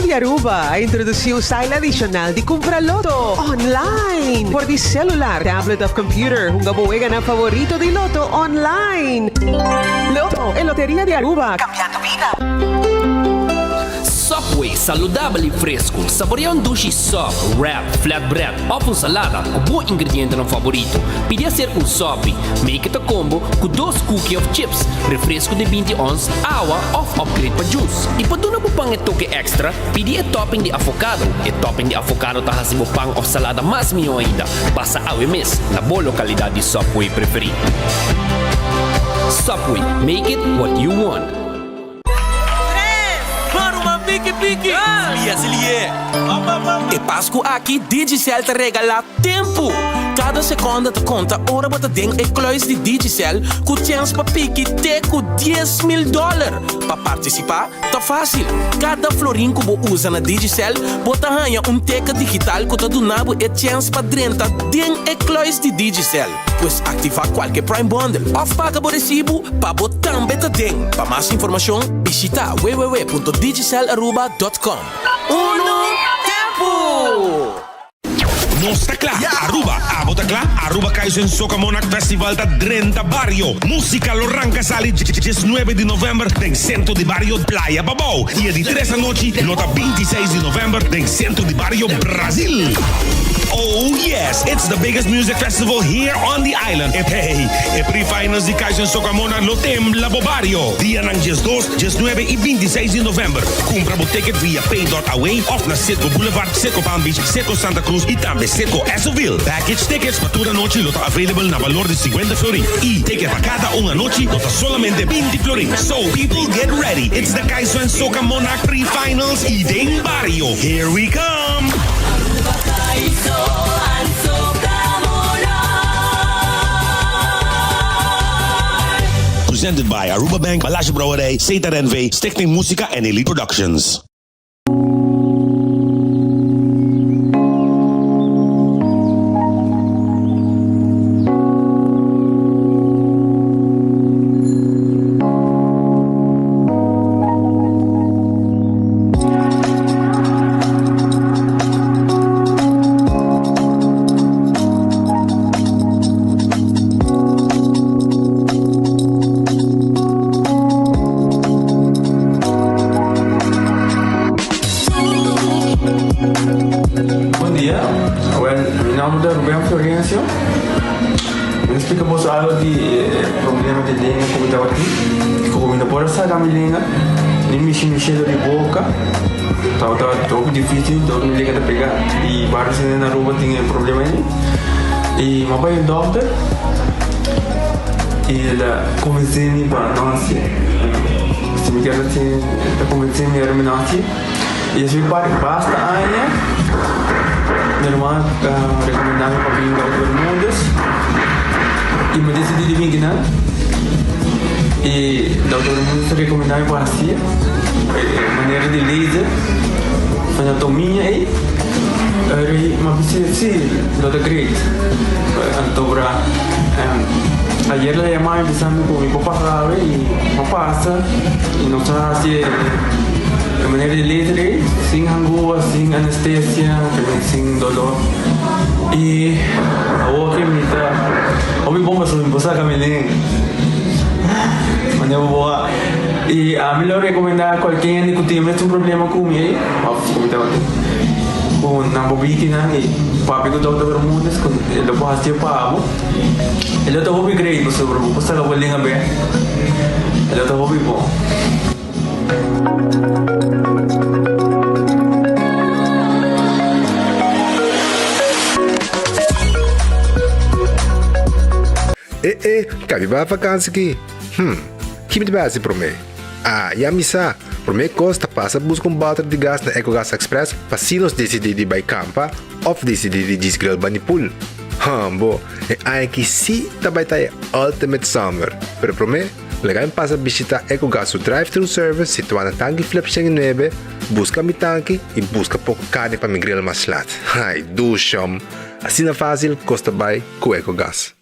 di Aruba a introduci un style adicional di cumpra Lotto online. For di celular, tablet of computer, hunga bo weganan favorito di Lotto online. Lotto, e loteria di Aruba, cambiando bida. Subway, saludabel y fresco. Saborea un dushi sub, wrap, flatbread of un salada cu bo ingredientenan favorito. Pidi hacer un sopi. Make it a combo cu dos cookie of chips, refresco di binti ons, awa of upgrade pa juice. Y pa duna bo pan e toke extra, pidi e topping di avocado. E topping di avocado ta haci bo pan of salada mas miho ainda. Pasa awe mes na bo localidad di Subway preferi. Subway, make it what you want. E Pascu aki Digicel ta regala tempu! Kada sekonde ta konta ora bo ta den e kluis di Digicel ku chèns pa piki te ku 10,000 dòler. Pa partisipá ta fásil, kada florin ku bo usa na Digicel bo ta haña un teken digital ku ta duna bo e chèns pa drenta den e kluis di Digicel. Pues aktivá kualke Prime Bundle òf paga bo resibu pa bo tambe ta den. Pa mas informashon bishitá www.digicelaruba.com. Unu tempu! Nos ta kla! Aruba, abo ta kla? Aruba Kaiso en Soca Monarch Festival ta drenta bario! Musica lo ranca sali diesnuebe di november den Centro di Bario Playa Pabou y e di tres anochi lo ta bintiseis di november den Centro di Bario Brasil. Oh yes, it's the biggest music festival here on the island. E hey, e pre-finals di Kaiso en Soca Monarch lo tembla bo bario! Dianan diesdos, diesnuebe y bintiseis di november. Cumpra bo ticket via pay.away of na Citgo Boulevard, Citgo Palm Beach, Citgo Santa Cruz y tambe Citgo Essoville. Package tickets pa tur anochi lo ta available na balor di 50 florin y ticket pa cada un anochi lo ta solamente 20 florin. So people get ready, it's the Kaiso en Soca Monarch Pre-Finals y den Bario. Here we come! Aruba Kaiso and Soca Monarch. Presented by Aruba Bank, Balashi Brouwerij, Setar NV, Stichting Musica en Elite Productions. Bon dia, wel mi nomber ta Ruben Florencio. Mi ta splika boso algo di e problema di lenga ku mi tabatin. Ku mi no por a saka mi lenga, ni mishi mi shelo di boka. Tabata hopi dificil, dor mi lenga ta pega. I varios hende na Aruba tin e problema ei. I mi a bai e dokter i el a konvensé mi pa no hasié. Si mi kier hasié, el a konvensé mi ora mi no hasié. I esei par basta aña mi ruman a rekomendá mi pa bin Dokter Bermudez i mi a disidí di bin kinan. I Dokter Bermudez a rekomendá mi pa hasié e manera di laser anatomia ei. Eri mi a bisa si lo ta great. Anto bra ayer el a yama mi bisa mi ku mi por pasa awe i mi a pasa i nos a hasi e manera di laser ei sin hangua, sin anestesia, sin dolor. I awor ke mi ta hopi bon pasobra mi por saka mi lenga manera bo a i ami lo rekomendá kualke hende ku tin e mesun problema ku mi ei òf ku mi tabatin ku nan por biki nan i papia ku Dòkter Bermudez ku e lo por hasié pa bo e lo ta hopi great pasobra bo por saka bo lenga bèk e lo ta hopi bon. E e, kabi bai vakansi ki? Hm, ki mi ta bai hasi promé? Ah, ya mi sa! Promé kos ta pasa buska un bòter di gas na Ecogas Express pa si nos disidí di bai kampa òf disidí di djis grill bani pool. Hambo, e aña aki sí ta bai ta e ultimate summer! Pero promé, Laga mi pasa bishita Ecogas su drive-thru service situá na Tanki Flip 109, buska mi tanki i buska poko karni pa mi grill mas lat. Ai, dushom! Asina fásil kos ta bai ku Ecogas.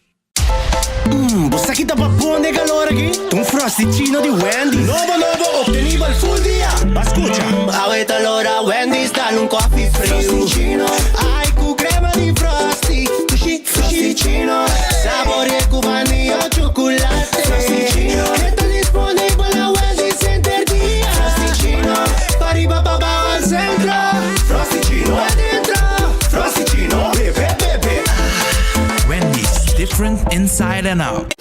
Mmm, bo sa ki ta pa bon den calor aki? Ta un Frosty-chino di Wendy's. Nobo nobo, obtenibel full dia. Ba scucha. Mmm, awe ta lora Wendy's dal un coffee friu. Frosty-chino, ai cu crema di Frosty. Dushi, Frosty-chino, saborea cu vanilla o chocolate. Frosty-chino, e ta disponibel na Wendy's henter dia. Frosty-chino, pariba pabao al centro. Frosty-chino, adentro. Frosty-chino, bebe, bebe. Wendy's, different inside and out.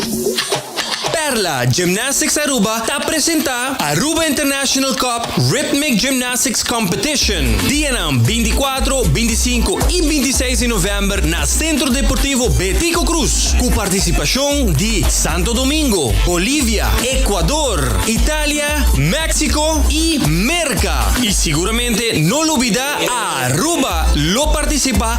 Perla Gymnastics Aruba ta presenta Aruba International Cup Rhythmic Gymnastics Competition dianan binticuatro, binticinco y bintiseis di november na Centro Deportivo Betico Croes cu participacion di Santo Domingo, Bolivia, Ecuador, Italia, Mexico y Merca. Y siguramente no lubida Aruba lo participa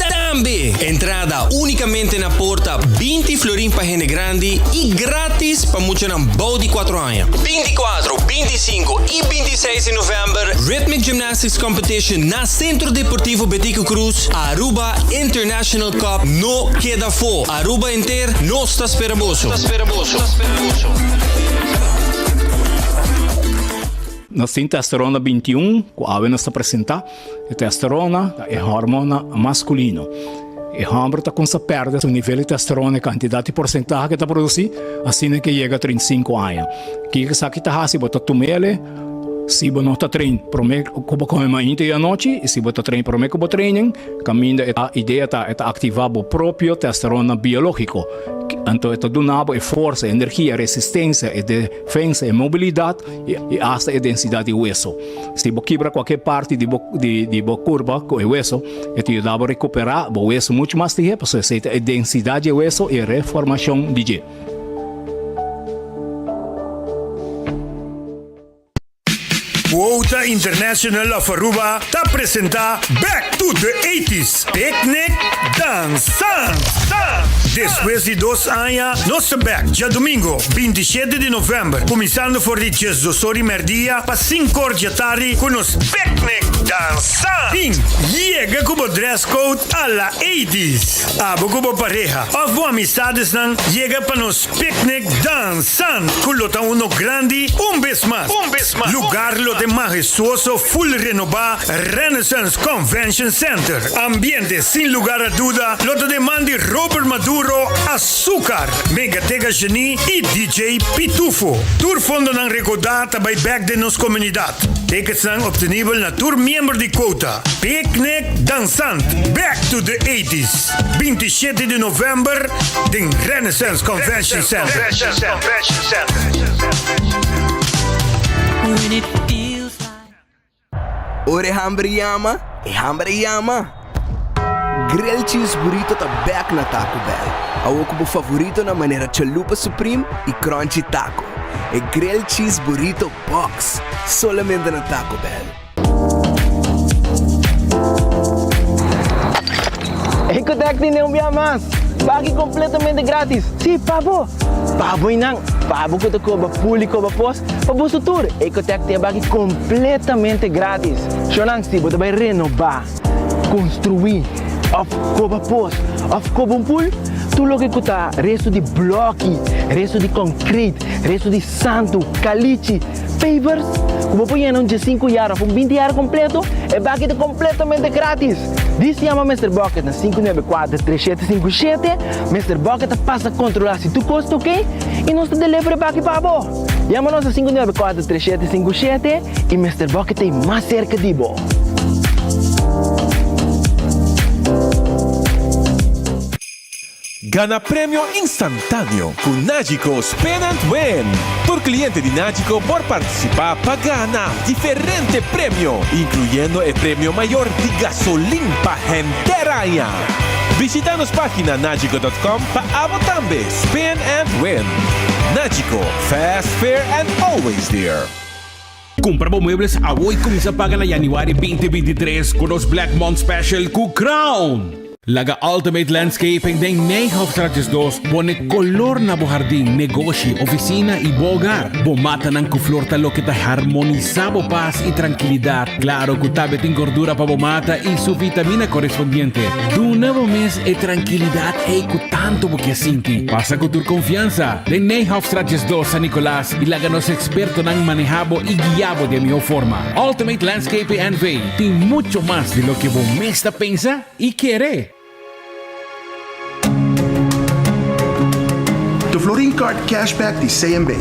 tambe! Entrada unicamente na porta binti florin pa hende grandi y gratis pa muchanan bou di cuatro aña. Binticuatro, binticinco y bintiseis di november Rhythmic Gymnastics Competition na Centro Deportivo Betico Croes, Aruba International Cup no keda afo! Aruba enter nos ta spera boso! Nos tin testosterona 21 ku awe nos ta presentá. E testosterona ta e hormona maskulino. E hòmber ta kumsa pèrdè su nivel di testosterona, e kantidat i porsentahe ku e ta produsí, asina ku e yega 35 aña. Kiko esaki ta hasi? Bo ta tum'el si bo no ta train promé ku bo kome mainta i anochi, i si bo ta train promé ku bo training, kaminda e idea ta e ta aktivá bo propio testosterona biológiko. Anto e ta duna bo e forsa, e energia, e resistensia, e defensa, e mobilidat. I asta e densidat di weso. Si bo kibra kualke parti di bo di bo kurpa ku e weso, e ta yuda bo rekuperá bo weso muchu mas lihé pasobra esei ta e densidat di e weso i e reformashon di dje. Quota International of Aruba ta presenta Back to the Eighties Picnic Dansant! Despues di dos aña nos ta bek djadumingo 27 di november kuminsando for di diesdos or di merdia pa sinku or djatardi ku nos Picnic Dansant! Bin yega ku bo dress code a la eighties! Abo ku bo pareha of bo amistadesnan yega pa nos Picnic Dansant ku lo ta uno grandi un bes mas. Lugar lo ta e mahestuoso full renobá Renaissance Convention Center. Ambiente sin lugar a duda lo ta den man di Robert Maduro, Azúcar, Mega Tega Genie y DJ Pitufo. Tur fondonan rekoudá ta bai bek den nos komunidat. Ticketsnan obtenibel na tur miembro di Quota. Picnic Dansant, Back to the Eighties, 27 di november den Renaissance Convention Center. Ora e hamber yama, e hamber a yama! Grilled Cheese Burrito ta bek na Taco Bell. Awor ku bo favoritonan manera Chalupa Supreme i Crunchy Taco. E Grilled Cheese Burrito Box! Solamente na Taco Bell. Ecotec tene un bia mas! Baki completamente gratis! Si, pa bo! Pa bo y nan! Pa bo cu ta coba pul y coba pos, pa boso tur! Ecotec tin e baki completamente gratis! Shownan, si bo ta bay renoba, construi, of coba pos, of coba un pul, tur loke cu ta resto di bloki, resto di concrete, resto di santu, calichi, Pavers ku bo por yena un diesinku yar òf un binti yar kompleto, e baki ta kompletamente gratis! Dis yama Mister Bucket na 594 3757, Mister Bucket ta pasa kontrolá si tur kos ta oke i nos ta deliver e baki pa bo! Yama nos na 594 3757 i Mister Bucket ta ei mas serka di bo! Gana premio instantáneo ku Nagico Spin and Win! Tur kliente di Nagico por partisipá pa gana diferente premio, inkluyendo e premio mayor di gasolin pa henter aña. Bishita nos página nagico dot com pa abo tambe spin and win! Nagico, fast, fair and always there! Kumpra bo muebles awo i kuminsá paga na yanüari 2023 ku nos Black Month Special ku Crown! Laga Ultimate Landscaping den Nijhoffstraat 12 pone color na bo hardin, negoshi, oficina y bo hogar. Bo matanan cu flor ta loke ta harmonisa bo pas y trankilidad. Claro cu tabe tin gordura pa bo mata y su vitamina correspondiente. Duna bo mes e trankilidad ey cu tanto bo kier sinti. Pasa cu tur confiansa den Nijhoffstraat 12 San Nicolas y laga nos expertonan maneha bo y guia bo den miho forma. Ultimate Landscaping NV tin mucho mas di loke bo mes ta pensa y kere. De Florin Card Cashback di CMB.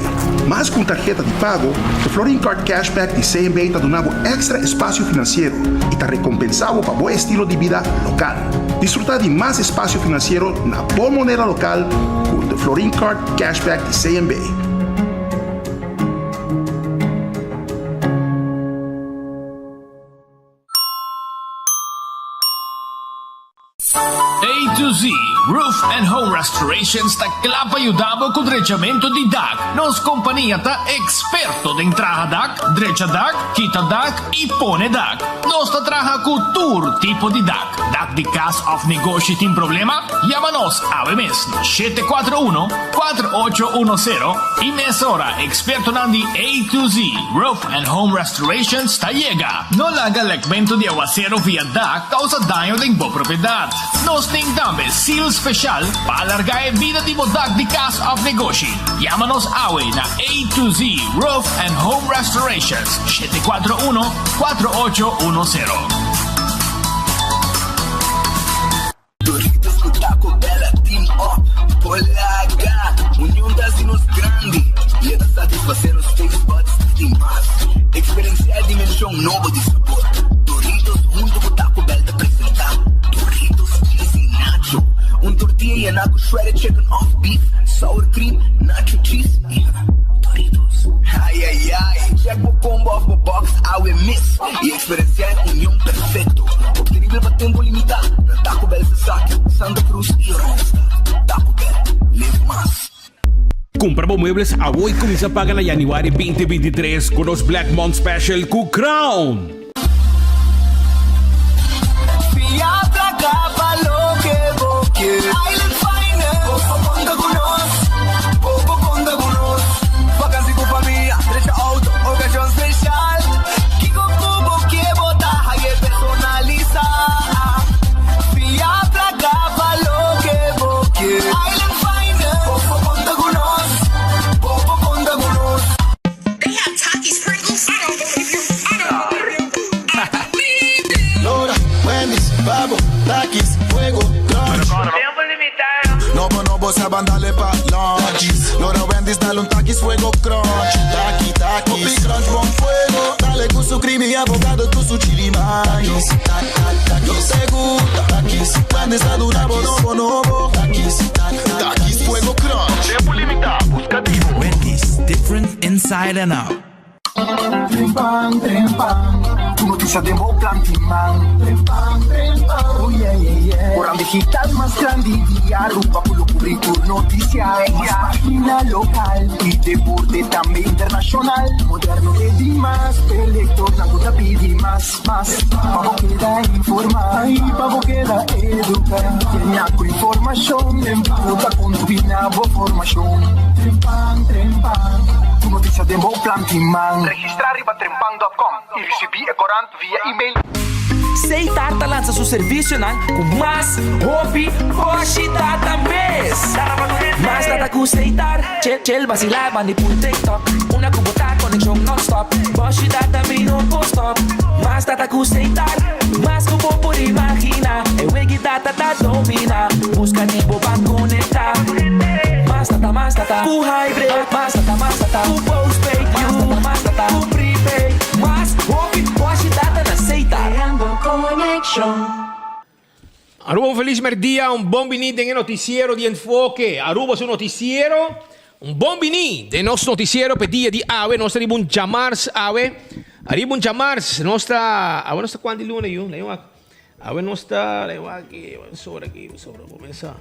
Mas ku un tarheta di pago, de Florin Card Cashback di CMB ta duna bo èkstra espasio finansiero i ta rekompensá bo pa bo estilo di bida lokal. Disfrutá di mas espasio finansiero na bo moneda lokal ku de Florin Card Cashback di CMB. A to Z Roof and Home Restorations ta kla pa yuda bo ku drechamentu di dak. Nos kompania ta eksperto den traha dak, drecha dak, kita dak i pone dak. Nos ta traha ku tur tipo di dak. Dak di kas òf negoshi tin problema? Yama nos awe mes na 741 4810 i mesora ekspertonan di A to Z Roof and Home Restorations ta yega. No laga lekmentu di awasero via dak kousa daño den bo propiedat. Nos tin tambe seal speshal pa alargá e bida di bo dak di kas òf negoshi. Yama nos awe na A to Z Roof and Home Restorations, 741 4810. Doritos ku Taco Bell a team up por laga Union ta hasi nos grandi i e ta satisfasé nos taste buds di mas. Eksperensiá e dimenshon nobo di sabor. Doritos huntu ku Taco Bell ta presentá Doritos Cheesy Nacho, un tortilla yená ku shredded chicken òf beef, sour cream, nacho cheese i Doritos. Ai ai ai! Check bo combo òf bo box awe mes i Eksperensiá e union perfekto, optenibel pa tempu limitá na Taco Bell Sasaki, Santa Cruz i Oranjestad. Taco Bell, live mas. Kumpra bo muebles awo i kuminsá paga na yanüari 2023 ku nos Black Month Special ku Crown! Fia placa pa loke bo kier. Island Finance. Bo por conta cu nos. Bo por conta cu nos. Vakantie cu famia, drecha auto, ocasion special. Kiko ku bo ke bo ta haye personalisa. Fia plaka pa loke bo ke. Island Finance. Bo por konta ku nos. Bo por konta ku nos. They have Takis Pringles? I don't believe you. I don't believe you. I believe it. Lora, Wendy's, Babo, Takis, Fuego, Crunch. Tempo limitá. Nobo, nobo, sa ban dale pa lunch. Lora, Wendy's, dale un Takis, Fuego, Crunch. Taki, Takis. Hopi crunch, bon fuego. Dale cu su creamy avocado, cu su chili mais. Yo te gusta. Takis, Wendy's, ta duna bo nobo, nobo. Takis, Takis, Fuego, Crunch. Tempo limitá, busca di bo. Wendy's, different inside and out. Trempan, trempan, tur noticia den bo plan tin man. Trempan, trempan, oh yeah, yeah, yeah. Oran digital mas grandi di Aruba cu lo cubri tur noticia. Mas pagina local y deporte tambe internacional. Moderno e di mas, e lectornan cu ta pidi mas, mas. Pa bo keda informa y pa bo keda educa. Llena cu informacion den bo ta contribui na bo formacion. Trempan, trempan, tur noticia den bo plan tin man. Registra riba trempan dot com y ricibi e corant via email. Seitar ta lansa su servicionan cu mas hopi boshi data mes. Mas data cu Seitar, chill chill basila bandi pul TikTok. Una cu bo ta conexion non-stop, boshi data mi no por stop. Mas data cu Seitar, mas cu bo por imagina. E wegi data ta domina, busca di bo ban conecta. Mas data, mas data cu hybrid, mas data, mas data cu postpaid, mas data, mas data cu prepaid. Mas hopi boshi data na Seitar. Creando conexion. Aruba un feliz merdia, un bon bini den e noticiero di Enfoke. Aruba su noticiero, un bon bini den nos noticiero p'e dia di awe. Nos ta riba un djamars awe. Ariba un djamars nos ta, awe nos ta cuanti luna yu? Lei wak. Awe nos ta, lei wak aki, sobra aki, sobra comenzá.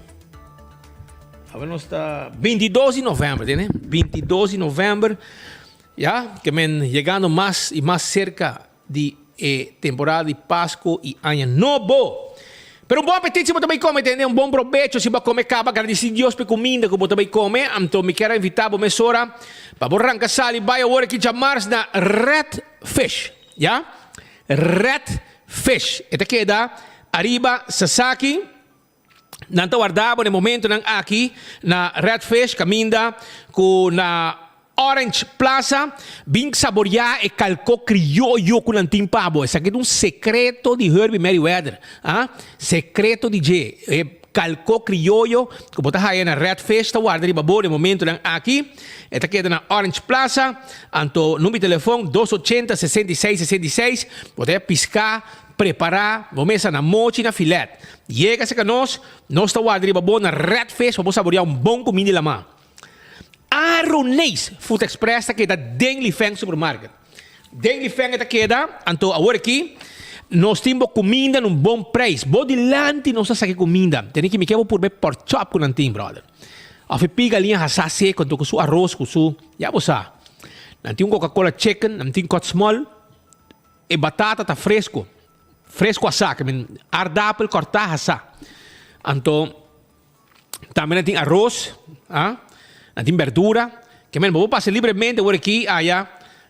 Awe nos ta 22 di november, tene? 22 di november. Ya, ke men yegando mas i mas serka di e temporada di Pasku i Aña Nobo. Pero un bon apetit si bo ta bai come tende, un bon probecho si bo a come caba, gradeci Dios p'e cuminda cu bo ta bai come, anto mi kier a invita bo mesora pa bo ranca sali bai awor aki djamars na Red Fish, ya, Red Fish, e ta keda ariba Sasaki, nan ta warda bo na e momentonan aki na Red Fish caminda cu na Orange Plaza, bin saboreá e kalkó krioyo ku nan tin pa bo. Esaki ta un sekreto di Herbie Merryweather, ah, sekreto di dje. E kalkó krioyo ku bo ta haya na Red Fish ta warda riba bo den momentunan aki. E ta keda na Orange Plaza, anto number di telefon dos ochenta 66 66. Bo ta ya piská, prepará, bo mesa na mochi na filet. Yega serka nos, nos ta warda riba bo na Red Fish pa bo saboreá un bon kuminda di lamá. Aroneis Food Express ta keda den Lifeng Supermarket. Den Lifeng e ta keda, anto awor aki nos tin bo kuminda na un bon preis. Bo dilanti nos ta saki kuminda. Tene ki mi ke bo purba e pork chop ku nan tin, brother. Of e pi galiña hasá seko anto ku su aros ku su, ya bo sa. Nan tin un Coca-Cola chicken, nan tin kòt small. E batata ta fresco, fresco asá, ke men aardapel kòrtá hasá. Anto. Tambe nan tin aros, ah, nan tin berdura. Ke men bo por pasa libremente awor aki aya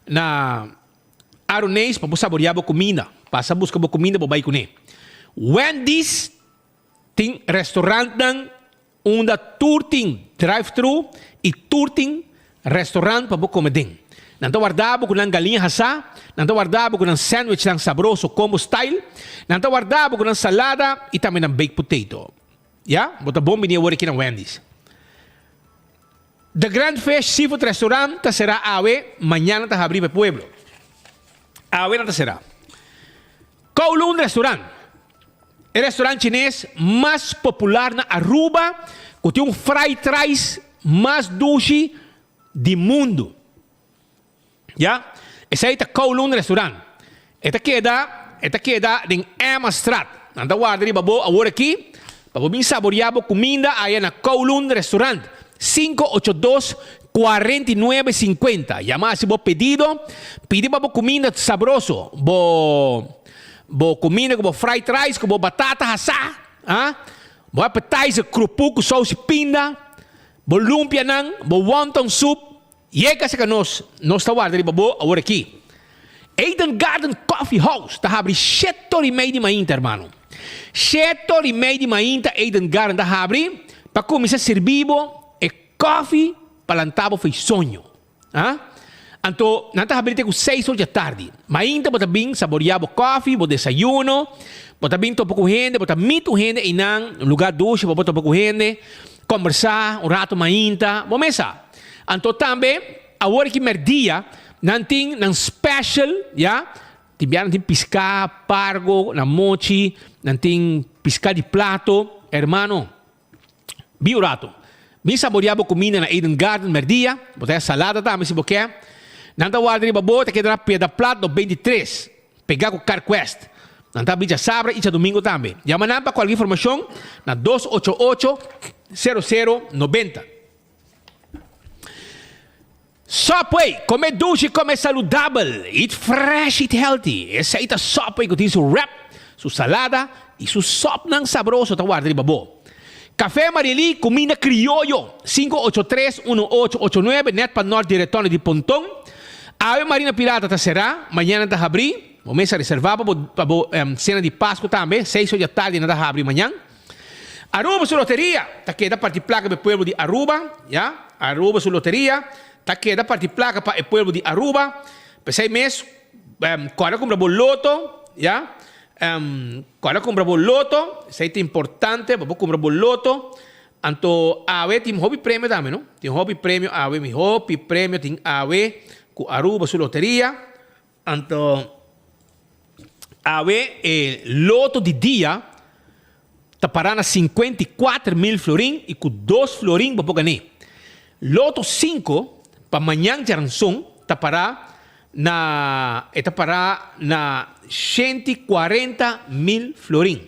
na Aroneis pa bo saborea bo kuminda. Pasa buska bo kuminda bo bai kuné. Wendy's tin restaurantnan unda tur tin drive-thru i tur tin restaurant pa bo kome den. Nan ta warda bo ku nan galiña hasá, nan ta warda bo ku nan sandwichnan sabroso combo style, nan ta warda bo ku nan salada i tambe nan baked potato. Ya, bo ta bon bini awor aki na Wendy's. The Grand Fish Seafood Restaurant ta será awe, mañana ta habrí pa e pueblo. Awe nan ta será. Kowloon Restaurant, e restaurant chines mas popular na Aruba ku tin un fried rice mas dushi di mundu. Ya, esei ta Kowloon Restaurant. E ta keda, e ta keda den Emmastraat. Nan ta warda riba bo awor aki pa bo bin saboreá bo kuminda aya na Kowloon Restaurant, 582 49 50. Yama hasi bo pedido, pidi pa bo kuminda sabroso, bo bo kuminda ku bo fried rice ku bo batata hasá, ah, bo appetizer krupu ku sousi pinda, bo lumpianan, bo wonton soup. Yega serka nos, nos ta warda riba bo awor aki. Eden Garden Coffee House ta habri shete ora i mei di mainta, hermano. Shete ora i mei di mainta Eden Garden ta habri pa kuminsá sirbi bo e kofi pa lanta bo for e soño. Ah? Anto nan ta habri te ku seis ora dja tardi. Mainta bo ta bin saboreá bo kofi, bo desayuno, bo ta bin topa ku hende, bo ta meet un hende einan, un lugá dushi pa bo topa ku hende, kombersá un rato mainta, bo mes sa. Anto tambe awor ki merdia nan tin nan special ya, tin bia nan tin piská, pargo, nan mochi, nan tin piská di plato, hermano bin un rato bin saborea bo kuminda na Eden Garden merdia, bo ta haya salada tambe si bo ke, nan ta warda riba bo ta keda na Piedra Plat no 23 pega ku Carquest, nan ta abri djasabra i djadumingo tambe, yama nan pa kualke informashon na dos ocho ocho sero sero nobenta. Subway, Come dushi, come saludabel, eat fresh, eat healthy. Esei ta Subway ku tin su wrap, su salada i su sòpnan sabroso ta warda riba bo. Café Mariely, kuminda krioyo, 583 1889, nèt pa nòrt di Retòne di Ponton. Awe Marina Pirata ta será, mañana ta habrí. Bo mester reservá pa bo pa bo sena di Pasku tambe, seis or di atardi nan ta habri mañan. Aruba su loteria ta keda parti placa pa e pueblo di Aruba, ya, Aruba su loteria ta keda parti placa pa e pueblo di Aruba, p'esei mes kòrda kumpra bo loto, ya, kòrda kumpra bo loto, esei ta importante pa bo kumpra bo loto, anto awe tin hopi premio tambe no, tin hopi premio awe, mi hopi premio tin awe ku Aruba su loteria. Anto awe e loto di dia ta pará na 54 mil florin i ku dos florin bo por gané. Loto 5 pa mañan djaranson ta pará na e ta pará na 140 mil florin.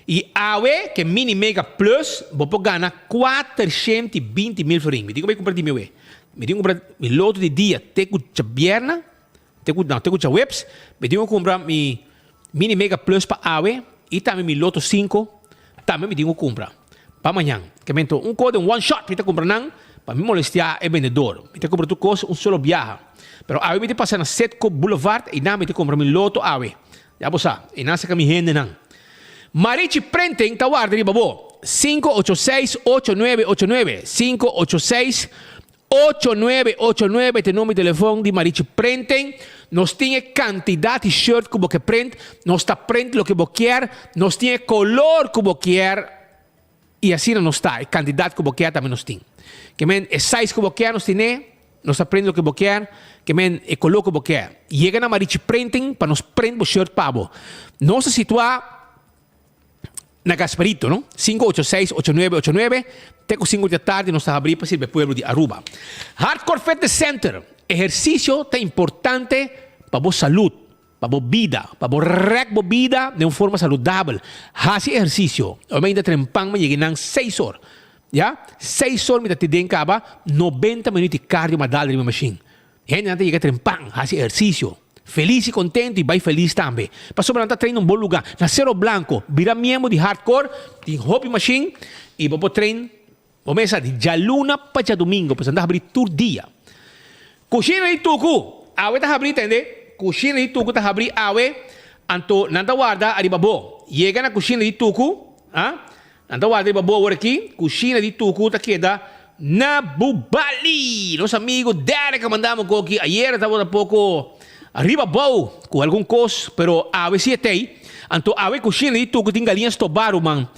I awe ke Mini Mega Plus bo por gana 420 mil florin. Mi tin ku bai kumpra di mi awe. Mi tin ku kumpra mi loto di dia te ku djabierna, te ku no te ku djaweps. Mi tin ku kumpra mi Mini Mega Plus pa awe. I tambe mi loto sinku tambe mi tin ku kumpra pa mañan. Ke mento un kos den one shot mi ta kumpra nan pa mi molestiá e bendedor. Mi ta kumpra tur kos un solo biaha. Pero awe mi ta pasa na Citgo Boulevard i nan mi ta kumpra mi loto awe. Ya bo sa, i nan saka mi hendenan. Marichi Printing ta warda riba bo. 586 8989, 586 8989 ta e number di telefon di Marichi Printing. Nos tin e kantidat di shirt ku bo ke print, nos ta print loke bo kier, nos tin e kolor ku bo kier i asina nos ta. E kantidat ku bo kier tambe nos tin. Ke men e size ku bo kier nos tine, nos ta print loke bo kier, ke men e kolor ku bo kier. Yega na Marichi Printing pa nos print bo shirt pa bo. Nos ta situá na Gasparito, no? 586 8989, te ku 5 di atardi nos ta habrí pa sirbi e pueblo di Aruba. Hardcore Fitness Center, ehersisio ta importante pa bo salud, pa bo bida, pa bo rèk bo bida den un forma saludabel. Hasi ehersisio. Ora mi ainda trempan mi yega nan seis or. Ya, seis or mi ta te den kaba, 90 minuut di cardio mi a dal riba e mashin. Hendenan ta yega trempan, hasi ehersisio, felis i kontentu i bai felis tambe. Pasobra nan ta train na un bon lugá. Na Cerro Blanco, bira miembro di Hardcore, tin hopi mashin i bo por train bo mes sa di djaluna pa djadumingo, pasobra nan ta habrí tur dia. Kushina di Tuku, awe ta habrí tende, kushina di Tuku ta habrí awe, anto nan ta warda ariba bo. Yega na kushina di Tuku, ah, Nan ta warda riba bo awor aki. Kushina di Tuku ta keda na Bubali. Nos amigo Derek a manda mi koki. Ayera tabata poko riba bou ku algun kos, pero awe si e tei. Anto awe kushina di Tuku tin galiña stobá, ruman.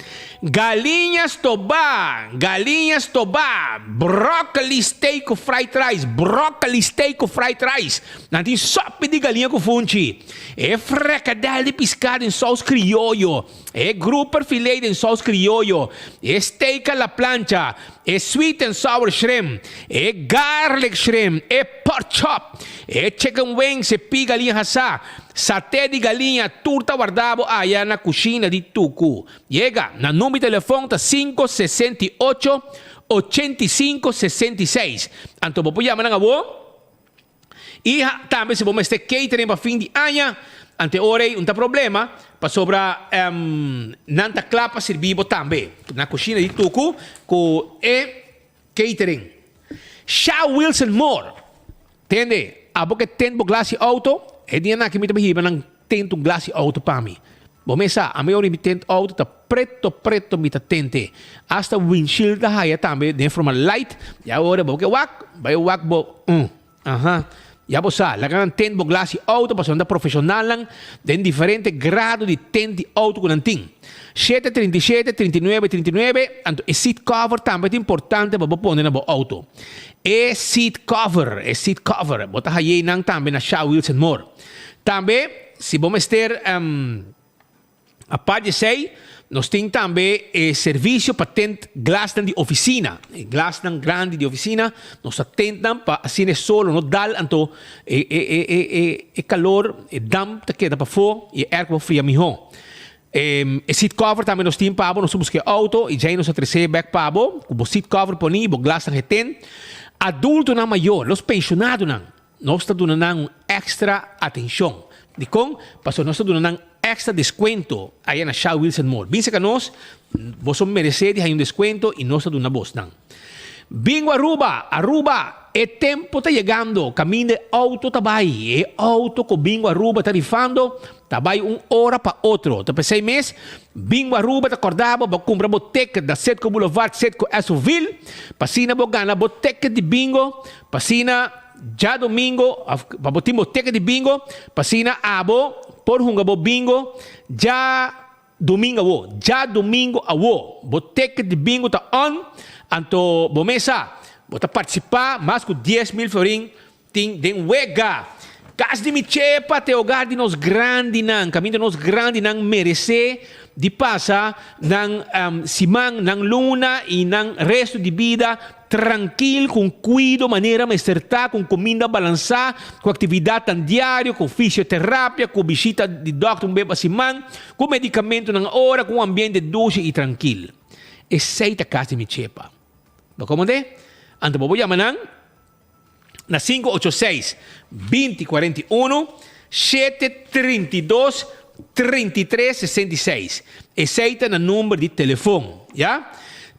Galiña stobá! Galiña stobá! Broccoli steak ku fried rice! Broccoli steak ku fried rice! Nan tin sopi di galiña ku funchi. E frekadèl di piská den sous krioyo. E grouper filet den saus crioyo, e steak a la plancha, e sweet and sour shrimp, e garlic shrimp, e pork chop, e chicken wings, e pi galiña hasá, saté di galiña, tur ta warda bo aya na cushina di Tucu. Yega, nan number di telefon ta 568 85 66. Anto bo por yama nan awor. I tambe si bo mester catering pa fin di aña, ante ora ei un ta problema, pasobra nan ta kla pa sirbi bo tambe na kushina di Tuku ku e catering. Sha Wilson Moore, Tende, abo ke tent bo glas di auto, e dianan aki mi ta hiba nan tent un glas di auto pa mi. Bo mes sa, ami ora mi tent auto ta preto preto mi ta tente. Hasta windshield ta haya tambe den forma light. Ya ora bo ke wak, bai wak bo uh. Aha. Ya bo sa, laga nan tent bo glas di auto pasobra nan ta profesionalnan den diferente grado di tent di auto ku nan tin. Shete 37, 39, 39, anto e seat cover tambe ta importante pa bo pone na bo auto. E seat cover, e seat cover, bo ta hay'é nan tambe na Shaw Wheels and More. Tambe, si bo mester apart di esei, nos tin tambe e servisio pa tent glasnan di ofisina. E glasnan grandi di ofisina, nos ta tent nan pa asina e sol lo no dal, anto e e e e e e kalor, e damp ta keda pafó i e airco por fria mihó. E seat cover tambe nos tin pa bo, nos ta buska e auto i djei nos ta trese bek pa bo ku bo seat cover poni i bo glasnan heten. Adultonan mayor, los penshonadonan. Nos ta duna nan un extra atencion. Dicon? Pasobra nos ta duna nan extra descuento aya na Shell Wilson Mall. Bin cerca nos, boso merece di haya un descuento y nos ta duna bos nan. Bingo Aruba! Aruba! E tempo ta yegando, caminda e auto ta bay. E auto cu Bingo Aruba ta rifando ta bay un ora pa otro. Ta pesey mes, Bingo Aruba ta corda bo pa cumpra bo ticket na Citgo Boulevard, Citgo Esso-ville, pa asina bo gana bo ticket di bingo, Pa asina djadomingo of pa bo tin bo teken di bingo, pa asina abo por hunga bo bingo djadomingo awo. Djadomingo awo bo teken di bingo ta on, anto bo mes sa bo ta participa mas ku 10,000 florin tin den wega. Kas di mi chepa ta e hogar di nos grandinan, kaminda nos grandinan meresé di pasa nan siman, nan luna i nan resto di bida Trankil, ku un kuido manera mester ta, ku un kuminda balansá, ku aktividatnan diario, ku fisioterapia, ku bishita di dòkter un bes pa siman, ku medikamentunan ora, ku un ambiente dushi i trankil. Esei ta kas di mi chepa. Bo komand'é? Anto bo por yama nan na 586 20 41 732. 33 66. Esei ta nan number di telefon, ya.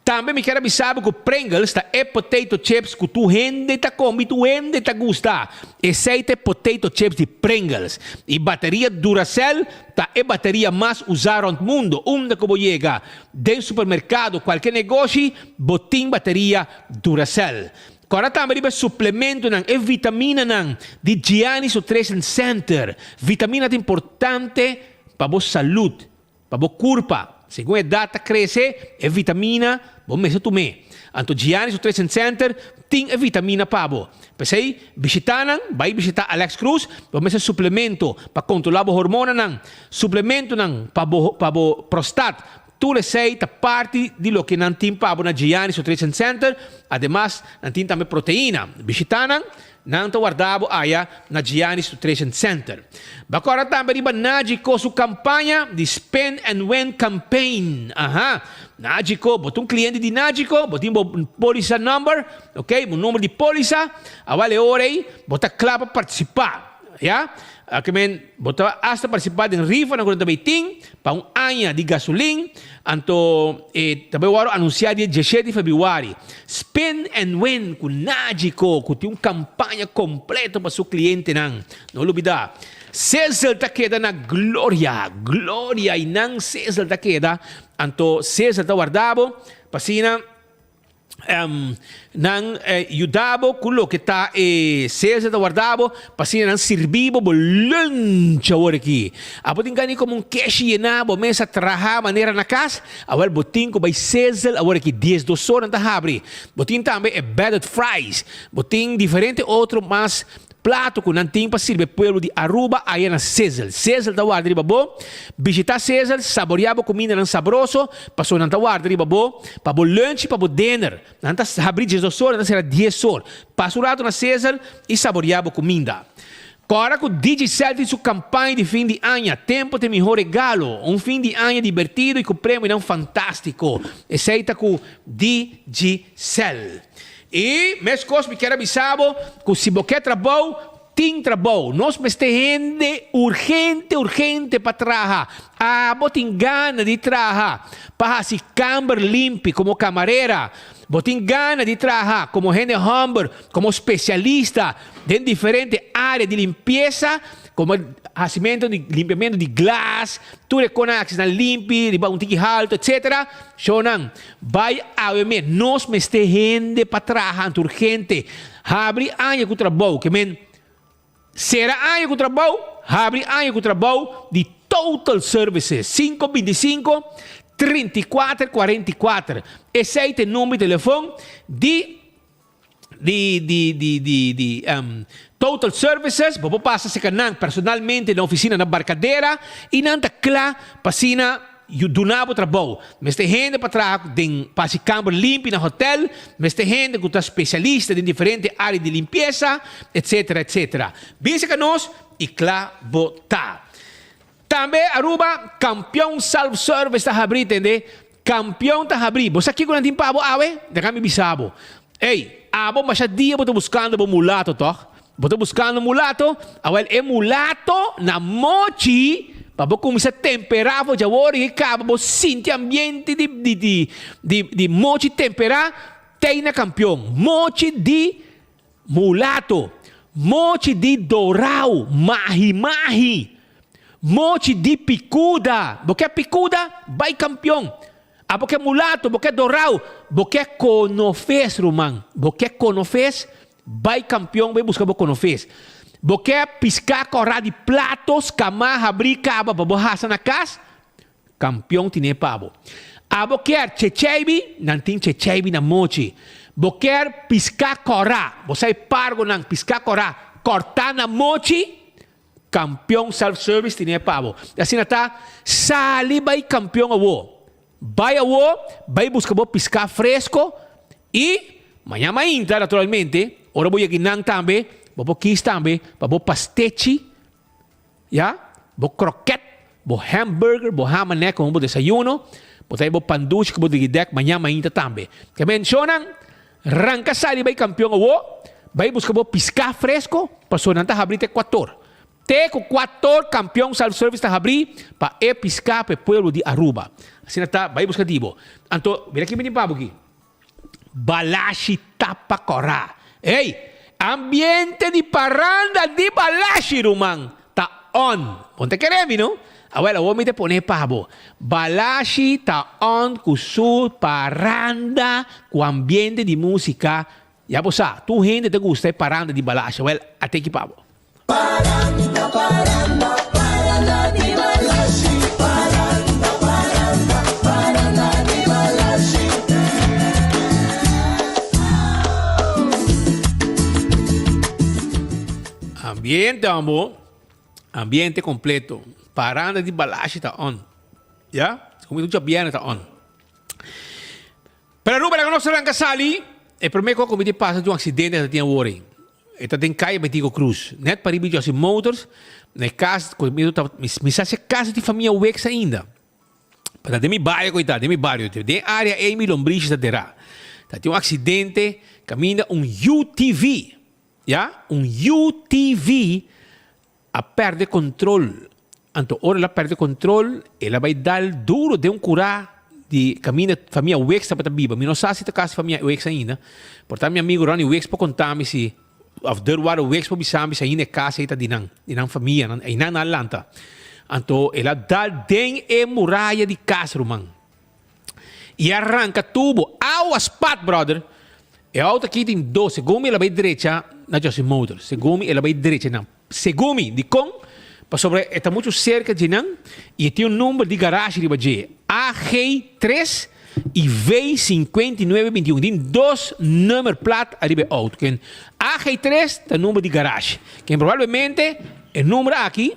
Tambe mi kier a bisa bo ku Pringles ta e potato chips ku tur hende ta kome i tur hende ta gusta. Esei ta e potato chips di Pringles. I bateria Duracell ta e bateria mas usá rònt mundu. Unda ku bo yega, den supermerkado, kualke negoshi, bo tin bateria Duracell. Kòrda tambe riba e suplementonan, e vitaminanan di Gianni's Nutrition Center. Vitamina ta importante pa bo salud, pa bo kurpa. Segun edat ta krese, e vitamina bo mester tum'é. Anto Gianni's Nutrition Center tin e vitamina pa bo. P'esei, bishitá nan, bai bishitá Alex Cruz, bo mester suplemento pa kontrolá bo hormonanan, suplementonan pa bo pa bo prostat, Tur esei ta parti di loke nan tin pa bo na Gianni's Nutrition Center. Ademas, nan tin tambe proteina. Bishita nan, nan ta warda bo aya na Gianni's Nutrition Center. Bo a kòrda tambe riba Nagico su kampaña di Spin and Win Campaign. Aha! Nagico, bo ta un kliente di Nagico, bo tin bo polisa number, ok, bo number di polisa. Awal e ora ei bo ta kla pa partisipá. Ya, ke men bo ta hasta partisipá den rifanan ku nan ta bay tin pa un aña di gasolin, anto e ta bay wòrdu anunsiá dia diesshete di febrüari. Spin and Win ku Nagico ku tin un kampaña kompleto pa su klientenan. No lubidá, Sizzle ta keda na gloria, gloria i nan Sizzle ta keda, anto Sizzle ta warda bo pa asina. Nan yuda bo ku loke ta e Cesar ta warda bo, pa asina nan sirbi bo bo lunch awor aki. Abo tin gana di kome un keshi yená bo mes a traha manera na kas? Awel bo tin ku bai Cesar awor aki diesdos or nan ta habri. Bo tin tambe e battered fries. Bo tin diferente otro mas Plato ku nan tin pa sirbi e pueblo di Aruba aya na Sizzle. Sizzle ta warda riba bo. Bishita Sizzle, saborea bo kumindanan sabroso, pasobra nan ta warda riba bo pa bo lunch i pa bo dinner. Nan ta habri diesdos or, nan ta sera dies or. Pasa un rato na Sizzle i saborea bo kuminda. Kòrda ku Digicel tin su kampaña di fin di aña, Tempo ta e mihó regalo. Un fin di aña dibertido i ku premionan fantástiko. Esei ta ku Digicel. I meskos mi kier a bisa bo ku si bo ke trabou, tin trabou. Nos mester hende urgente, urgente pa traha. Abo tin gana di traha pa hasi kamber limpi komo kamarera. Bo tin gana di traha komo hende hòmber, komo spesialista den diferente área di limpiesa, komo hasimentu di limpiamentu di glas, tur e konan aki nan limpi riba un tiki haltu, etsetera. Shownan, Bai awe me, nos mester hende pa traha anto urgente. Habri aña ku trabou, ke men sera aña ku trabou, habri aña ku trabou di Total Services, sinku bintisinko, 34 44. Esei ta e number di telefon di di di di di di Total Services. Bo por pasa serka nan personalmente na oficina na Barcadera y nan ta kla pa asina duna bo trabou. Mester hende pa traha den pa hasi kamber limpi na hotel, mester hende ku ta spesialista den diferente área di limpiesa, etcetera, etcetera. Bin serka nos y kla bo ta. Tambe Aruba Kampion Self Service ta habrí tende. Kampion ta habrí. Bo sa kiko nan tin pa bo awe? Deka mi bisa bo. Ey, abo masha dia bo ta buskando bo mulato tòg? Bo ta buskando mulato? Awèl e mulato na mochi pa bo kuminsá temperá for djawor i kaba bo sinti ambiente di di di di di mochi temperá tei na kampion. Mochi di Mulato, mochi di dorau, mahi mahi, mochi di picuda, bo ke picuda? Bai campeon. Abo ke mulato, bo ke dorau, bo ke conofes ruman, bo ke conofes? Bai campeon bai busca bo conofes. Bo ke pisca cora di plato, scama, habri caba pa bo hasa na cas? Kampion tine pa bo. Abo kier checheibi, nan tin checheibi na mochi. Bo kier piská kòrá, bo sa e pargonan piská kòrá kòrtá na mochi, Kampion Self Service tine pa bo. Asina ta, sali bai Kampion awo. Bai awo, bai buska bo piská fresko i maña mainta naturalmente, ora bo yega nan tambe, bo por kis tambe pa bo pastechi. Ya, bo kroket, bo hamburger, bo hamanek komo bo desayuno, bo trae bo pan dushi ku bo digidek mañan mainta tambe. Ke menshonan, ranka sali bai kampion awo, bai buska bo piská fresko, pasobra nan ta habri te kuator. Te ku kuator kampion self service ta habrí pa e piská pa e pueblo di Aruba. Asina ta, bai buska di bo. Anto, mira ki mi tin pa bo aki. Balashi tapa kòrá. Ey! Ambiente di paranda di Balashi, ruman, ta on. Bo no ta kere mi, no? Awel, awor mi ta pone pa bo. Balashi ta on ku su paranda ku ambiente di músika. Ya bo sa, tur hende ta gusta e paranda di Balashi. Awel, a teki pa bo. Paranda, paranda, paranda di Balashi. Paranda, paranda, paranda di Balashi. Ambiente amo, ambiente completo. Paranda di Balashi ta on. Ya? Como tu djabièrnè ta on. Pero Aruba laga nos ranka sali, e prome kos ku mi tin pasa di un aksidente ta tin awor ei. E ta den kaya Betico Cruz, net pariba di Josy Motors, na e kas ku mi ta, mi sa si e kas di famia Wicks ainda. Pero ta den mi bario ku e ta, den mi bario. Den e area ei mi lombrishi ta derá. Ta tin un aksidente kaminda un UTV, ya, un UTV a perde control. Anto ora el a perde control, el a bay dal duro den un cura di caminda famia Wicks tabata biba. Mi no sa si ta casa di famia Wicks ainda. Por ta mi amigo Ronnie Wicks por conta mi si, of Durwaarder Wicks por bisa mi si ainda e casa ey ta di nan, di nan famia, nan, eynan nan a lanta. Anto el a dal den e muraya di casa, ruman. Y a ranca tubo. Awa spat, brother! E auto aki tin dos. Segun mi el a bay drecha na Josy Motors. Segun mi el a bay drecha nan. Segun mi, dikon? Pasobra e ta muchu serka dje nan i e tin un number di garashi riba dje, AG tres i V 59 21. Tin dos nummer plat ariba e outo. Ken AG tres ta number di garashi. Ken probablemente e number aki,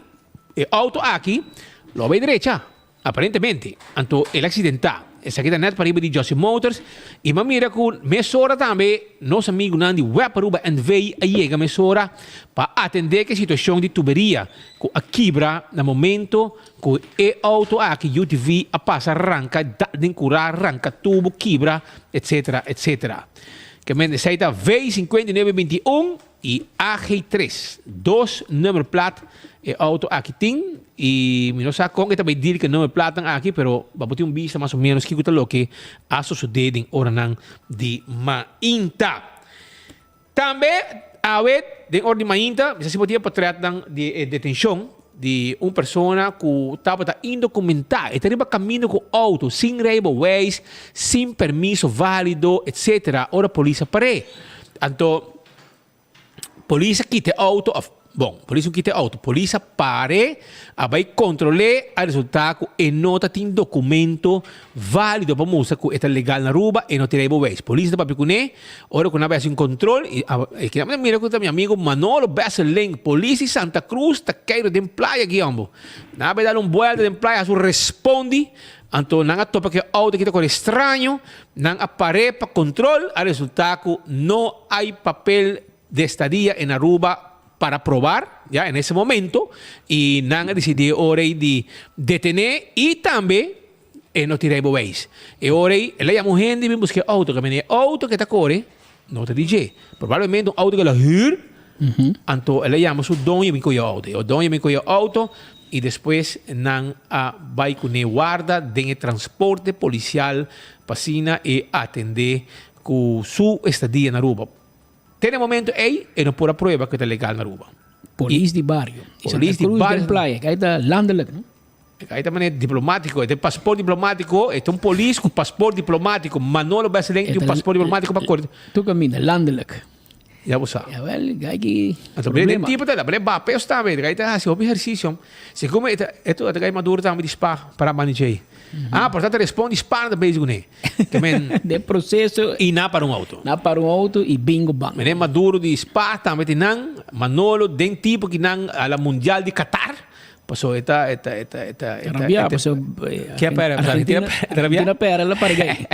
e outo aki, lo a bai drecha. Aparentemente, anto el accidentá. Esaki ta net pariba di Josy Motors y m'a mira cu mesora tambe nos amigunan di Web Aruba NV a yega mesora pa atende cu e situacion di tuberia cu a kibra na momento cu e auto aki UTV a pasa ranca den cura, ranca tubo, kibra, etc. Etc. Kemende esey ta V 59 21. Y AG tres, dos nummer plat e auto aki tin y mi no sa con e ta bay deal cu e nummer platnan aki pero ba bo tin un bista mas o menos kico ta loke a sosode den oranan di mainta. Tambe awe den ora di mainta mi sa si bo tin e potretnan di e detencion di un persona cu tabata indocumenta, e ta riba camino cu auto sin rijbewijs, sin permiso valido etc. Ora polis a par'e. Anto Polis a kita e auto of bon, polis no kita e auto, polis a par'e, a bai kontrol'é, a resultá ku e no ta tin dokumento válido pa mustra ku e ta legal na Aruba, e no tin reibewijs. Polis ta papia kuné, ora ku nan a bai hasi un kontrol, i a e kina mira ku ta mi amigo Manolo Besselink, polis di Santa Cruz ta keiru den playa guiombo. Nan a bai dal un buelta den playa, hasu respondi, Anto nan a topa ku e outo ki ta kore straño, nan a par'é pa kontrol, a resultá ku no hay papel de estadia en Aruba para probar, ya, en ese momento, i nan a disidí e ora ei di detené i tambe e no tin reibewijs. E ora ei el a yama un hende bin buska e outo, kaminda e outo ke ta kore no ta di dje, probablemente un outo ke el a hür, anto el a yama su doño bin kohe e outo, e doño bin kohe e outo I despues nan a bai kuné warda den e transporte polisial pa asina e atendé ku su estadia na Aruba. Te na e momento ei e no por a prueba ku e ta legal na Aruba. Polis di bario. I Santa Cruz den playa. Kai ta landelijk, no? Kai ta manera diplomátiko. E ta pasport diplomátiko. E ta un polis ku pasport diplomátiko. Manolo Besselink tin un pasport diplomátiko pa kore. Tur kaminda, landelijk. Ya bo sa. Jawel, gai ki Anto bile den tipo ta bile bape os tambe, gai ta hasi hopi ehercicio. Si como e ta eto ta gai maduro tambe di spa para bani djei. Ah, por ta respondi spa na ta bezig kuné. Ke men Den proceso i na para un auto. Na para un auto i bingo bang. Mene maduro di spa tambe tin nan, Manolo den tipo ki nan a la mundial di Qatar. Paso e ta e ta e ta e ta e ta Rabia, paso Ke a pera? Argentina, Argentina pera la para gai.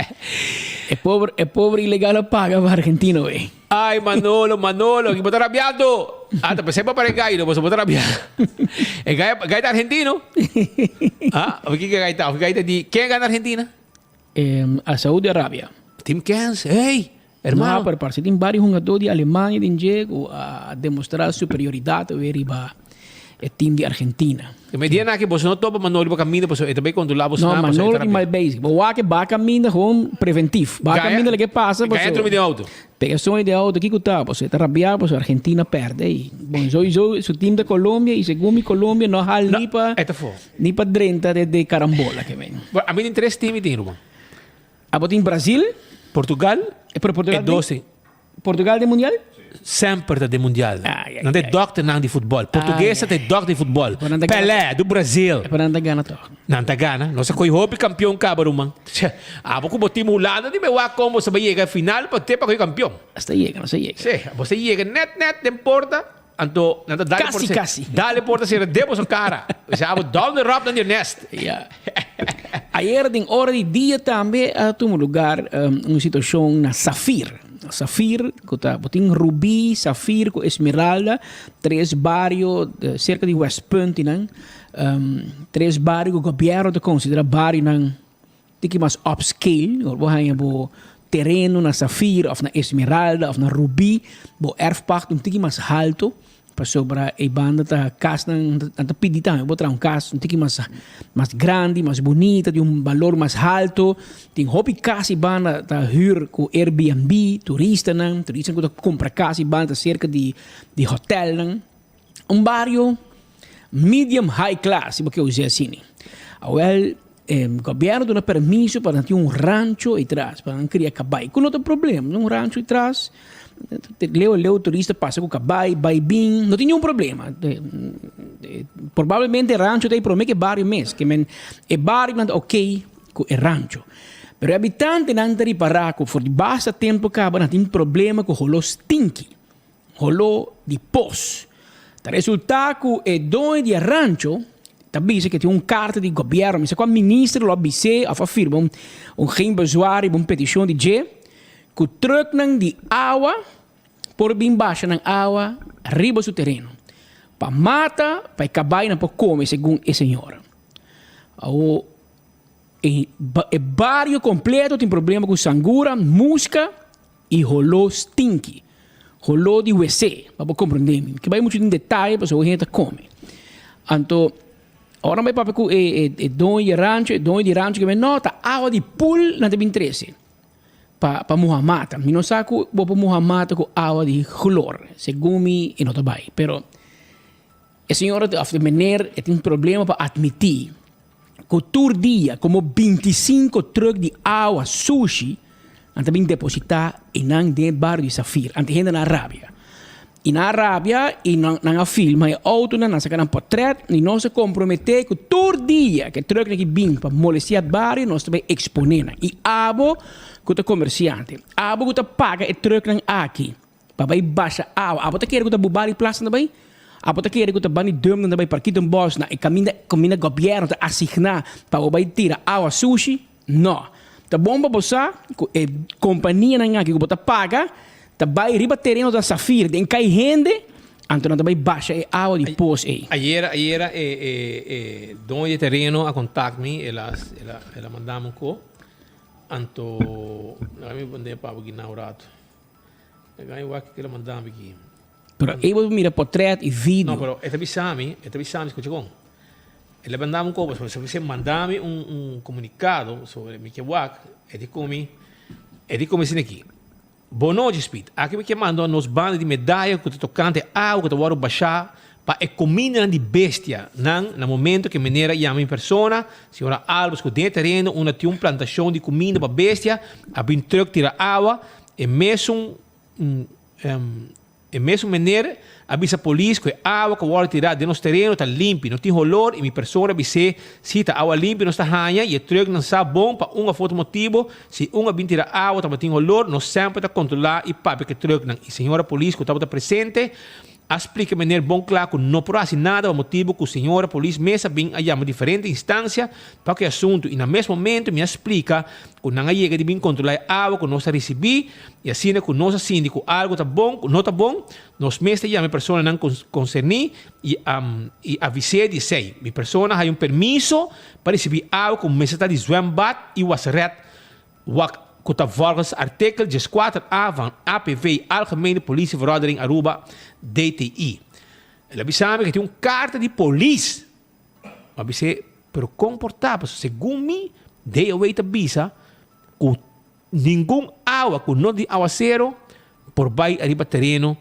E pobre, e pobre ilegal a paga pa Argentina wey. Ay Manolo, Manolo, ki bo ta rabiando? Ah, ta pensé pa para e gai, no, paso bo ta rabia. E gai, gai ta argentino? Ah, of ki gai ta? Of gai ta di, ken gana Argentina? Eh, a Saudi Arabia. Team Kens, hey, hermano. No, pero parece tin varios hungador di Alemania den dje cu a demostra superioridad riba. e team di Argentina. E media aki boso no topa Manolo riba caminda pasobra e ta bay controla boso No, nan pasobra e Manolo ta tin rabia. mal bezig. Bo wak e ba caminda gewoon preventief. Ba Gaya- caminda loke pasa Gaya pasobra drumi den auto. Pega soño den auto kiko ta pasobra e ta rabia pasobra Argentina perde y bon sowieso su team ta Colombia y segun mi Colombia no hal ni pa E ta fo. ni pa drenta de de carambola ke men. Bo a mi tin tres team mi tin ruman. Abo tin Brasil. Portugal. E pero Portugal E dos tin. Portugal den mundial? Semper ta den mundial. Nan ta e dokternan di futbol. Portugues ta e dokter di futbol. Pelé, du Brasil. Pero nan ta gana toch. Nan ta gana. Nos a kohe hopi kampion kaba ruman. Abo ku bo team Hulanda di me wak kon bo sa bai yega final pa te pa kohe kampion. Nos ta yega, nos ta yega. Sí, bo sa yega net net den porta, anto nan ta dale Kasi, porta kasi. Dale porta sera den boso kara. Bo sa abo donder op nan di nest. Ja. Ayer den ora di dia tambe a tuma lugar un situacion na Safir. Safir, cu ta bo tin Rubí, Safir cu Esmeralda, tres bario cerca di Westpunt y nan. Tres bario cu gobierno ta considera barionan tiki mas upscale. Ora bo haña bo tereno na Safir of na Esmeralda of na Rubí, bo erfpacht un tiki mas halto. Pasobra e banda ta kasnan nan ta pidi tambe bo traha un kas un tiki mas mas grandi, mas bunita, di un balor mas halto. Tin hopi kas i banda ta hür ku Airbnb, turistanan, turistanan ku ta kumpra kas i banda ta serka di di hotelnan. Un bario medium high class si bo ke usa asina. Awel e gobièrnu duna permiso pa nan tin un rancho ei tras pa nan kria kabai ku no ta problema, un rancho ei tras. Leu leu turista pasa ku kabai, bai bin, no tin niun problema. Probablemente e rancho ta ei prome ku e bario mes, ke men e barionan ta oké ku e rancho. Pero e habitantenan ta ripará ku for di basta tempu kaba nan tin problema ku holó stinki, holó di pos. Ta resultá ku e doño di e rancho ta bisa ku e tin un karta di gobièrnu, mi sa kua minister lo a bis'é òf a firma un geen bezwaar riba un petishon di dje. Ku trùknan di awa por bin basha nan awa riba su tereno, pa mata pa e kabainan por kome, segun e señora. Awor, e e bario kompleto tin problema ku sangura, muska i holó stinki, holó di wesé, pa bo komprendé mi. Mi ke bai muchu den detaye pasobra hopi hende ta kome. Anto, ora nan bai papia ku e e doño di e rancho, e doño di rancho ke bai, no, ta awa di pool nan ta bin trese. Pa pa muha mata. Mi no sa ku bo por muha mata ku awa di chlor. Segun mi e no ta bai. Pero e señora of e meneer e tin problema pa admiti ku tur dia komo bintisinko truck di awa sushi nan ta bin deposita einan den e bario di Safir. Anto e hende nan a rabia. I nan a rabia i nan nan a filma e outonan, nan saka nan portret i nos a komprometé ku tur dia ku e trùknan aki bin pa molestiá bario nos ta bai eksponé nan. I abo ku ta komersiante, abo ku ta paga e trùknan aki pa bai basha awa, abo ta kere ku ta Bubali Plaza nan ta bai? Abo ta kere ku ta Bani Dump nan ta bai Parkietenbos na e kaminda kaminda gobièrnu ta asigná pa bo bai tira awa sushi? No. Ta bon pa bo sa ku e kompanianan aki ku bo ta paga ta bai riba tereno ta Safir den kai hende, anto nan ta bai basha e awa di pos ei. Ayera ayera e e e doño di e tereno a kontak mi, el a el a el a manda mi un ko, anto laga mi band'é pa bo gina un rato. Laga mi wak kiko el a manda mi aki. Pero ei bo mira potret i video. No, pero e ta bisa mi, e ta bisa mi, skucha kon. El a manda mi un kopa, so e manda mi un un komunikado sobre mi ke wak, e di ku mi, e di ku mi asina aki, Bon nochi Speed, aki mi ke manda nos banda di medaya ku ta tokante awa ku ta wòrdu bashá pa e kumindanan di bestia nan na momento ku e menera yama mi persona, señora Albers ku den e tereno unda tin un plantashon di kuminda pa bestia a bin trùk tira awa, e mesun E mesun mener a bisa polis ku e awa ku a wòrdu tirá den nos tereno ta limpi, no tin holor i mi persona a bis'é si ta awa limpi nos ta haña i e trùknan sa bon pa un òf otro motibu si un a bin tira awa tabatin holor nos semper ta kontrolá i papia ku e trùknan i señora polis ku tabata presente a splika mener bon kla ku no por hasi nada pa motibu ku señora polis mes a bin a yama diferente instansia pa ku e asuntu i na mes momento mi a splika ku nan a yega di bin kontrolá e awa ku nos a risibí i asina ku nos a sinti ku algu ta bon ku no ta bon nos mes ta yama e personanan konserní i i avis'é di esei. Mi persona haya un permiso pa risibí awa ku mester ta di zwembad i waseret wak ku ta volgens artikel dieskuater a van APV Algemene Politieverordening Aruba DTI. El a bisa mi ku tin un karta di polis. Mi a bis'é, pero kon por ta? Pasobra segun mi, DOW ta bisa ku ningun awa ku no di awasero por bai ariba tereno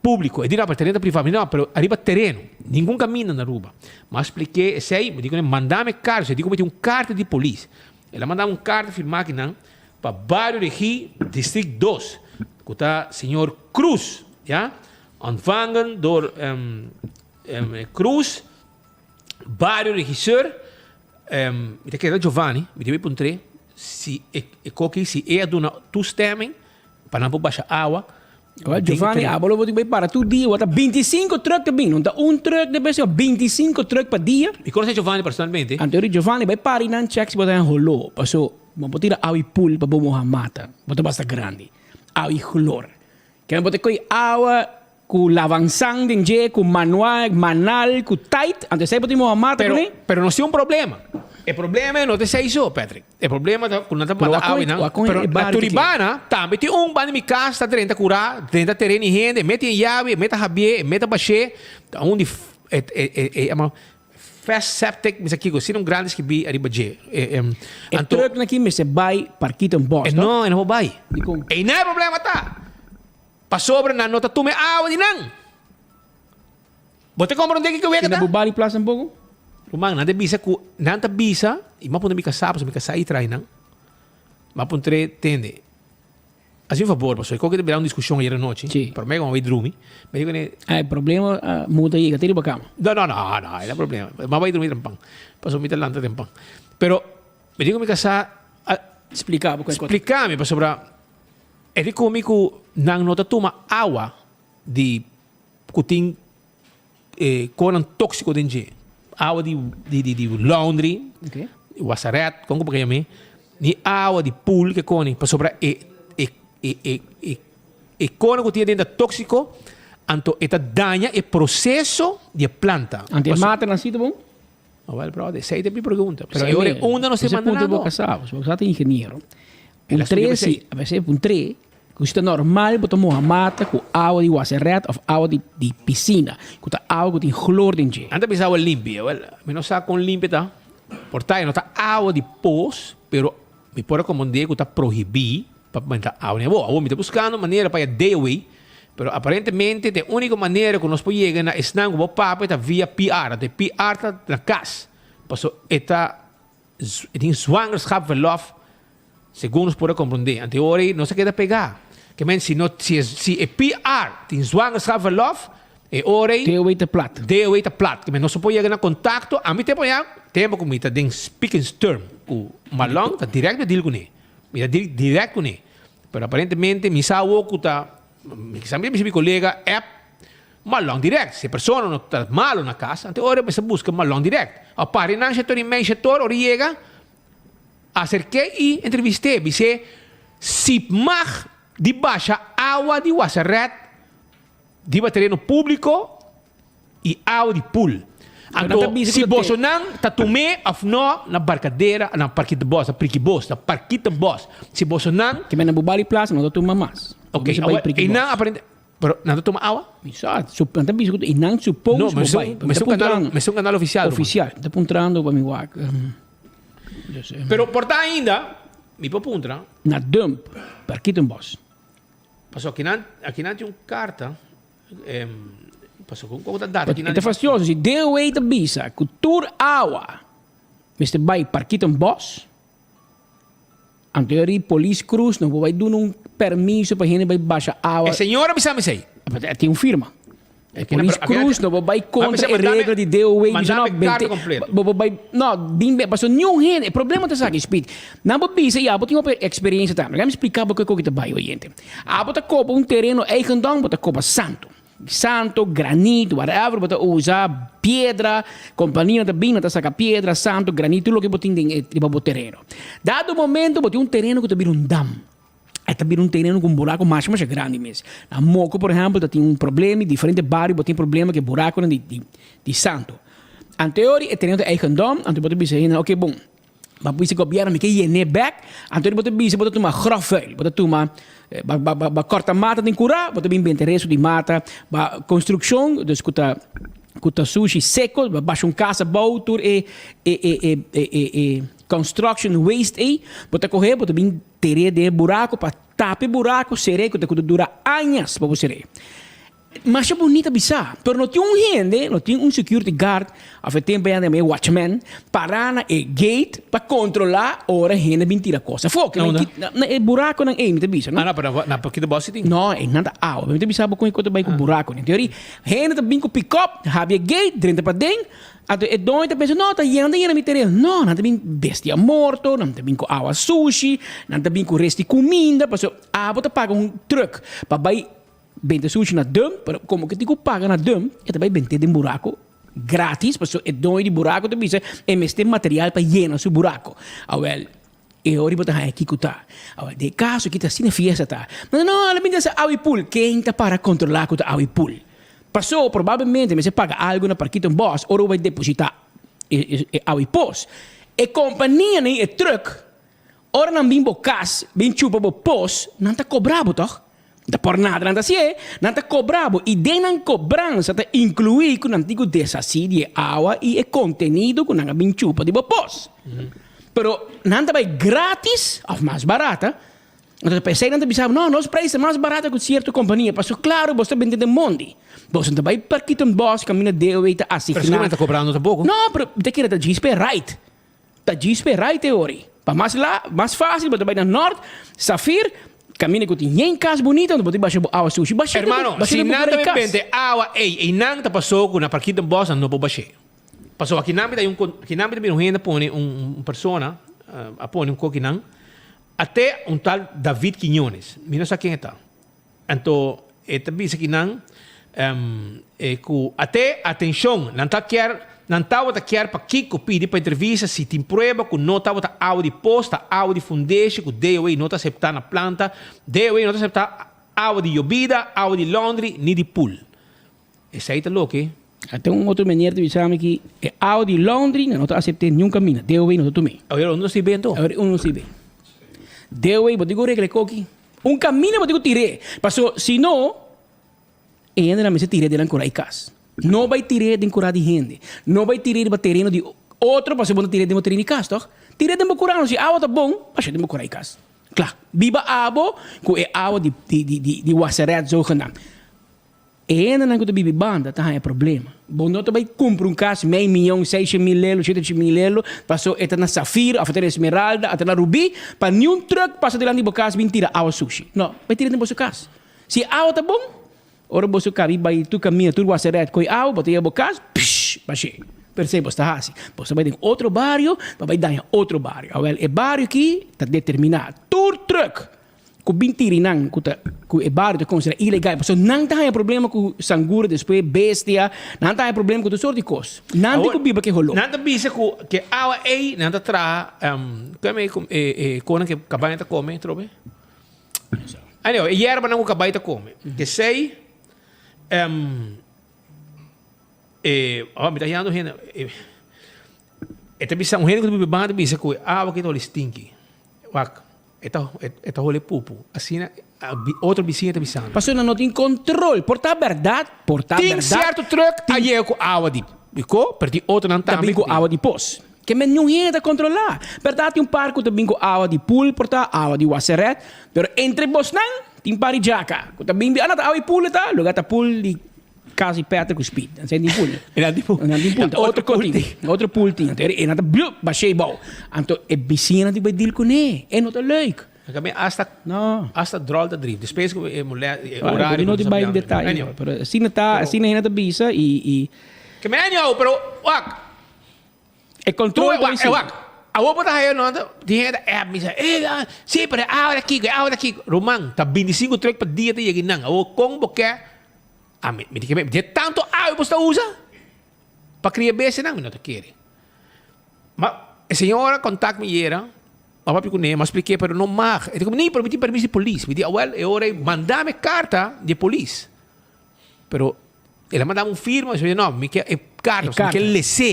públiko. E di no, pero tereno ta privá. Mi di no, pero ariba tereno, ningun kaminda na Aruba. Mi a splik'é esei, mi di ku nan, manda mi e karta. E di ku mi tin un karta di polis. El a manda mi un karta firmá akinan pa Bario Regí, District dos, ku ta señor Cruz, ya. Ontvangen door Cruz, Bario Regisseur, mi ta kere Giovanni, mi debe puntr'é si e koki si e a duna toestemming pa nan por basha awa. Wel Giovanni, abo lo bo tin bai para tur dia, wata 25 truck ta bin, no ta un truck de bes, 25 truck pa dia. Mi konosé Giovanni personalmente. Anto ori Giovanni bai para i nan check si bo ta den holó, paso bo por tira awa i pool pa bo moha mata, bo ta basta grandi, awa i chlor. Kende bo ta koe awa ku lavansan den dje, ku manua, manal, ku tait, anto esei bo tin moha mata Pero, kuné? pero nos tin un problema. E problema no ta esei so, Patrick. E problema ta ku nan ta Pero manda wak awa einan. wak kon Pero e na bario ta keda? Turibana tambe tin un banda di mi kas ta drenta kurá, drenta tereno di hende, e mete e yabi, e mete habié, e mete bashé. Ta un di e e e e yama fast septic, mi sa kiko, asina un grandi skibí ariba dje. E e E anto trucknan aki mester bai Parkietenbos, E toch? no, e no por bai. Dikon? Einan e problema ta. Pasobra nan no ta tuma e awa di nan. Bo ta komprondé kiko wega I na ta? bo bali plas tampoco? Ruman, nan ta bisa ku nan ta bisa, i mi a puntra mi kasá, pasobra mi kasá i trae nan. Mi a puntr'é, Tende, hasi un fabor, pasobra e koke ta bira un diskushon ayer anochi, promé ku mi a bai drumi. Mi di kuné. Ah, e problema a muda yega te riba kama. No, no, no, no, e no problema. Mi a bai drumi trempan, pasobra mi ta lanta trempan. Pero mi di ku mi kasá, a Splika bo ku e kos. Splika mi, pasobra E di komi ku nan no ta tuma awa di ku tin e konan tóksiko den dje. Awa di di di laundry, wasaret, kon ku bo ke yam'é, ni awa di pool ke koni, pasobra e e e e e e konan ku tin aden ta tóksiko, anto e ta daña e proseso di e planta. Anto e mata nan si ta bon? Awel brother, esei ta mi pregunta. Pero e ora e unda nos ta manda nan bo? Bo kasá ta ingeniero. Un tre si, a veces un tre, ku si ta normal bo ta moha mata ku awa di waseret of awa di di pisina, ku ta awa ku tin chlor den dje. Nan ta bisa awa limpi, awel mi no sa kon limpi ta, por ta e no ta awa di pos, pero mi por rekomend'é ku ta prohibí pa manda awa den awor. Awor mi ta buskando manera pa e DOW, pero aparentemente ta e úniko manera ku nos por yega na esnan ku bo papia ta via PR. Anto e PR ta na kas, pasobra e ta e tin zwangerschapverlof segun nos por a komprondé. Anto e ora ei nos a keda pegá. Ke men si no si e si e PR tin zwangerschapverlof e ora ei DOW ta plat. DOW ta plat. Ke men nos no por yega na kontakto. Ami tempu ya tempu ku mi ta den speaking term ku Marlon ta dirèkt mi a deal kuné. Mi ta deal direct kuné. Pero aparentemente mi sa awor ku ta, mi kisa mi ta bisa mi kolega app Malon direct. Si e persona no ta malo na kas, anto e ora mester buska Malon direct. A pari nan shetor i mei shetor ora yega, aserk'é i entrevist'é. Bis'é si mag di basha awa di waseret riba tereno públiko i awa di pool. Pero nan Anto, ta bisa si ku ta te. bosonan ta tum'é òf no na Barkadera, na Parkietenbos, na Prikibos, na Parkietenbos. Si bosonan. Ke men na Bubali Plaza no ta tuma mas. Ok, Bo bisa bai awor, Prikibos. einan aparente, pero nan ta tuma awa? Mi sa, su, nan ta bisa ku einan suppose No, bo mester bai. un, Mi ta mester un kanal, puntrando. mester un kanal ofisial, ruman. Ofisial. Mi ta puntrando pa mi wak. Dus, eh, Pero por ta ainda, mi por puntra. Na dump, Parkietenbos. Pasobra akinan, akinan tin un karta. Pasobra con ta data E ta fastioso si DOW ta bisa cu tur awa mester bay Parkietenbos, anto e ri Polis Cruz no por bay duna un permiso pa hende bay basha awa. E señor a bisa mi esey. E tin un firma. E Polis Cruz no por bay contra e regla di DOW. Bisa no, bente, bo por bay, no, bin be, pasobra niun hende, e problema ta esaki, Speed. Nan por bisa, ya, bo tin hopi experiencia tambe. Laga mi splica bo kico ta bay, oyente. Abo ta kopa un tereno eigendom, bo ta kopa santo. Santo, granit, whatever bo ta usa, piedra, kompanianan ta bin, nan ta saka piedra, santo, granit, tur loke bo tin den e riba bo tereno. Dado momento bo tin un tereno ku ta bira un dam. E ta bira un tereno ku un buraku masha masha grandi mes. Na Moko por ehèmpel ta tin un problema, i diferente bario bo tin problema ku e burakunan di di di santo. Anteori e tereno ta eigendom, anto bo ta bisa hende, oke bon. Bo a bisa gobierno mi ke yen'é bek, anto bo ta bisa bo ta tuma grofvuil, bo ta tuma ba ba ba korta mata den kura, bo ta bin benta resto di mata, ba konstrukshon dus ku ta ku ta sushi seko, bo basha un kas abou tur e e e e e e construction waste ei, bo ta kohe bo ta bin ter'é den e buraku pa tapa e buraku ser'é ku ta ku ta dura añas pa bo ser'é. Masha bunita bisa, pero no tin un hende, no tin un security guard of e tempo ya e watchman para na e gate pa controla ora hende bin tira cos afo. Na unda? Na e buraconan ey mi ta bisa, no? Ah, no, pero na Paquito Bossi tin. No, ey nan ta awa. Mi ta bisa bo con e cosa ta bay cu buraconan. Teoria, hende ta bin cu pick-up, habri e gate, drenta paden, anto e doño ta pensa, no, ta yena, ta yena mi tereno. No, nan ta bin bestia morto, nan ta bin cu awa sushi, nan ta bin cu rest di cuminda, pasobra abo ta paga un truck pa bay Bente sushi na dump, pero como ke tin ku paga na dump, e ta bai bent'é den buraco gratis, pasobra e doño di buraco ta bisa e mester material pa yena su buraco. Awel, e ora bo ta haña kiko ta. Awel, den e caso aki ta asina fiesta ta. No, no, lo binti hasi awa i pool. Ken ta para controla ku ta awa i pool? Paso, probablemente mester paga algo na Parkietenbos ora bo bai deposita e awa i pos. E compania nan, e truck, Ora nan bin bo kas, bin chupa bo pos, nan ta kobra bo tòg? Ta por nada nan ta hasié, nan ta kobra bo i den nan kobransa ta inkluí ku nan tin ku deshasí di e awa i e kontenido ku nan a bin chupa di bo pos. Pero nan ta bai grátis òf mas barata, anto p'esei nan ta bisa bo, no, nos preis ta mas barata ku sierto kompania, pasobra klaru bo ta bende den mondi. Boso no ta bai parkita un bòs kaminda DOW ta asigná. Pero si nan ta kobrando tampoko. No, pero mi ta kere ta djis p'e right. Ta djis p'e rai te ori. Pa mas la, mas fácil bo ta bai na nort, Safir, kaminda ku tin yen kas bunita unda bo ta basha bo awa sushi. Basha den bo, Hermano, basha si den bo nan kura ta di kas. bente awa ey, eynan ta pasó ku na Parkietenbos nan no por bash'é. Pasobra akinan mi ta hay un kon, akinan mi ta mira un hende a pone un un persona a pone un kokinan, a te un tal David Quiñones, mi no sa ken e ta. Anto e ta bisa ki nan e ku ate atenshon nan ta kier nan tabata kier pa kiko pidi pa entrevista si tin prueba ku no tabata awa di pos ta awa di fundeshi ku DOW no ta asepta na planta DOW no ta asepta awa di yobida awa di laundry ni di pool esei ta loke Ate un otro meneer ta bisa mi ki e awa di laundry nan no ta asepte niun kaminda DOW no ta tum'é. Awor unda si be anto? Awor unda si be DOW bo tin ku regla e koki. Un camina bo tin cu tir'é, paso si no, e hendenan mester tir'é den nan cura i cas. No bay tir'é den cura di hende. No bay tir'é riba tereno di otro paso bo no tir'é den bo tereno di cas, toch? Tir'é den bo cura, no si awa ta bon, basha den bo cura i cas. Cla. Biba abo cu e awa di di di di waseret zogenaamd. E hendenan ku ta bibi banda ta haña problema. Bo no ta bai kumpra un kas mei mion, seisha mil lelo, shete mil lelo, paso e ta na safir òf e ta na esmeralda, a ta na rubí, pa niun trùk pasa dilanti bo kas bin tira awa sushi. No, bai tira den boso kas. Si e awa ta bon, ora boso kabi bai tur kaminda, tur waserèt koe awa, bo ta yega bo kas, psh, bash'é. Persei bos ta hasi. Bos ta bai den otro bario pa bai daña otro bario. Awèl, e bario aki ta determiná tur trùk Ku bin tiri nan ku ta ku e bario ta konsiderá ilegal pasobra nan ta haña problema ku sangura despues bestia nan ta haña problema ku tur sort di kos nan tin ku biba ke holó. Nan ta bisa ku ke awa ei nan ta traha kome e e konan ke kabaña ta kome atrobe anyway e yerbanan ku kabai ta kome kesei e awor mi ta hañando hende e ta bisa un hende ku ta biba banda ta bisa ku e awa ke ta holi stinki wak. E ta e ta hole pupu. Asina otro bisiña ta bisando. Pasobra nan no tin control. Por ta berdad, por ta Tin berdad. cierto truck a yega cu awa di co, pero tin otronan Ta tambe bin cu cu awa di pos. Ke men niun hende ta controla. Berdad tin un par cu ta bin cu awa di pool por ta, awa di waseret. Pero entre bosnan tin par di djaka cu ta bin bi, ah no ta awa di pool e ta, lugar ta pool di. Casi Peter cu Speed. Nan tin pool. Nan tin pool. Nan tin pool. Otro pool tin. Otro pool tin. Anto e nan ta blup bashé bou. Anto e bisiñanan tin bay deal cuné. E no ta leuk. Kami hasta No. hasta drol ta drif. Despues cu e mole e Bueno, horario no cu tin nos bay a in biaha. detaye. Anyhow. Pero asina ta, asina hende ta bisa y y. Kami anyhow, pero wak. E control Wak, ta e wak. Awor bo ta haya no tin hende ta app mi sa, eh, si, pero e awa ta kiko, e awa ta kiko. Ruman, ta 25 truck pa dia ta yega nan. Awor kon bo ke A mi, mi di ke mi, di tanto awe bo sta usa pa kria bestianan? Mi no ta kere. Ma e señora contact mi yera, mi a papia kuné, mi a splik'é, pero no mag. E di ku mi, pero mi tin permis di polis. Mi di, awel, e ora ei manda mi e karta di e polis. Pero el a manda mi un firma, mi di, no, mi ke e karta, mi ke les'é.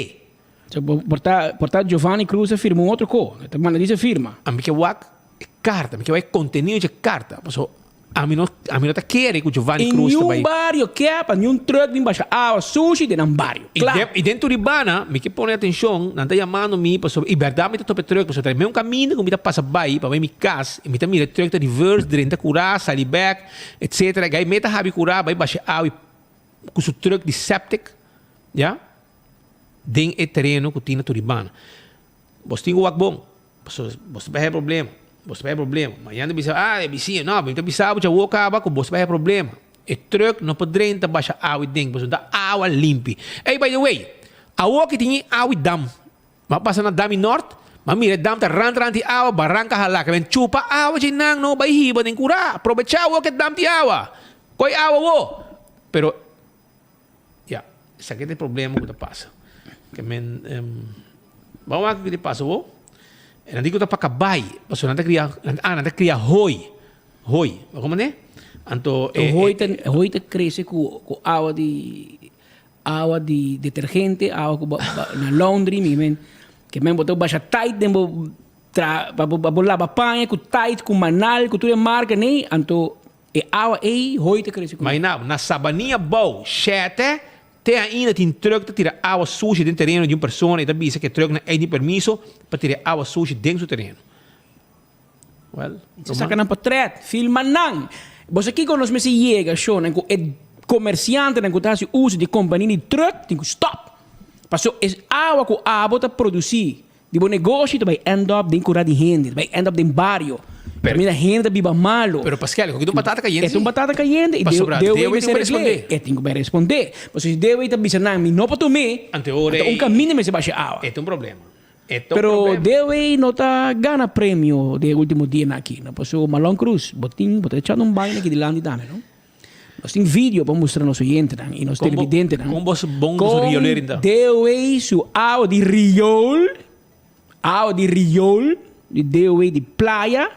So, por ta, por ta Giovanni Cruz a firma un otro ko. Ta manda dice firma. Ami ke wak e karta, mi ke wak e kontenido dje karta. Paso ami no, ami no ta kere ku Giovanni In Cruz ta niun bai. bario kepa, niun truck bin basha awa sushi den nan bario. I Kla. den, i den Turibana, mi ke pone atenshon, nan ta yamando mi pasobra i bèrdat mi ta topa e truck, pasobra ta e meun kaminda ku mi ta pasa bai pa bai mi kas, i mi ta mira e truck ta reverse, drenta kurá, sali bèk, etcetera. Gai mi ta habi kurá bai basha awa i ku su truck di septic, ya, den e tereno ku tin na Turibana. Bos tin ku wak bon, pasobra bos ta bai haya problema, bos ta bai haya problema. Mañana ta bisa, ah, e bisiña, no, mi ta bisa bo djawo kaba ku bos ta bai haya problema. E truck no por drenta basha awa den, pasobra ta awa limpi. Ey, by the way, awo ki tin e awa dam. Mi a pasa na dam nort, mi a mira e dam ta rant rant di awa, baranka hala. Ke men chupa awa dje nan no bai hiba den kura. Probecha awo ke dam tin awa. Koi awa awo. Pero Ya, esaki ta e problema ku ta pasa. Ke men, ban wak kiko ta pasa awo. E nan di ku ta pa kabai, pasobra nan ta kria, ah, nan ta kria hoi, hoi, bo komprende? Anto e. Hoi ta, hoi ta krese ku ku awa di, awa di detergente, awa ku na laundry, mi men, ke men bo ta basha tight den bo tra, pa bo, pa bo laba paña ku tight, ku manal, ku tur e marka nei, anto E awa ei hoi ta krese ku. Mainá, na Sabanilla Bou, shete, te ainda tin truck ta tira awa sushi den tereno di un persona i ta bisa ku e trucknan ei tin permiso pa tira e awa sushi den su tereno. Well, Se saka nan potret, filma nan. Bo sa kiko nos mester yega, shownan, ku e komersiantenan ku ta hasi uso di kompania di truck tin ku stop. Paso e awa ku abo ta produsí Di bo negoshi ta bai end up den kura di hende, ta bai end up den bario. Kaminda hende ta biba malo. Pero Pascal, koki ta un batata kayente E ta un batata kayente i Pasobra Dewey Dewey mester tin ku regl'é. respondé. E tin ku bai respondé. Pasobra si Dewey ta bisa nan mi no por tum'é, Ante ora anto un ei kaminda mester basha awa. E ta un problema. E ta un Pero problema. Dewey no ta gana premio den e ultimo dianan aki, no. Pasobra Malon Cruz, bo tin, bo ta echando un baina aki dilanti tambe, no. Nos tin video pa mustra nos oyentenan i nos televidentenan. Kon bo bon su riolering ta? Kon DOW su awa di riool, awa di riool di DOW di playa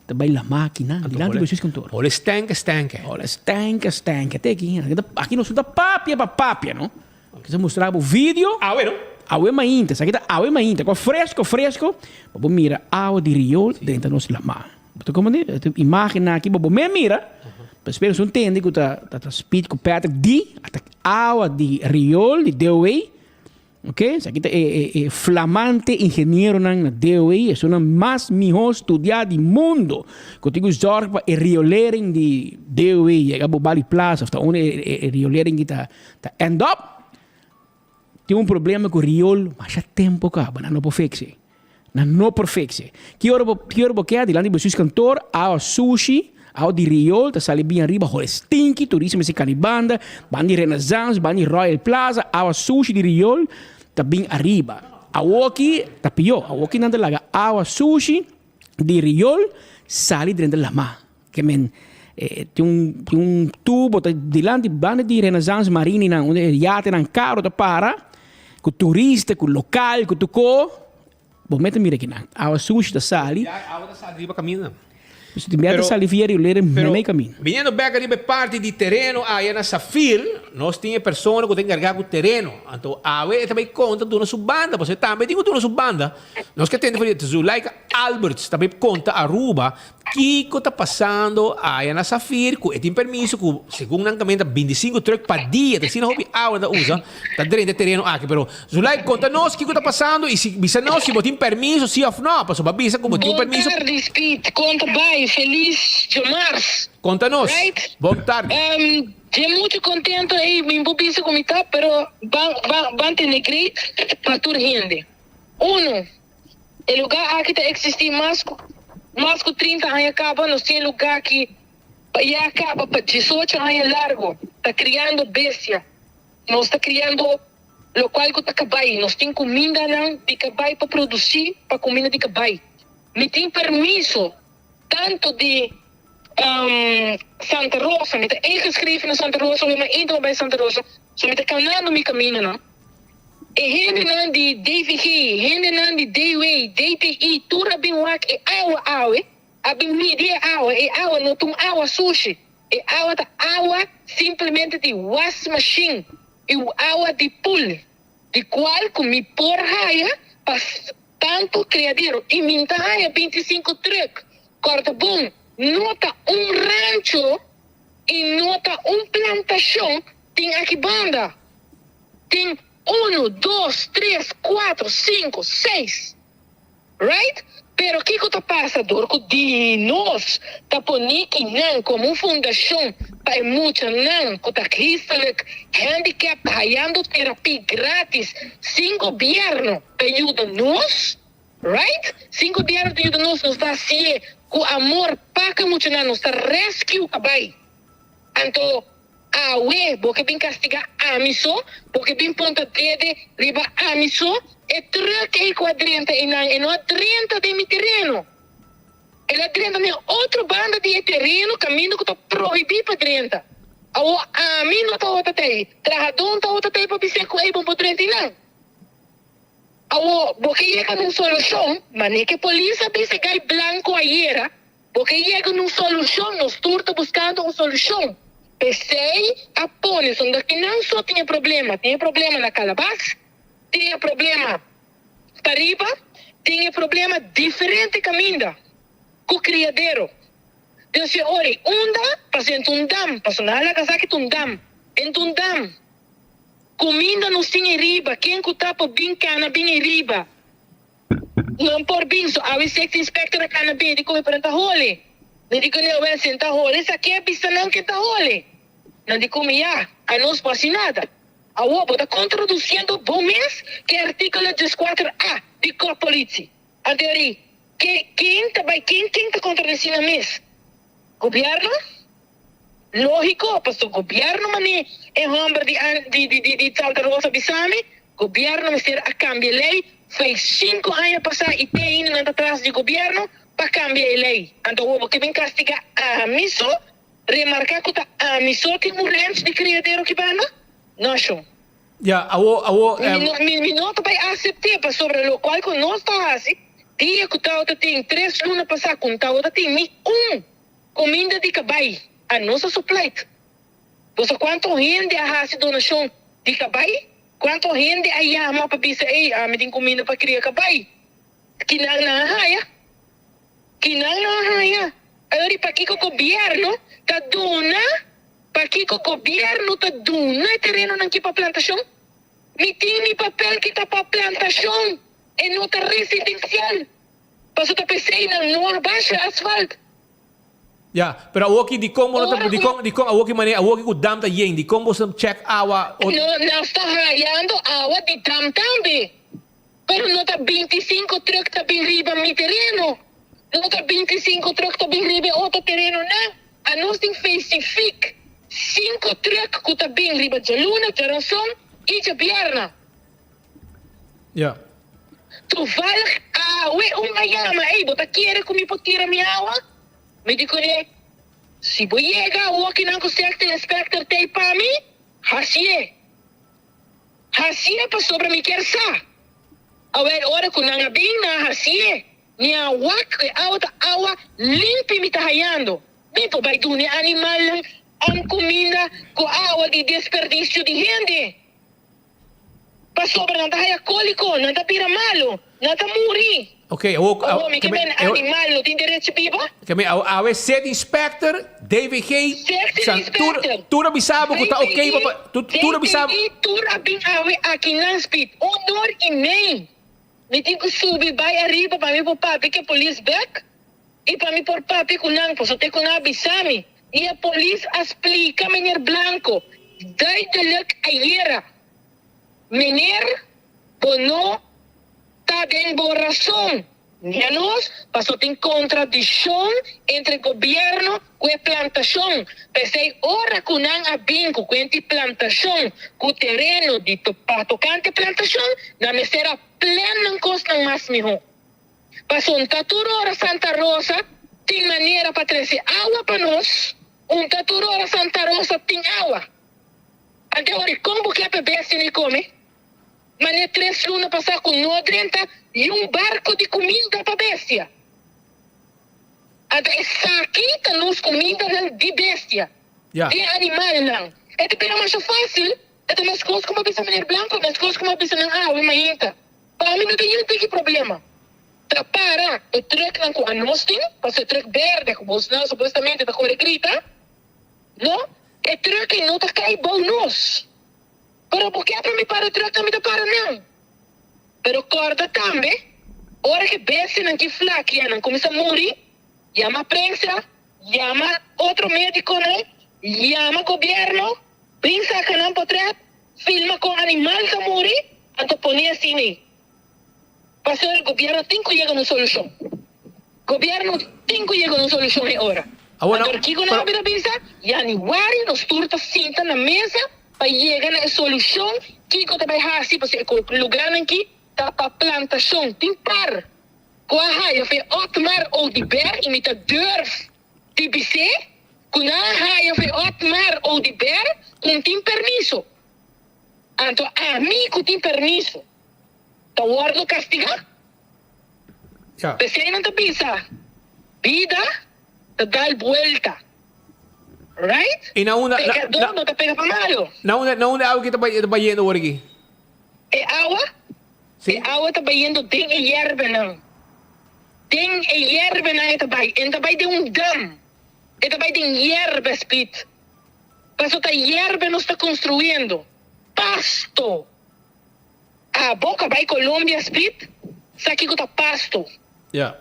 ta bai lama akinan dilanti bo kantoor. Hole stanke stanke. Hole stanke stanke. Te aki, aki nos no ta papia pa papia no. Aki ta mustra bo video. Awe no. Awe mainta, esaki ta awe mainta. Kua fresco fresco pa bo mira awa di riool drenta nos lama. Bo ta comprende? E imagennan aki bo bo mes mira, pero spero su ntende ku ta ta Speed ku Patrick di ata awa di riool di DOW. Ok, esaki ta e e e flamante ingenieronan na DOW, esunnan mas miho studia di mundo ku tin ku zorg pa e riolering di DOW yega bo Bali Plaza of ta unda e e riolering ki ta ta end up. Tin un problema ku riool masha tempo kaba, nan no por fix e. Nan no por fix e. Ki ora bo ki ora bo keda dilanti bo huiskantoor, awa sushi, awa di riool ta sali bin ariba, hole stinky, turista mester kani banda, banda di Renaissance, banda di Royal Plaza, awa sushi di riool ta bin ariba. Awoki ta pió, awoki nan ta laga awa sushi di riool sali drenta lama. Ke men tin un tin un tubo ta dilanti banda di Renaissance Marina nan unda e yatenan karo ta para ku turista ku lokal ku tur ko bo mester mira kinan awa sushi ta sali. Ya awa ta sali riba kaminda. Pasobra tin bia ta sali via Rio Lere meimei kaminda. Biniendo bek riba e parti di tereno aya na Safir nos tin e persona ku ta enkargá ku tereno anto awe e ta bai konta duna su banda pasobra e tambe tin ku duna su banda nos ke tende for di Zulaika Alberts ta bai konta Aruba Kiko ta pasando aya na Safir ku e tin permiso ku segun nan kaminda bintisinko truck pa dia ta asina hopi awa nan ta usa ta drenta e tereno aki pero Zulay konta nos kiko ta pasando i si bisa nos si bo tin permiso si of no pasobra bo a bisa ku bo tin un Bon permiso tardi Speed, kon ta bai? Felis djamars. Konta nos. Right? Bon tardi. Um, dje mucho kontento ei, mi bo bisa ku mi ta pero ban ban ban tene great pa tur hende. Uno. E lugá aki ta eksistí mas ku mas ku 30 aña kaba. Nos tin e lugá aki pa ya kaba pa diesocho aña largu ta kriando bestia. Nos ta kriando lokual ku ta kabai. Nos tin kumindanan di kabai pa produsí pa kuminda di kabai. Mi tin permiso tantu di Santa Rosa, mi ta ingeschreven na Santa Rosa, mi mainta pa bai Santa Rosa, so mi ta kanando mi kamindanan. E hendenan di DVG, hendenan di DW, DTI, tur a bin wak e awa awe, a bin midi e awa, e awa no ta un awa sushi, e awa ta awa simplemente di wasmashin i awa di pool. Di cual cu mi por haya pa tanto criadero y mi ta haya 25 truck. Corda bon, no ta un rancho y no ta un plantacion tin aki banda. Tin uno, dos, tres, cuatro, cinco, seis. Right? Pero kiko ta pasa dor ku di nos ta poni kinan komo un fundashon pa e muchanan ku ta geestelijk handicapt ta hayando terapi gratis sin gobierno ta yuda nos? Right? Sin gobierno ta yuda nos, nos ta hasié ku amor pa ku e muchanan, nos ta rescue kabay. Anto awe bo ke bin kastiga ami so, bo ke bin punta dede riba ami so, e truck ei ku a drenta einan e no a drenta den mi tereno, el a drenta den otro banda di e tereno kaminda ku ta prohibí pa drenta. Awo ami no tabata ta ei, trahadó tabata ta ei pa bis'é ku ei bo por drenta einan. Awo bo ke yega na un solushon, manera ke polis a bisa e gai blanko ayera, Bo ke yega na un solushon, nos tur ta buskando un solushon. P'esei a pone sonda ki nan so tin e problema, tin e problema na Calabas, tin e problema pariba, tin e problema diferente kaminda ku kriadero. Dios e ora ei unda pasobra en ta un dam, pasobra nan a laga sa ki ta un dam, en ta un dam. Kuminda nos tin ei riba, ken ku ta por bin kana bin ei riba. Nan por bin so awe sex inspector a cana bin di come pero nan ta hole. Mi di cune wel si nan ta hole sa ke bisa nan ke ta hole. Nan di come ya a nos por haci nada. Awo bo ta contraduciendo bo mes ke articulo 14 a di kop politie. Anto ori ke ken ta bay ken ken ta contradeci nan mes? Gobierno? Lógiko, pasobra gobièrnu manera e hòmber di di di di Santa Rosa bisa mi, gobièrnu mester a kambia e lei fei sinku aña pasá i te ainda nan ta tras di gobièrnu pa kambia e lei. Anto awor bo ke bin kastigá ami so, remarká ku ta ami so tin un ranch di kriadero ki banda? No shon. Ya, awor, awor. Mi no, mi, mi no ta bai asept'é pasobra lokual ku nos ta hasi, dia ku tabata tin tres luna pasá ku tabata tin ni un Kuminda di kabai a nos a suplait. Bo sa kuantu hende a hasi donashon di kabai? Kuantu hende a yama pa bisa, Ey, ami tin kuminda pa kria kabai? Kinan nan a haya? Kinan nan a haya? Awor, pakiko gobièrnu ta duna, pakiko gobièrnu ta duna e terenonan ki pa plantashon? Mi tin mi papel ki ta pa plantashon, e no ta residensial. Paso ta pesey nan no a basha asfalt. Ya, pero awoki dikon bo no ta dikon dikon awoki manera awoki ku dam ta yen dikon bo sa check awa o. No, nos ta hayando awa di dam tambe, pero no ta 25 truck ta bin riba mi tereno, no ta 25 truck ta bin riba e otro terenonan, anos tin specifiek sinku truck ku ta bin riba djaluna, djaranson i djabierna. Ya. Toevallig awe un a yama, Ey, bo ta kere ku mi por tira mi awa? Mi di kuné, Si bo yega awokinan ku sector inspector t'ey pa mi, hasié. Hasié pasobra mi kier sa. Awel ora ku nan a bin, nan a hasié. Mi a wak ku e awa ta awa limpi mi ta hayando. Mi por bai duna e animalnan un kuminda ku awa di desperdisio di hende. Pasobra nan ta haya kóliko, nan ta bira malu, nan ta muri. Ok, awo, Awo, mi ke men animal no tin derecho biba? Ke men, awo, awe state inspector, DVG, State san, tur, inspector, tur a bisa bo ku ta ok pa, pa, tur, tur a bisa VPD, tur a bin awe aki nan speed, un or i mei. Mi tin ku subi bai ariba pa mi por papia ku e polis bek i pa mi por papia ku nan, pasobra te ku nan a bisa mi. I e polis a splika meneer Blanco duidelijk ayera, Meneer, bo no ta den bo rason, ni anos, paso tin contradiccion entre gobierno cu e plantacion. P'esey ora cu nan a bin cu cuenti plantacion cu tereno di pa tocante plantacion, nan mester a plan nan cosnan mas miho. Pasobra tur ora Santa Rosa tin manera pa trece awa pa nos, unta tur ora Santa Rosa tin awa. Ante ora con bo ke pa bestia ni come? Mane tres luna pasa cu no a drenta ni un barco di cuminda pa bestia. Anto esaki ta nos cumindanan di bestia, di animalnan. E ta bira masha facil. E ta meskos ku mi a bisa meneer Blanco, meskos ku mi a bisa nan awe mainta. Pa mi no ta yu tiki problema. Ta para e trucknan ku anos tin, pasobra e truck berde ku bosnan supuestamente ta kore grita, no, e truck ei no ta kai bou nos. Pero bo ke pa mi para e trucknan, mi ta para nan. Pero kòrda tambe, ora ku e bestianan ki flakia nan kuminsá muri, yama prensa, yama otro médikonan, yama gobièrnu, bin saka nan potrèt, filma kon animal ta muri, anto pone asina. Pasobra gobierno tin cu yega na un solucion. Gobierno tin cu yega na un solucion e ora. Anto kico nan a bira bisa? Januari nos tur ta sinta na mesa pa yega na e solucion kico ta bay haci pasobra e lugarnan aki ta pa plantacion. Tin par cu a haya fe Otmar Oduber y mi ta durf di bis'é cu nan a haya fe Otmar Oduber cu no tin permiso. Anto ami cu tin permiso ta wordo castiga? Pesey nan ta bisa bida ta dal buelta. Right? Y na unda Pecador no ta pega pa malo. Na unda na unda e awa aki ta bayendo awor aki? E awa? E awa ta bayendo den e yerbenan. Den e yerbenan e ta bay. E ta bay den un dam. E ta bay den yerbe, Speed. Paso ta yerbe nos ta construyendo. Pasto! Abo ka bai Colombia Speed sa kiko ta pasto.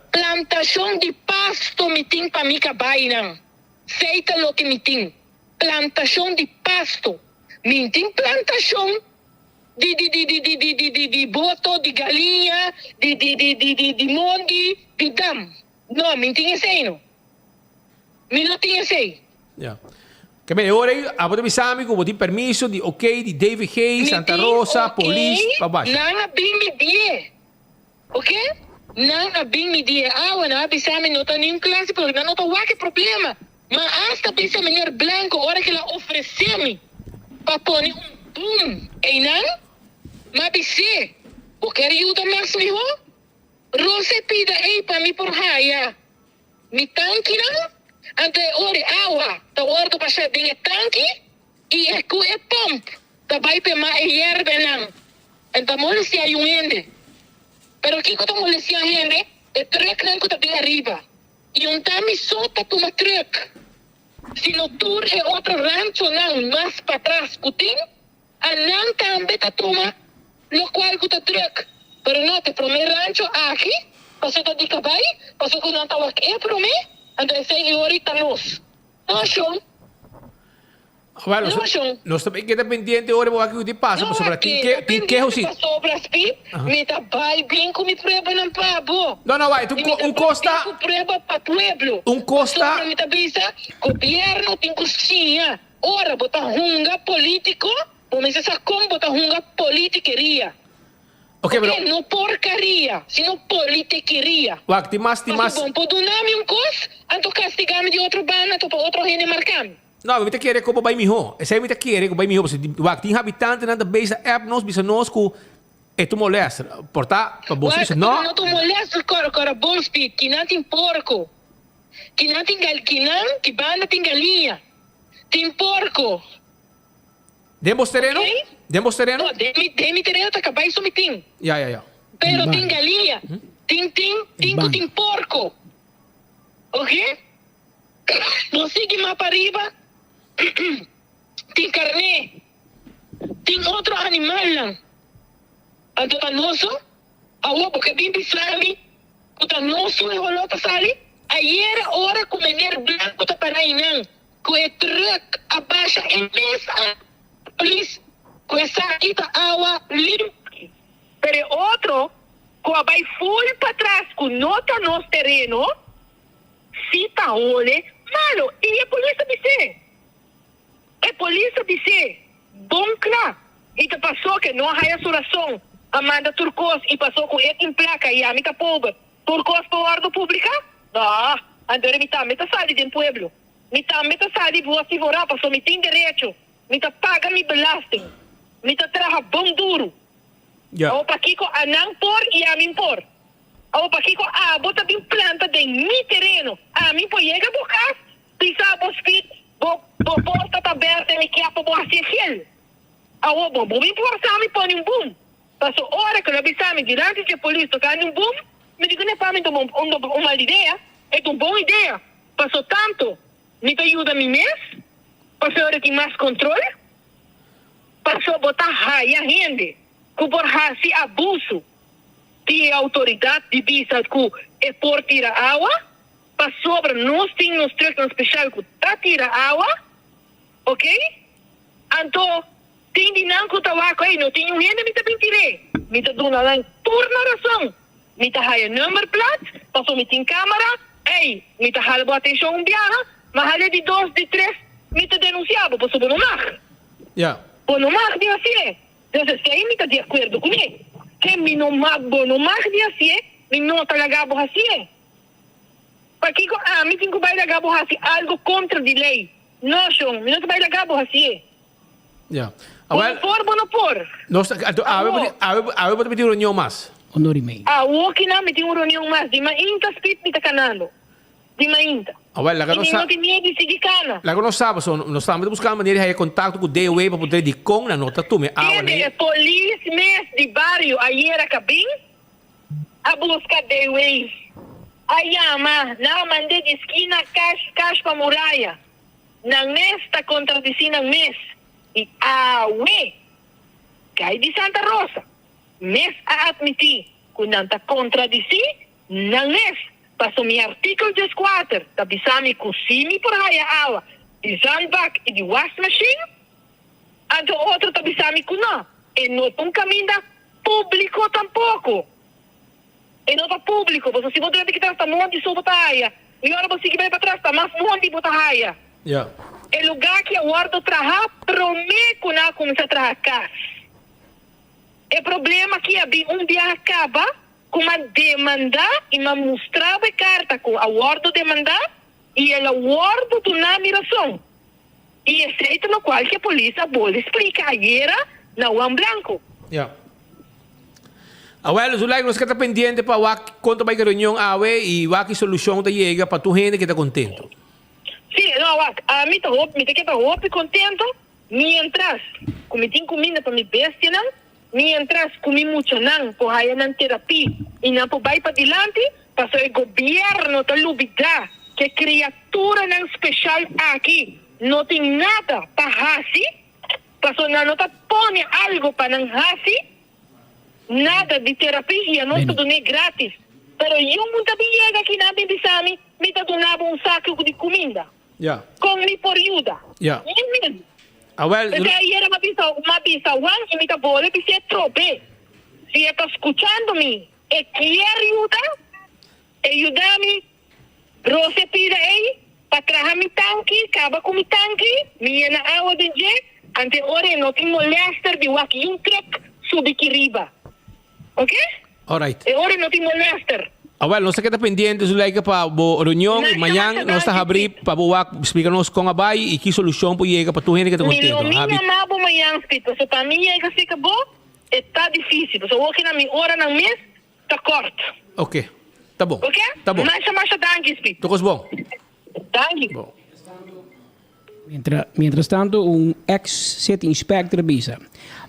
Plantacion di pasto mi tin pa mi cabaynan. Sey ta loke mi tin. Plantacion di pasto. Mi tin plantacion di di di di di di di di di boto, di galiña, di di di di di di mondi, di dam. No, mi tin esey no. Mi no tin esey. Ya. Ke men e ora ei abo ta bisa mi ku bo tin permiso di ok di DVG, Santa Rosa, polis pa basha. Nan a bin mi die. Ok? Nan a bin mi die. Awa nan a bisa mi no ta niun klase pero nan no ta wak e problema. Ma asta bisa meneer Blanco ora ke el a ofrece mi pa pone un boom einan, m'a bis'é, bo kier yuda mas miho? Rose pida ei pa mi por haya. Mi tankinan, anto e ora e awa ta wordo basha den e tanki y e cu e pump ta bay pema e yerbenan. En ta molestia yun hende. Pero kico ta molestia hende? E trucknan cu ta bin ariba. Y un ta mi so ta tuma truck, sino tur e otro ranchonan mas patras cu tin. A nan tambe ta tuma locual cu ta druk, pero no ta e prome rancho aki, pasobra ta di cabay, pasobra cu nan ta wak e prome, anto esey e ori ta nos. No shon. Well, No shon. nos ta keda pendiente ora bo wak kico tin pasa, No pasobra wak tin keda ke, tin keho pendiente si. pasobra Speed, mi ta bay bin cu mi pruebanan pa bo. No, no, wak, Y mi ta un bay cos ta. bin cu prueba pa pueblo. Un cos ta. Pasobra mi ta bisa, gobierno tin cu siña. Ora bo ta hunga politico, bo mester sa con bo ta hunga politikeria. Ok, pero. Ok, no porcaria, sino politekeria. Wak, tin mas, tin mas. Pasobra bo por duna mi un cos, anto castiga mi di otro banda, anto pa otro hende marca mi. No, mi ta kere cu bo bay miho. Esey mi ta kere cu bay miho, pasobra wak, tin habitantenan ta bezig ta app nos, bisa nos cu e ta molester. Por ta, pa bo Wak, bisa no. pero no ta un molester, cora, cora bon, Speed, kinan tin porco, kinan tin gal, kinan, ki banda tin galiña. Tin porco. Den bos tereno? Ok. Den bos tereno? No, den mi, den mi tereno ta cabay so mi tin. Ya, ya, ya. Pero tin galiña. Tin, tin, tin cu tin porco. Ok. Bo sigui mas pa riba, tin carné. Tin otro animalnan. Anto ta noso? Awor bo ke bin bisa mi ku ta nos su e holó ta sali? Ayera ora ku meneer Blanco ta para einan ku e trùk a basha e mes a polis ku esaki ta awa limpi. Pero e otro ku a bai ful patras ku no ta nos tereno si ta hole malo i e polis ta bis'é. E polis a bis'é, Bon kla, i ta pasó ke no a haya su rason, a manda tur kos i pasó ku e tin plaka i ami ta pober, tur kos por wòrdu publiká? No, anto mi tambe ta sali den pueblo, mi tambe ta sali vosiforá pasó mi tin derecho, mi ta paga mi belasting, mi ta traha bon duru. Awor pakiko anan por i ami por? Awor pakiko abo ta bin planta den mi tereno? Ami por yega bo kas Pisa bo spit, bo bo porta ta berde, mi kia pa bo hacié gel. Awor bo bo bin forsa mi pone un boom. Paso ora ku el a bisa mi dilanti dje polis tokando un boom, mi di kuné pa mi ta un un mal idea. E ta un bon idea. Paso tanto mi ta yuda mi mes, paso ora tin mas kontrol. Paso bo ta haya hende ku por hasi abuso di e outoridat di bisa ku e por tira awa, pasobra nos tin nos trucknan speshal ku ta tira awa, ok? Anto tin di nan ku ta wak, ey, no tin niun hende mi ta bin tir'é. Mi ta duna nan tur nan rason. Mi ta haya nummerplaat, paso mi tin camera, ey, mi ta hala bo atencion un biaha, ma hala di dos, di tres, mi ta denuncia bo, paso bo no mag. Ja. Bo no mag di hacié. Dus esey mi ta di acuerdo cune. Ke mi no mag, bo no mag di hacié, mi no ta laga bo hacié. Pakico ami tin cu bay laga bo haci algo contra di ley? No, shon, mi no ta bay laga bo hacié. Ja. Bo no por, bo no por. Nos ta, anto awe bo awe awe bo ta miti un reunion mas. Un ora y media. Awo kinan mi tin un reunion mas. Di mainta Speed mi ta kanando. Di mainta. Awel, laga Y nos mi sa. no tin miedu di sigui kana. Laga nos sa, pasobra nos tambe ta buscando manera di haya contacto cu DOW pa puntra dicon nan no ta tuma e awa Tende nei. e polis mes di bario ayera ka bin a busca DOW. A yama, nan a mande di skina cash cash pa muraya. Nan mes ta kontradisí nan mes i awe Guy di Santa Rosa mes a atmití ku nan ta kontradisí nan mes paso mi artíkel dieskuater ta bisa mi ku si mi por haya awa di zandbak i di wasmashin anto otro ta bisa mi ku no e no ta un kaminda públiko tampoko. E no ta públiko, pasobra si bo drenta ki tras ta mondi so bo ta haya, i ora bo sigui bai patras ta mas mondi bo ta haya. Ja. E lugá ki a wòrdu trahá promé ku nan a kuminsá traha kas. E problema aki a bin un biaha kaba ku m'a demandá i m'a mustra bo e karta ku a wòrdu demandá i el a wòrdu duná mi rason. I esei ta lokual ku e polis a bolbe splika ayera na Juan Blanco. Ja. Awel, Zulay, nos ke ta pendiente pa wak kon ta bai ke reunion awe i wak ki solushon ta yega pa tur hende ke ta kontento. Sí, no, wak, ami ta hopi, mi ta ke ta hopi kontento mientras ku mi tin kuminda pa mi bestianan, mientras ku mi muchanan por haya nan terapi i nan por bai padilanti, pasobra e gobierno ta lubida ku e kriaturanan speshal aki no tin nada pa hasi. Paso nan no ta pone algo pa nan haci, nada di terapia, nos ta dun'é gratis. Pero yun un ta bin yega aki nan bin bisa mi, mi ta duna bo un saco di cuminda. Ja. Con mi por yuda? Ja. Yun mes. Awel. P'esei ayera m'a bisa, m'a bisa Juan y mi ta bole bis'é trobe. Si e ta scuchando mi, e kier yuda, e yuda mi. Rose pida ei pa traha mi tanki, kaba ku mi tanki, mi yena awa den dje, ante ora e no tin molèster di wak yun trek subi ki riba. Oke? Alright. E ora e no tin molèster. Awel, nos ta keda pendiente, Zuleika, pa bo reunion i mañan nos ta habri pa bo wak splika nos kon a bai i ki solushon por yega pa tur hende ke ta Mi lo kontento. mi Habi. yama bo mañan, Speed, pasobra pa mi yega seka bo e ta difísil, pasobra awor ki na mi oranan mes Ta kort. Ok. Ta bon. Ok? Ta bon. Masha masha danki Speed. Tur kos bon. Danki. Bon. Mientra, mientras tanto un ex city inspector a bisa,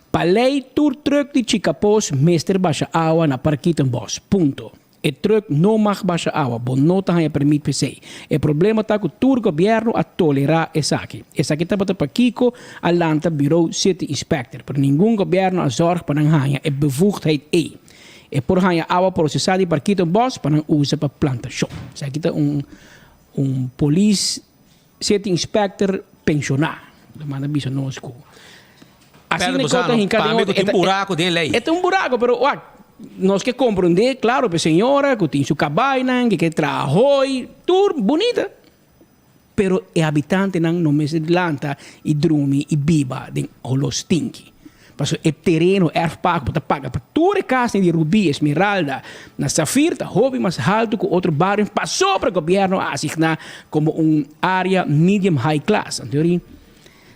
Pa ley tur truck di Chicapos mester basha awa na Parkietenbos. Punto. E truck no mag basha awa, bo no ta haña permit p'esey. E problema ta cu tur gobierno a tolera esaki. Esaki tabata pakico a lanta bureau city inspector, pero ningun gobierno a zorg pa nan haña e bevoegdheid ey. E por haña awa prosesá di Parkito Bos pa nan usa pa plantashon. Esaki ta un un polis city inspector penshoná. Lo manda bisa nos ku asina Pero e kos ta hinká pa den mi ku otro. tin buraku den lei. E ta un buraku pero wak nos ke komprondé klaro pe señora ku tin su kabainan ke ke traha hoi tur bunita pero e habitantenan no mester lanta i drumi i biba den holo stinki. Pasobra e tereno erfpacht bo ta paga pa tur e kasnan di Rubí, Esmeralda, na Safir ta hopi mas haltu ku otro barionan pasobra gobièrnu a asigná komo un área medium high class. Anto ri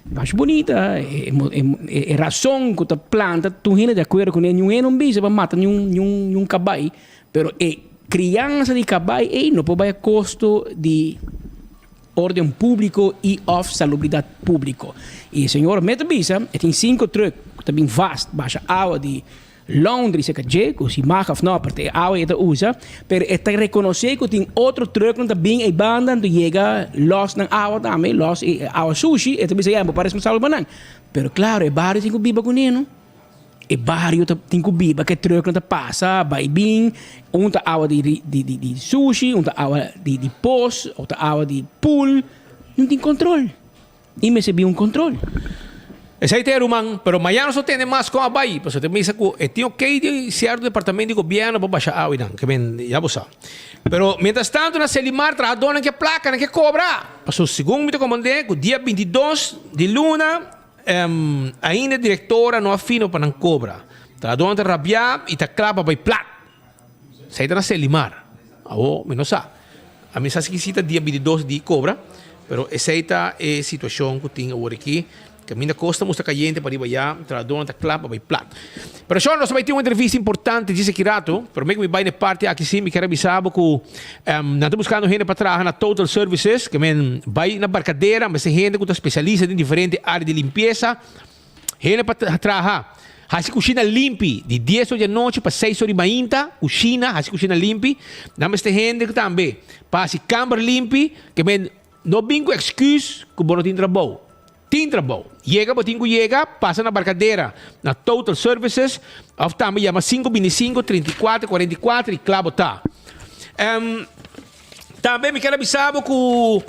masha bunita e rason ku ta planta tur hende di akuerdo kuné niun hende no bisa pa mata niun niun kabai pero e kriansa di kabai ei no por bai a kosto di Orden publico y of salubridad publico. Y e señor meta bisa, e tin cinco truck. ku ta bin vast basha awa di laundry serka dje, ku si mag òf no, pero ta e awa e ta usa, pero e ta rekonosé ku tin otro trùknan ta bin ei banda anto yega lòs nan awa tambe, lòs e awa sushi, e ta bisa ya bo pa responsabel pa nan. Pero klaro e bario tin ku biba kuné no. E bario ta tin ku biba ku e trùknan ta pasa bai bin, un ta awa di di di sushi, un ta awa di di pos, otro awa di pool, no tin kontrol. I mester bin un kontrol. Esei ta e ruman, pero mañana nos lo tende mas kon a bai, pasobra ta misa ku e tin okey di sierto departamento di gobièrnu pa basha awa einan, ke men ya bo sa. Pero mientras tanto na Selimar trahadónan ke plaka, nan ke kobra, pasobra segun mi ta komprendé ku dia 22 di luna ainda e direktora no a firma pa nan kobra. Trahadónan ta rabiá i ta kla pa bai plat. Esei ta na Selimar. Awor mi no sa. A mi sa si ta dia 22 di kobra, pero esei ta e situashon ku tin awor aki. Kaminda kos ta mustra kayente pariba ya, trahadónan ta kla pa bai plat. Pero shor, nos ta bai tin un entrevista importante djis aki rato. Promé ku mi bai na e parti aki si, mi kier a bisa bo ku nan ta buskando hende pa traha na Total Services, ke men bai na Barcadera, mester hende ku ta spesialisa den diferente área di limpiesa. Hende pa traha, hasi kushina limpi di dies or di anochi pa seis or di mainta, kushina, hasi kushina limpi. Nan mester hende tambe pa hasi kamber limpi, ke men no bin ku excuse ku bo no tin trabou. Tin trabou. Yega bo tin ku yega, pasa na Barcadera, na Total Services, of tambe yama sinku 25 34 44 i kla bo ta. Tambe mi ker a bisa bo ku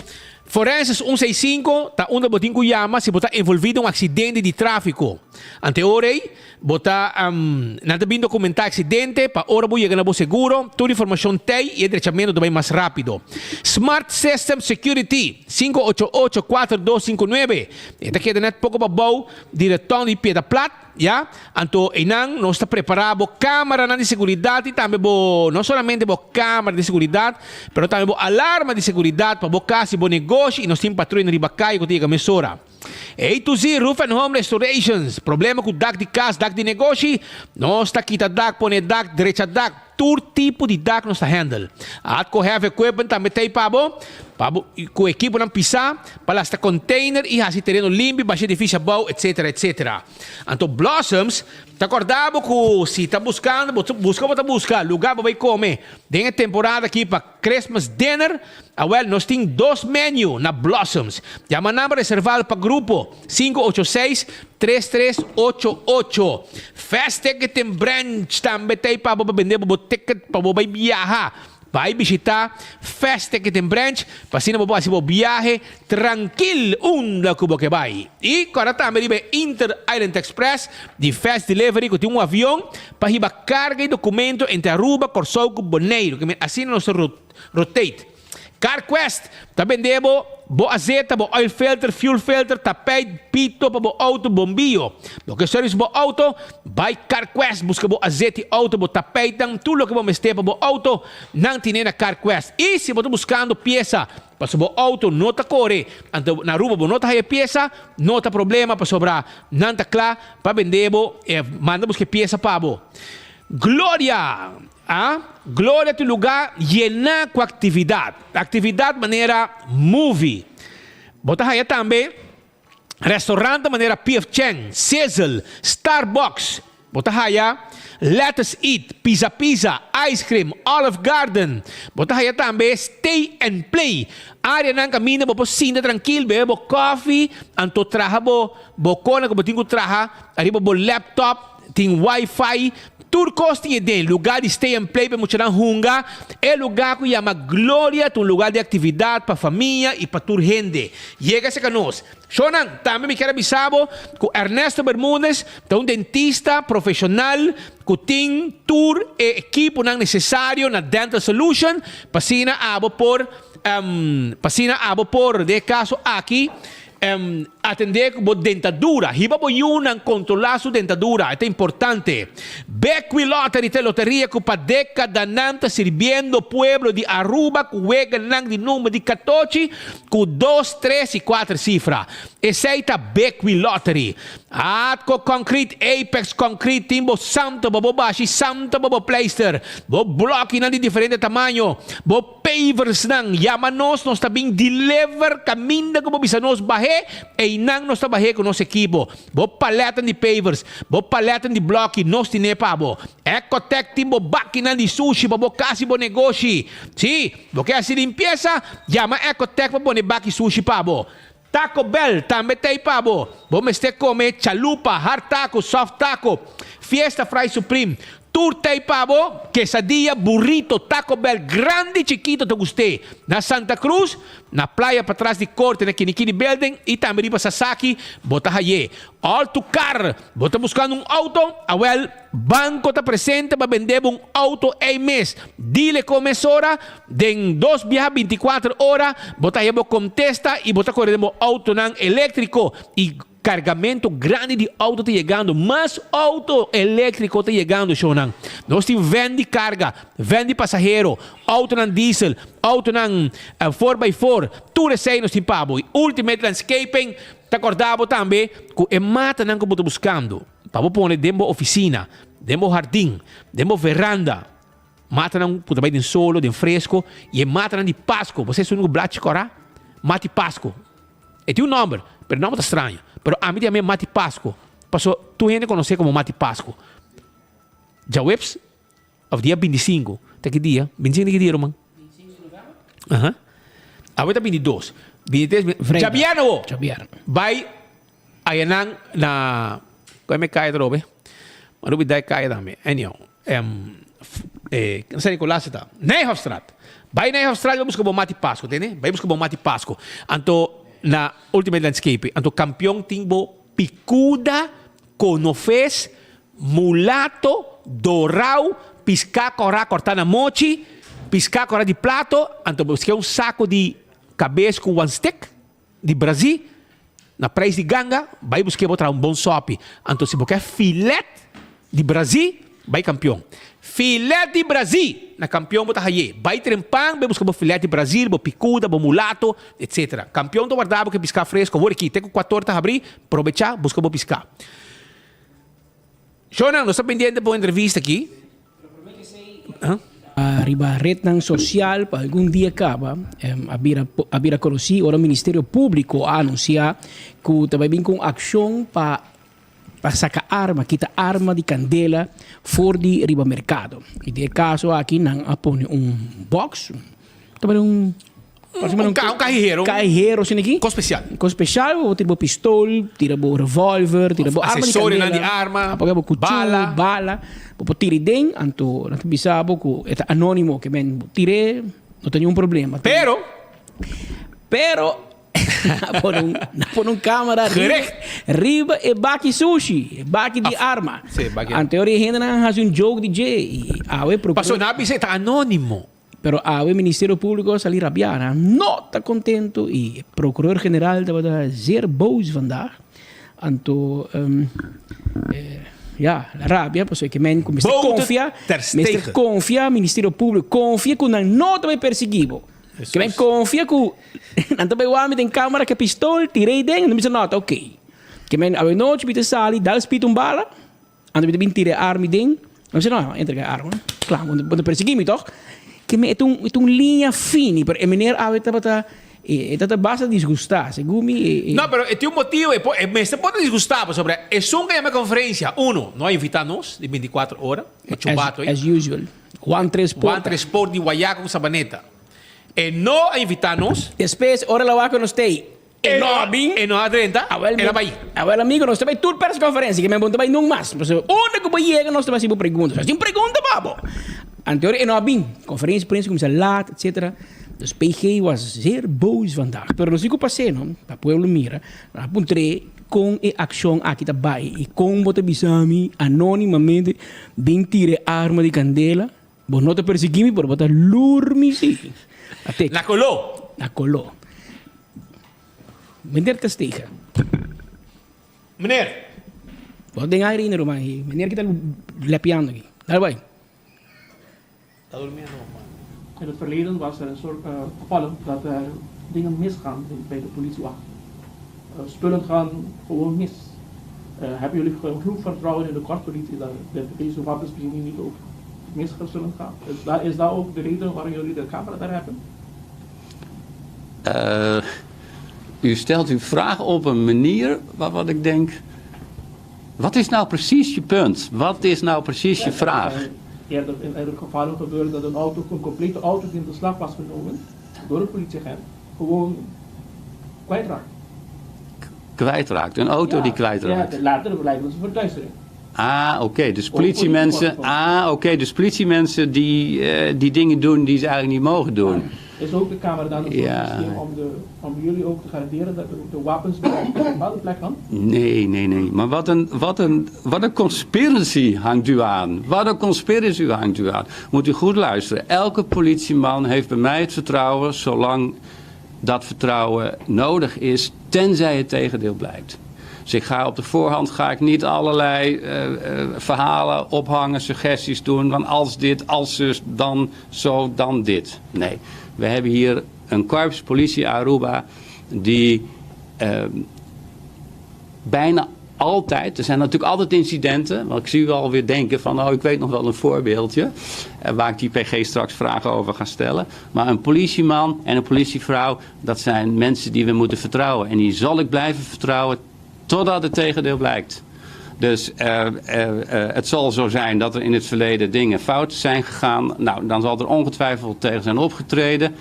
Forenses 165 ta unda bo tin ku yama si bo ta envolví den un aksidente di tráfiko. Ante ora ei, bo ta nan ta bin dokumentá aksidente pa ora bo yega na bo seguro, tur informashon t'ei i e drechamentu ta bai mas rápido. Smart System Security, 588 4259. E ta keda nèt poko pabou di retòn di Piedra Plat. Ya, anto einan nos ta prepará bo kámaranan di seguridat i tambe bo, no solamente bo kámara di seguridat, pero tambe bo alarma di seguridat pa bo kas i bo negoshi i nos tin patruyanan riba kaya ku ta yega mesora. A to Z Roof and Home Restorations, Problema ku dak di kas, dak di negoshi? Nos ta kita dak, pone dak, drecha dak, tur tipo di dak nos ta handle. Atco Heavy Equipment tambe ta ei pa bo, pa bo ku ekiponan pisá, pa lasta container i hasi tereno limpi, basha edifisio abou, etcetera, etcetera. Anto Blossoms ta corda bo cu si ta buscando, bo ta busca bo ta busca lugar pa bay come den e temporada aki pa Christmas dinner, awel nos tin dos menu na Blossoms. Yama nan pa reserva pa grupo, 586 3388. Fast Ticketing Branch tambe ta ey pa bo pa bende bo bo ticket pa bo bay biaha. Bai bishita Fast Ticketing Branch pa asina bo por hasi bo biahe trankil unda ku bo ke bai. I kòrda tambe riba e Inter Island Express di Fast Delivery ku tin un avion pa hiba karga i dokumento entre Aruba, Kòrsou ku Boneiru. Asina nos ta rotate. CarQuest ta bende bo bo azeta, bo oil filter, fuel filter, tapijt, pito pa bo auto, bombiyo. Bo ke service bo auto? Bai CarQuest buska bo azeti auto, bo tapijtnan, tur loke bo mester pa bo auto, nan tine na CarQuest. I si bo ta buskando piesa pasobra bo auto no ta kore, anto na Aruba bo no ta haya piesa, no ta problema pasobra nan ta kla pa bende bo, manda buska e piesa pa bo. Gloria! A Gloria ta un lugá yená ku aktividat. Aktividat manera movie. Bo ta haña tambe restaurantnan manera PF Chang, Sizzle, Starbucks. Bo ta haña Lettuce Eat, Pizza Pizza, Ice Cream, Olive Garden. Bo ta haña tambe Stay and Play, áreanan kaminda bo por sinta trankil, bebe bo kòfi, anto traha bo bo kona ku bo tin ku traha ariba bo laptop. Tin wifi, tur kos tin e den. Lugar di stay and play pa e muchanan hunga. E lugar ku yama Gloria ta un lugar di aktividat pa famia i pa tur hende. Yega serka nos. Shownan, tambe mi kier a bisa bo ku Ernesto Bermudez ta un dentista profeshonal ku tin tur e ekiponan nesesario na Dental Solution pa asina abo por pa asina abo por den e kaso aki Atendé ku bo dentadura. Hiba bo yunan kontrolá su dentadura. E ta importante. Bequi Lottery ta e loteria ku pa dékadanan ta sirbiendo pueblo di Aruba ku weganan di number di katochi ku dos, tres i kuater sifra. Esei ta Bequi Lottery. Atco Concrete, Apex Concrete tin bo santo pa bo bashi, santo pa bo pleister, bo blòkinan di diferente tamaño, bo. Paversnan, yama nos, nos ta bin deliver kaminda ku bo bisa nos bah'é, einan. Einan nos ta bah'é ku nos ekipo. Bo palètnan di pavers, bo palètnan di blòki, nos tin'é pa bo. Ecotec tin bo bakinan di sushi pa bo kas i bo negoshi. Sí, bo ke hasi limpiesa? Yama Ecotec pa pone baki sushi pa bo. Taco Bell tambe t'ei pa bo. Bo mester kome chalupa, hard taco, soft taco, fiesta fry supreme. Tur t'ei pa bo, quesadilla, burrito, Taco Bell grandi i chikito ta gust'é. Na Santa Cruz, na playa patras di Corte na Kinikini Building i tambe riba Sasaki bo ta hay'é. All to car, bo ta buscando un auto? Awel, Banco ta presente pa bende bo un auto ei mes. Dile con mesora, den dos biaha binticuater ora bo ta haya bo contesta i bo ta core den bo autonan electrico i Cargamento grandi di auto ta yegando, mas auto electrico ta yegando shownan. Nos tin van di carga, van di pasahero, autonan diesel, autonan four by four, tur esey nos tin pa bo. Y Ultimate Landscaping ta corda bo tambe cu e matanan cu bo ta buscando pa bo pone den bo oficina, den bo hardin, den bo veranda, matanan cu ta bay den solo, den fresco, y e matanan di Pasco, bo sa esun cu blachi cora? Mati Pasco. E tin un nomber, pero e nomber ta straño. Pero ami ta yam'é Mati Pasco, paso tur hende konos'é komo Mati Pasco. Djaweps òf dia bintisinku, ta ki dia? Bintisinku ta ki dia ruman? Aha. Awe ta bintidos, bintitres, djabièrnè awo! Bai ayanan na, kua e kaya atrobe? Mi a rubidá e kaya tambe. Anyhow, na San Nicolas e ta. Nijhofstraat. Bai Nijhofstraat bai buska bo mati Pasco, tende? Bai buska bo mati Pasco. Anto na Ultimate Landscaping. Anto Campeon tin bo picuda, conofes, mulato, dorao, pisca cora corta na mochi, pisca cora di plato. Anto bo buska un saco di cabes cu one stick. Di Brazil, na prijs di ganga, bai busk'é bo traha un bon sòpi. Anto si bo ke filet di Brazil, bai Kampion. Filet di Brazil! Na Kampion bo ta hay'é. Bai Trempan, bai buska bo filet di Brazil, bo picuda, bo mulato, etc. Kampion ta warda bo ke piská fresko. Awor aki, te ku kuator ta habrí, probechá, buska bo piská. Shownan, nos ta pendiente pa un entrevista aki. Riba retnan sosial pa algun dia kaba a bira a bira konosí ora Ministerio Públiko a anunsiá ku ta bai bin ku un akshon pa pa saka arma, kita arma di kandela for di riba merkado. I den e kaso aki nan a pone un box, ta bai un Un kahihero. Kahihero asina aki. Kos spesial. Kos spesial, bo tira bo pistol, tira bo revolver, tira bo arma di kandela. Asesorionan di arma, Apaga bo kuchú, bala. bala. Bo por tira den, anto nan ta bisa bo ku e ta anónimo, ke men bo tir'é, no ta niun problema. Pero. Pero, nan a pone un, nan a pone un kamera riba, Gerecht. riba e baki sushi, e baki di arma. Sí, baki. Anto e ora e hendenan a hasi un joke di dje i awe prokuror. Pasobra nan a bisa e ta anónimo. Pero awe Ministerio Publico a sali rabia, nan no ta contento y e Procureur General tabata zeer boos vandaag. Anto ya, la rabia pasobra ke men ku mester confia, mester confia Ministerio Publico, confia ku nan no ta bay persigui bo. Ke men confia ku nan ta bay wak mi den camera ke pistol, tir'ey den, nan bisa no ta ok. Ke men awe nochi mi ta sali dal spit un bala. Anto mi ta bin tira e arma den. Mi bisa, no, entrega e arma. Kla, bo ta persegui mi tòg? Ke mi, e ta un, e ta un liña fini, pero e meneer awe tabata, e tabata basta disgustá, segun mi e, e. No, pero e tin un motibu, e por, e mester por ta disgustá pasobra esun ke yama e konferensia, uno, no a invitá nos di bintikuater ora, e chubato ei. As usual. Juan Tres Porta. Juan Tres Porta di Guayaco ku Sabaneta. E no a invitá nos. Despues, ora la wak ku nos t'ei, E no a bin. E no a drenta. Awel, El a bai. Awel amigo, nos ta bai tur persconferencia, ke men bo no ta bai nun mas. Pasobra unda ku bo yega nos ta bai hasi bo pregunta. Nos tin pregunta pa bo. Anteor e no a bin. Conferencia prensa kuminsa laat, etcetera. Dus PG was zeer boos vandaag. Pero nos tin ku pas'é, no? Pa pueblo mira. Nos a puntr'é kon e akshon aki ta bai i kon bo ta bisa mi anonimamente bin tira e arma di kandela. Bo no ta persiguí mi, pero bo ta lur mi sí. Ate. Na koló. Na koló. Meneer Ter Stegen. Meneer. Bo den aire ainda ruman hi. Meneer ki ta lepiando aki. Dale bai. Ta durmiendo man. In het verleden was er een soort gevallen dat er dingen misgaan bij de politiewacht. Spullen gaan gewoon mis. Hebben jullie genoeg vertrouwen in de korpspolitie dat deze wapens misschien niet ook mis zullen gaan? Is dat, is dat ook de reden waarom jullie de camera daar hebben? Uh, U stelt uw vraag op een manier waarvan ik denk... Wat is nou precies je punt? Wat is nou precies je vraag? Eerder in eerder gevallen gebeurde dat een auto, een complete auto die in beslag was genomen door een politieagent, gewoon kwijtraakt. Kwijtraakt, een auto die kwijtraakt. Ja, later blijkt dat een verduistering. Ah, oké. Dus politiemensen, ah, oké. Dus politiemensen die, eh, die dingen doen die ze eigenlijk niet mogen doen. Is ook de Kamer dan een Ja. systeem om, de, om jullie ook te garanderen dat de, de wapens bij een bepaalde plek hangen? Nee, nee, nee. Maar wat een, wat een, wat een conspiracy hangt u aan. Wat een conspiracy hangt u aan. Moet u goed luisteren. Elke politieman heeft bij mij het vertrouwen, zolang dat vertrouwen nodig is, tenzij het tegendeel blijkt. Dus ik ga op de voorhand ga ik niet allerlei eh, eh, verhalen ophangen, suggesties doen. Van als dit, als zus, dan zo, dan dit. Nee, we hebben hier een korps politie Aruba die eh, bijna altijd, er zijn natuurlijk altijd incidenten, want ik zie u alweer denken van, oh ik weet nog wel een voorbeeldje, eh, waar ik die PG straks vragen over ga stellen. Maar een politieman en een politievrouw, dat zijn mensen die we moeten vertrouwen. En die zal ik blijven vertrouwen totdat het tegendeel blijkt. Dus eh, eh, eh, het zal zo zijn dat er in het verleden dingen fout zijn gegaan. Nou, dan zal er ongetwijfeld tegen zijn opgetreden.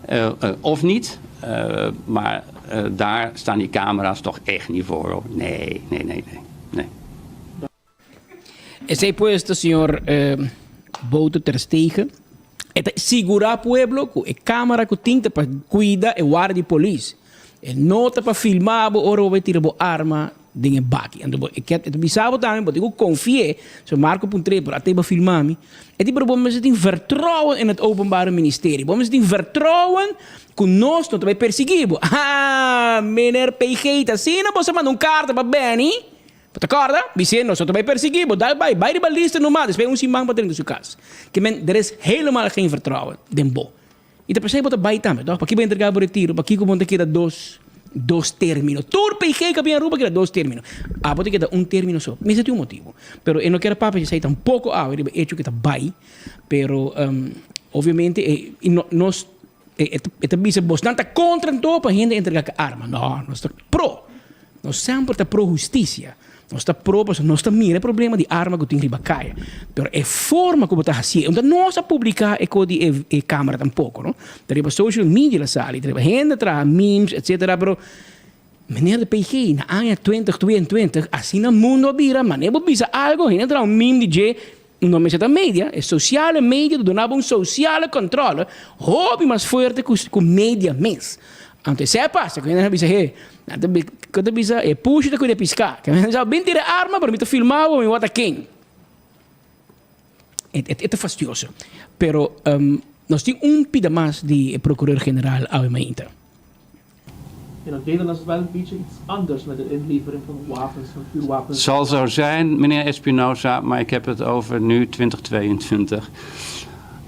Eh, eh, of niet. Eh, maar eh, daar staan die camera's toch echt niet voor. Hoor. Nee, nee, nee, nee. nee. Esey pues ta señor Bouter ter Stegen. E ta sigura pueblo cu e camera cu tin ta pa cuida e warda di polis. E no ta pa filma bo ora bo bay tira bo arma den e baki. Anto bo e ket e ta bisa bo tambe bo tin cu confi'e, so Marco puntr'e pero ate bo filma mi. E tin pero bo mester tin vertrouwen in het openbare ministerie. Bo mester tin vertrouwen cu nos no ta bay persigui bo. Ah, meneer PG ta asina bo sa manda un carta pa Benny. Bo ta kòrda? Bis'é, Nos no ta bai persiguí bo, dal bai, bai riba lista numa, despues un siman bo ta drenta su kas. Ke men, der is helemaal geen vertrouwen den bo. I ta p'esei bo ta bai tambe, tòg? Pakiko bo entregá bo retiro? Pakiko bo no ta keda dos, dos término? Tur PG ku a bin Aruba keda dos término. Abo ta keda un término so. Mester tin un motibu. Pero e no kier papia esei tampoko awe riba e echo ku e ta bai. Pero, obviamente, e, i no, nos, e, e ta bisa bosnan ta kontra anto pa hende entregá ku arma. No, nos ta pro. Nos semper ta pro hustisia. Nos ta pro pasobra nos ta mira e problema di arma ku tin riba kaya. Pero e forma ku bo ta hasié, unda nos a publiká e ko di e e kamera tampoko, no. Ta riba social media la sali, ta riba hende traha memes etsetera, pero meneer de PG, na aña twintig tweeëntwintig asina mundo a bira, manera bo bisa algo hende a traha un meme di dje, no mester ta media, e sociale media ta duna bo un sociale controle hopi mas fuerte cu cu media mes. Anto esei a pasa cu hende a bisa he, nan ta cu ta bisa e pushi ta cuida pisca. Cu hende sa bin tira e arma pero mi ta filma bo mi wou ta ken. E e ta fastioso. Pero nos tin un pida mas di e procureur general awe mainta. In het Nederlands is wel een beetje iets anders met de inlevering van wapens, van vuurwapens. Zal zo zijn, meneer Espinosa, maar ik heb het over nu 2022.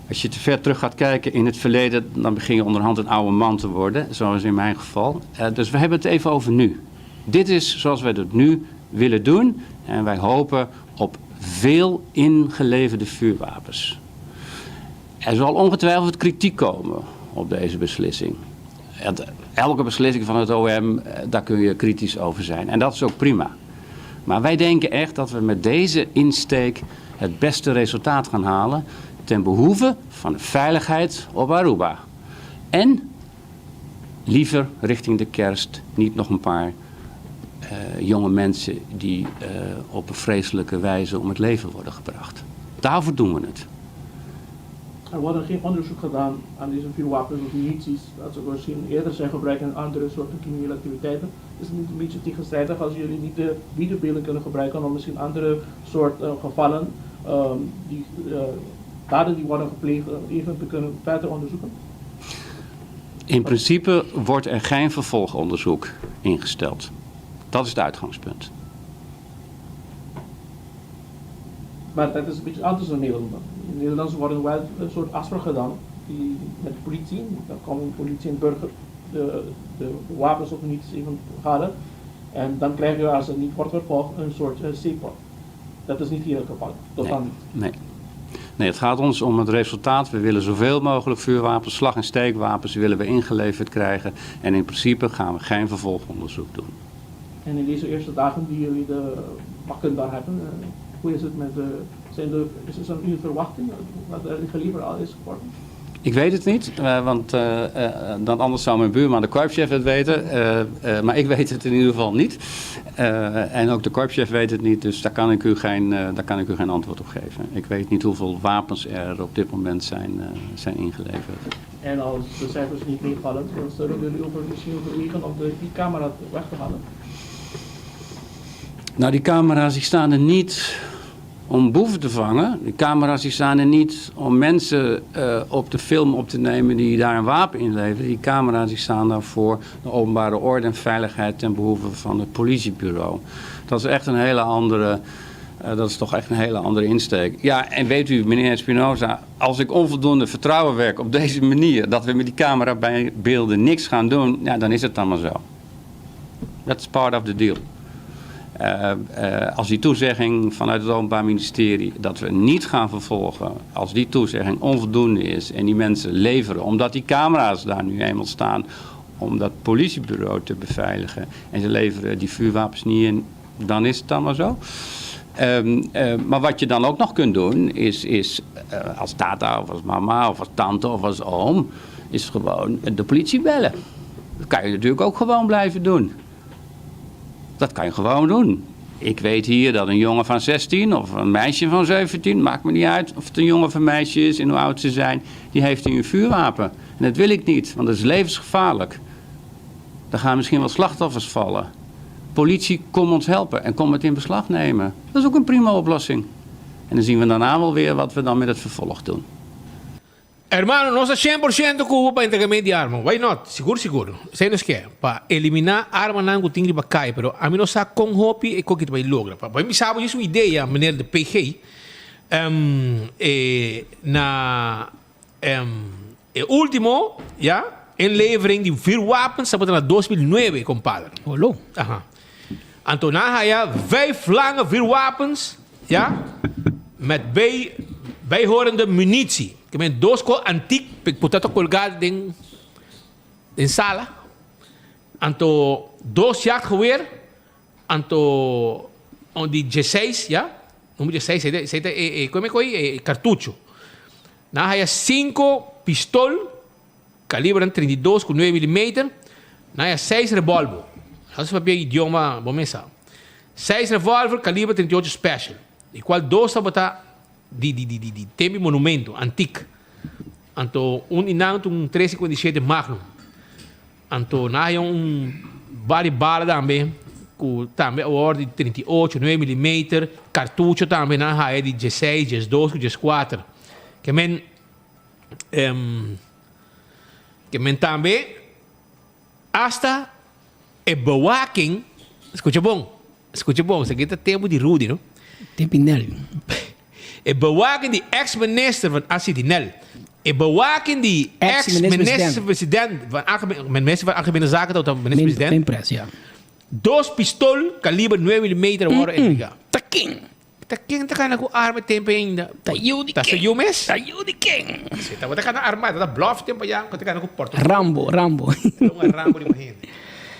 Als je te ver terug gaat kijken in het verleden, dan begin je onderhand een oude man te worden, zoals in mijn geval. Uh, dus we hebben het even over nu. Dit is zoals wij dat nu willen doen en wij hopen op veel ingeleverde vuurwapens. Er zal ongetwijfeld kritiek komen op deze beslissing. Elke beslissing van het OM, eh, daar kun je kritisch over zijn. En dat is ook prima. Maar wij denken echt dat we met deze insteek het beste resultaat gaan halen ten behoeve van de veiligheid op Aruba. En liever richting de kerst niet nog een paar uh, jonge mensen die uh, op een vreselijke wijze om het leven worden gebracht. Daarvoor doen we het. Er wordt geen onderzoek gedaan aan deze vuurwapens of munities, dat ze misschien eerder zijn gebruikt in andere soorten criminele activiteiten. Is het niet een beetje tegenstrijdig als jullie niet de videobeelden kunnen gebruiken om misschien andere soort uh, gevallen, um, die uh, daden die worden gepleegd, even te kunnen verder onderzoeken? In principe wordt er geen vervolgonderzoek ingesteld. Dat is het uitgangspunt. Maar dat is een beetje anders dan Nederland. In Nederland worden wel een soort afspraak gedaan die, met de politie. Dan komen politie en burger de, de wapens of niet even halen. En dan krijg je, als het niet wordt vervolgd, een soort uh, Dat is niet hier het geval. Totaal nee. niet. Nee. Nee, het gaat ons om het resultaat. We willen zoveel mogelijk vuurwapens, slag- en steekwapens willen we ingeleverd krijgen. En in principe gaan we geen vervolgonderzoek doen. En in deze eerste dagen die jullie de pakken daar hebben, eh, hoe is het met de, zijn de, is het uw verwachting dat er geleverd al is geworden? Ik weet het niet, eh, want eh, eh, dan anders zou mijn buurman de korpschef het weten. Maar ik weet het in ieder geval niet. En ook de korpschef weet het niet, dus daar kan ik u geen, daar kan ik u geen antwoord op geven. Ik weet niet hoeveel wapens er op dit moment zijn, zijn ingeleverd. En als de cijfers niet meevallen, dan zullen jullie over, misschien overwegen om de, die camera weg te halen? Nou, die camera's die staan er niet om boeven te vangen. Die camera's die staan er niet om mensen eh, op de film op te nemen die daar een wapen inleveren. Die camera's die staan daar voor de openbare orde en veiligheid ten behoeve van het politiebureau. Dat is echt een hele andere. Eh, dat is toch echt een hele andere insteek. Ja, en weet u, meneer Espinoza, als ik onvoldoende vertrouwen werk op deze manier, dat we met die camerabeelden niks gaan doen, ja, dan is het dan maar zo. That's part of the deal. Eh, eh, als die toezegging vanuit het Openbaar Ministerie dat we niet gaan vervolgen, als die toezegging onvoldoende is en die mensen leveren, omdat die camera's daar nu eenmaal staan om dat politiebureau te beveiligen en ze leveren die vuurwapens niet in, dan is het dan maar zo. Ehm, eh, maar wat je dan ook nog kunt doen, is, is als tata of als mama of als tante of als oom, is gewoon de politie bellen. Dat kan je natuurlijk ook gewoon blijven doen. Dat kan je gewoon doen. Ik weet hier dat een jongen van 16 of een meisje van 17, maakt me niet uit of het een jongen of een meisje is en hoe oud ze zijn, die heeft hier een vuurwapen. En dat wil ik niet, want dat is levensgevaarlijk. Daar gaan misschien wel slachtoffers vallen. Politie, kom ons helpen en kom het in beslag nemen. Dat is ook een prima oplossing. En dan zien we daarna wel weer wat we dan met het vervolg doen. Hermano, nos ta shen por shento ku bo pa entregament di arma. Why not? Sigur sigur. Esei nos ke, pa eliminá armanan ku tin riba kai, pero ami no sa kon hopi e koki ta bai logra. Pa mi sa bo djis un idea, meneer de PG, e na e ultimo, ya, inlevering di vuurwapens tabata na 2009, compadre. Holo. Aha. Anto nan haya vijf lange vuurwapens, ya, met bij, bijhorende munitie. Ke men dos ko antiek, pe por ta ta colga den, den sala. Anto dos jachtgeweer, anto un di dieseis, ya, nummer dieseis, esei ta e, e, como e koe, e cartucho. Nan haya cinco pistol Kalibernan 32 ku 9 milimeter, nan ya seis revolver. Nos papia idioma bo mes sa. Seis revolver kaliber 38 special, di kual dos tabata di di di di tempi monumento, antik. Anto un di nan ta un 357 Magnum. Anto nan haya un bar di bala tambe ku tambe awor di 38, 9 milimeter, kartucho tambe nan haya di dieseis, diesdos ku dieskuater. Ke men Um, ke men tambe hasta e bewaking, escucha bon, escucha bon, esaki ta tempo di Rudy, no? Tempo Nel. E bewaking di ex-minister van Assi di Nel. E bewaking di ex-minister-president van Algemene, minister van Algemene Zaken, dat minister-president. Mijn pres, ja. Dos pistol kaliber 9 mm worden mm -mm. Ta ken? Ta ken ta kana ku arma tempo ainda? Ta yu di ken? Ta su yu mes? Ta yu di ken? Si, tabata kana arma, ta bluff tempo ya, ku ta kana ku porto. Rambo, Rambo. Un Rambo di hende.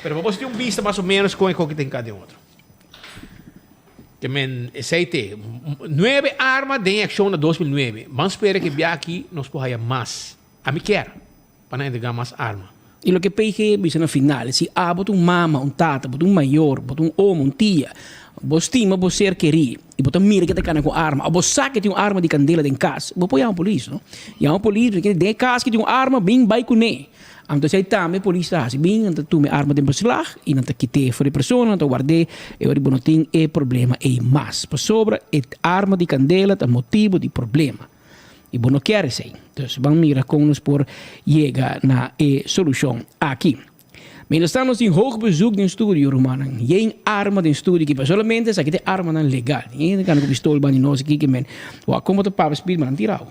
Pero pa bo tin un bista mas o menos kon e koki ta hinka den otro. Ke men esei te. Nuebe arma den akshon na 2009. Ban spera ke bia aki nos por haya mas. Ami kier pa nan entrega mas arma. I loke PG bisa na final, si abo ta un mama, un tata, bo ta un mayor, bo ta un omo, un tia, bo stima bo ser kerí i bo ta mira ke ta kana ku arma òf bo sa ke tin un arma di kandela den kas, bo por yama polis, no? Yama polis, pasobra den e kas ke tin un arma, bin bai kuné. Anto esei tambe polis ta hasi, bin nan ta tuma e arma den beslag i nan ta kit'é for di persona, nan ta ward'é e ora di bo no tin e problema ei mas. Pasobra e arma di kandela ta motibu di problema. I bo no kier esei. Dus ban mira kon nos por yega na e solushon aki. Mientras nos tin hoog bezoek den studio, rumannan. Yen arma den studio aki, pero solamente esaki ta e armanan legal. Tin hende kanda ku pistol banda di nos aki ke men wak komo ta papia speed ma nan tirao.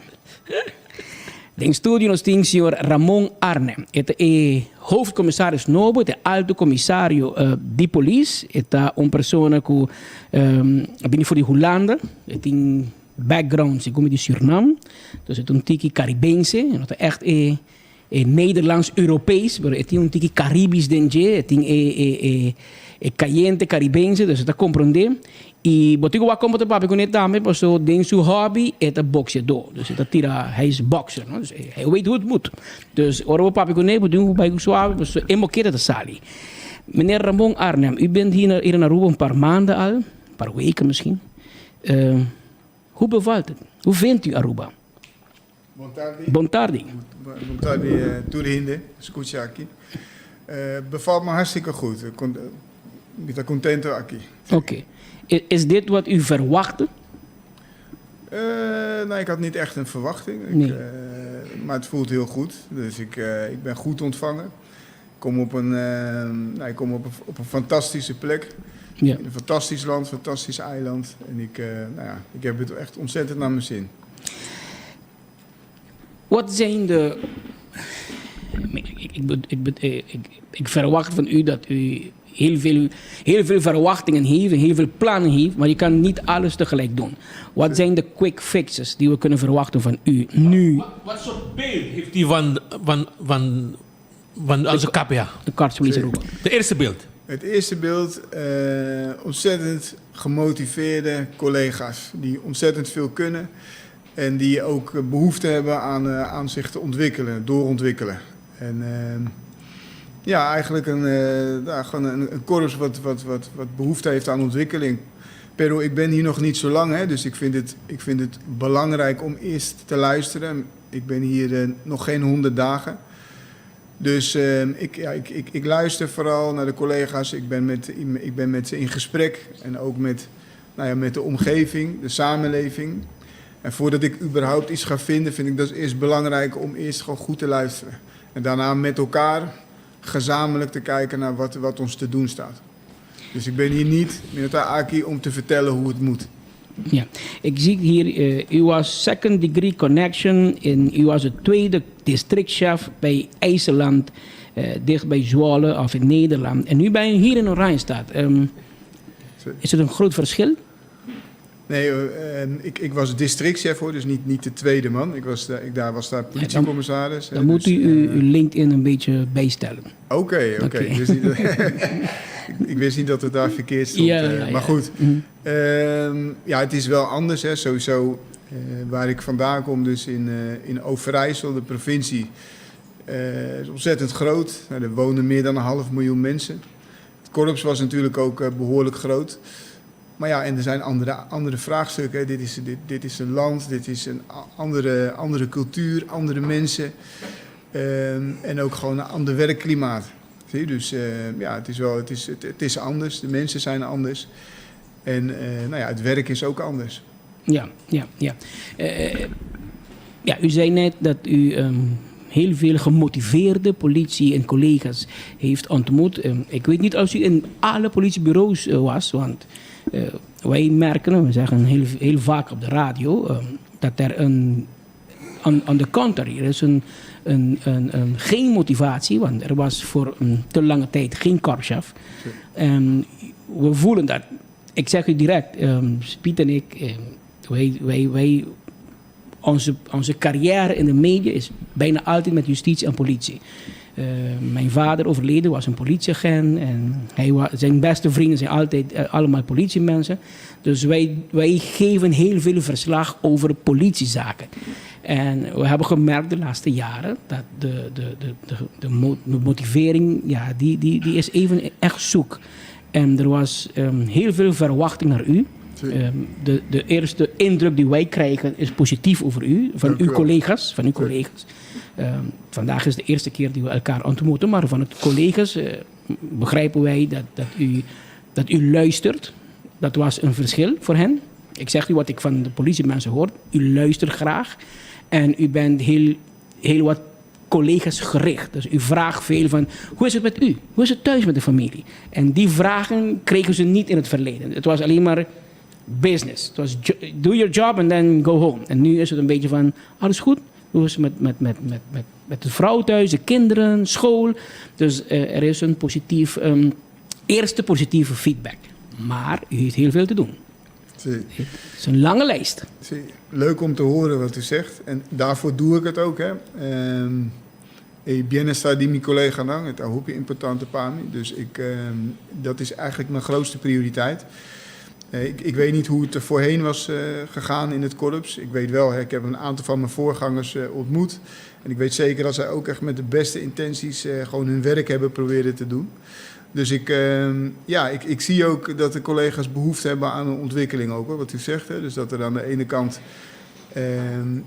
Den studio nos tin señor Ramon Arne. E ta e hoofdcommissaris nobo, e ta e alto commissario di polis. E ta un persona ku a bini for di Hulanda. E tin. background segun mi di Surinam, dus e ta un tiki Caribense, e no ta echt e e Nederlands Europees, pero e tin un tiki Caribisch den dje, e tin e e e e cayente Caribense, dus e ta comprende. Y bo tin cu wak como ta papia cune tambe, paso den su hobby e ta boxeador, dus e ta tira, hij is boxer, no? Dus hij weet hoe het moet. Dus ora bo papia cune, bo tin cu bay suave, paso e moketa ta sali. Meneer Ramon Arnhem, u bent hier in Aruba een paar maanden al, een paar weken misschien. Hoe bevalt het? Hoe vindt u Aruba? Bon tardi. Bon tardi. Bon tardi eh, tur hende, scucha aki. Eh, bevalt me hartstikke goed. Ik ben contento aki. Oké. Is dit wat u verwachtte? Uh, nou, ik had niet echt een verwachting. Ik, Nee. Maar het voelt heel goed. Dus ik ben goed ontvangen. Ik kom op een, nou, ik kom op een fantastische plek. In een fantastisch land, fantastisch eiland. En nou ja, ik heb het echt ontzettend naar mijn zin. Wat zijn de. Ik, ik, ik, ik, ik verwacht van u dat u heel veel verwachtingen heeft en heel veel plannen heeft, maar je kan niet alles tegelijk doen. Wat zijn de quick fixes die we kunnen verwachten van u nu? Wat soort beeld heeft u van onze KPA? De Korpspolitie Aruba. De eerste beeld. Het eerste beeld, ontzettend gemotiveerde collega's die ontzettend veel kunnen en die ook behoefte hebben aan zich te ontwikkelen, doorontwikkelen. En ja, eigenlijk nou, gewoon een korps wat behoefte heeft aan ontwikkeling. Pero ik ben hier nog niet zo lang, hè, dus ik vind het belangrijk om eerst te luisteren. Ik ben hier nog geen 100 dagen. Dus ja, ik luister vooral naar de collega's. Ik ben met ze in gesprek en ook met, nou ja, met de omgeving, de samenleving. En voordat ik überhaupt iets ga vinden, vind ik dat eerst belangrijk om eerst gewoon goed te luisteren. En daarna met elkaar gezamenlijk te kijken naar wat ons te doen staat. Dus ik ben hier niet met aki om te vertellen hoe het moet. Ja, ik zie hier, u was second degree connection en u was de tweede districtchef bij IJsseland, dicht bij Zwolle of in Nederland. En nu ben je hier in Oranjestad. Is het een groot verschil? Nee, ik was districtchef hoor, dus niet de tweede man. Ik was daar politiecommissaris. Dan moet dus, u uw LinkedIn een beetje bijstellen. Oké. Oké. Dus niet, ik wist niet dat het daar verkeerd stond. Maar goed, ja, het is wel anders. Hè. Sowieso waar ik vandaan kom, dus in Overijssel, de provincie, is ontzettend groot. Nou, er wonen meer dan een half miljoen mensen. Het korps was natuurlijk ook behoorlijk groot. Maar ja, en er zijn andere vraagstukken. Hè. Dit is een land, dit is een andere cultuur, andere mensen. En ook gewoon een ander werkklimaat. Zie je? Dus ja, het is wel, het is, het, het is anders. De mensen zijn anders. En nou ja, het werk is ook anders. Ja. Ja, u zei net dat u heel veel gemotiveerde politie en collega's heeft ontmoet. Ik weet niet of u in alle politiebureaus was, want wij merken, we zeggen heel, heel vaak op de radio, dat er een, on the contrary, er is een geen motivatie, want er was voor een te lange tijd geen korpschef. En we voelen dat. Ik zeg u direct, Piet en ik, onze carrière in de media is bijna altijd met justitie en politie. Mijn vader overleden was een politieagent en zijn beste vrienden zijn altijd allemaal politiemensen. Dus wij geven heel veel verslag over politiezaken. En we hebben gemerkt de laatste jaren dat de motivering, ja, die is even echt zoek. En er was heel veel verwachting naar u. De eerste indruk die wij krijgen is positief over u, van Dank u uw wel. collega's. Van uw collega's. Vandaag is de eerste keer die we elkaar ontmoeten, maar van het collega's begrijpen wij dat u luistert. Dat was een verschil voor hen. Ik zeg u wat ik van de politiemensen hoor. U luistert graag en u bent heel, heel wat collega's gericht. Dus u vraagt veel van, hoe is het met u? Hoe is het thuis met de familie? En die vragen kregen ze niet in het verleden. Het was alleen maar business. Het was do your job and then go home. En nu is het een beetje van, alles goed? Hoe is het met de vrouw thuis, de kinderen, school? Dus er is een eerste positieve feedback. Maar u heeft heel veel te doen. Sí. Het is een lange lijst. Sí. Leuk om te horen wat u zegt. En daarvoor doe ik het ook. Hè. Um, e bienestar di mi colleganan, e ta hopi importante pa mi. Dus ik, um, dat is eigenlijk mijn grootste prioriteit. Eh, ik, ik weet niet hoe het er voorheen was uh, gegaan in het korps. Ik weet wel, hè, ik heb een aantal van mijn voorgangers uh, ontmoet. En ik weet zeker dat zij ook echt met de beste intenties uh, gewoon hun werk hebben proberen te doen. Dus ik, uh, ja, ik, ik zie ook dat de collega's behoefte hebben aan een ontwikkeling ook, hoor, wat u zegt. Hè. Dus dat er aan de ene kant uh,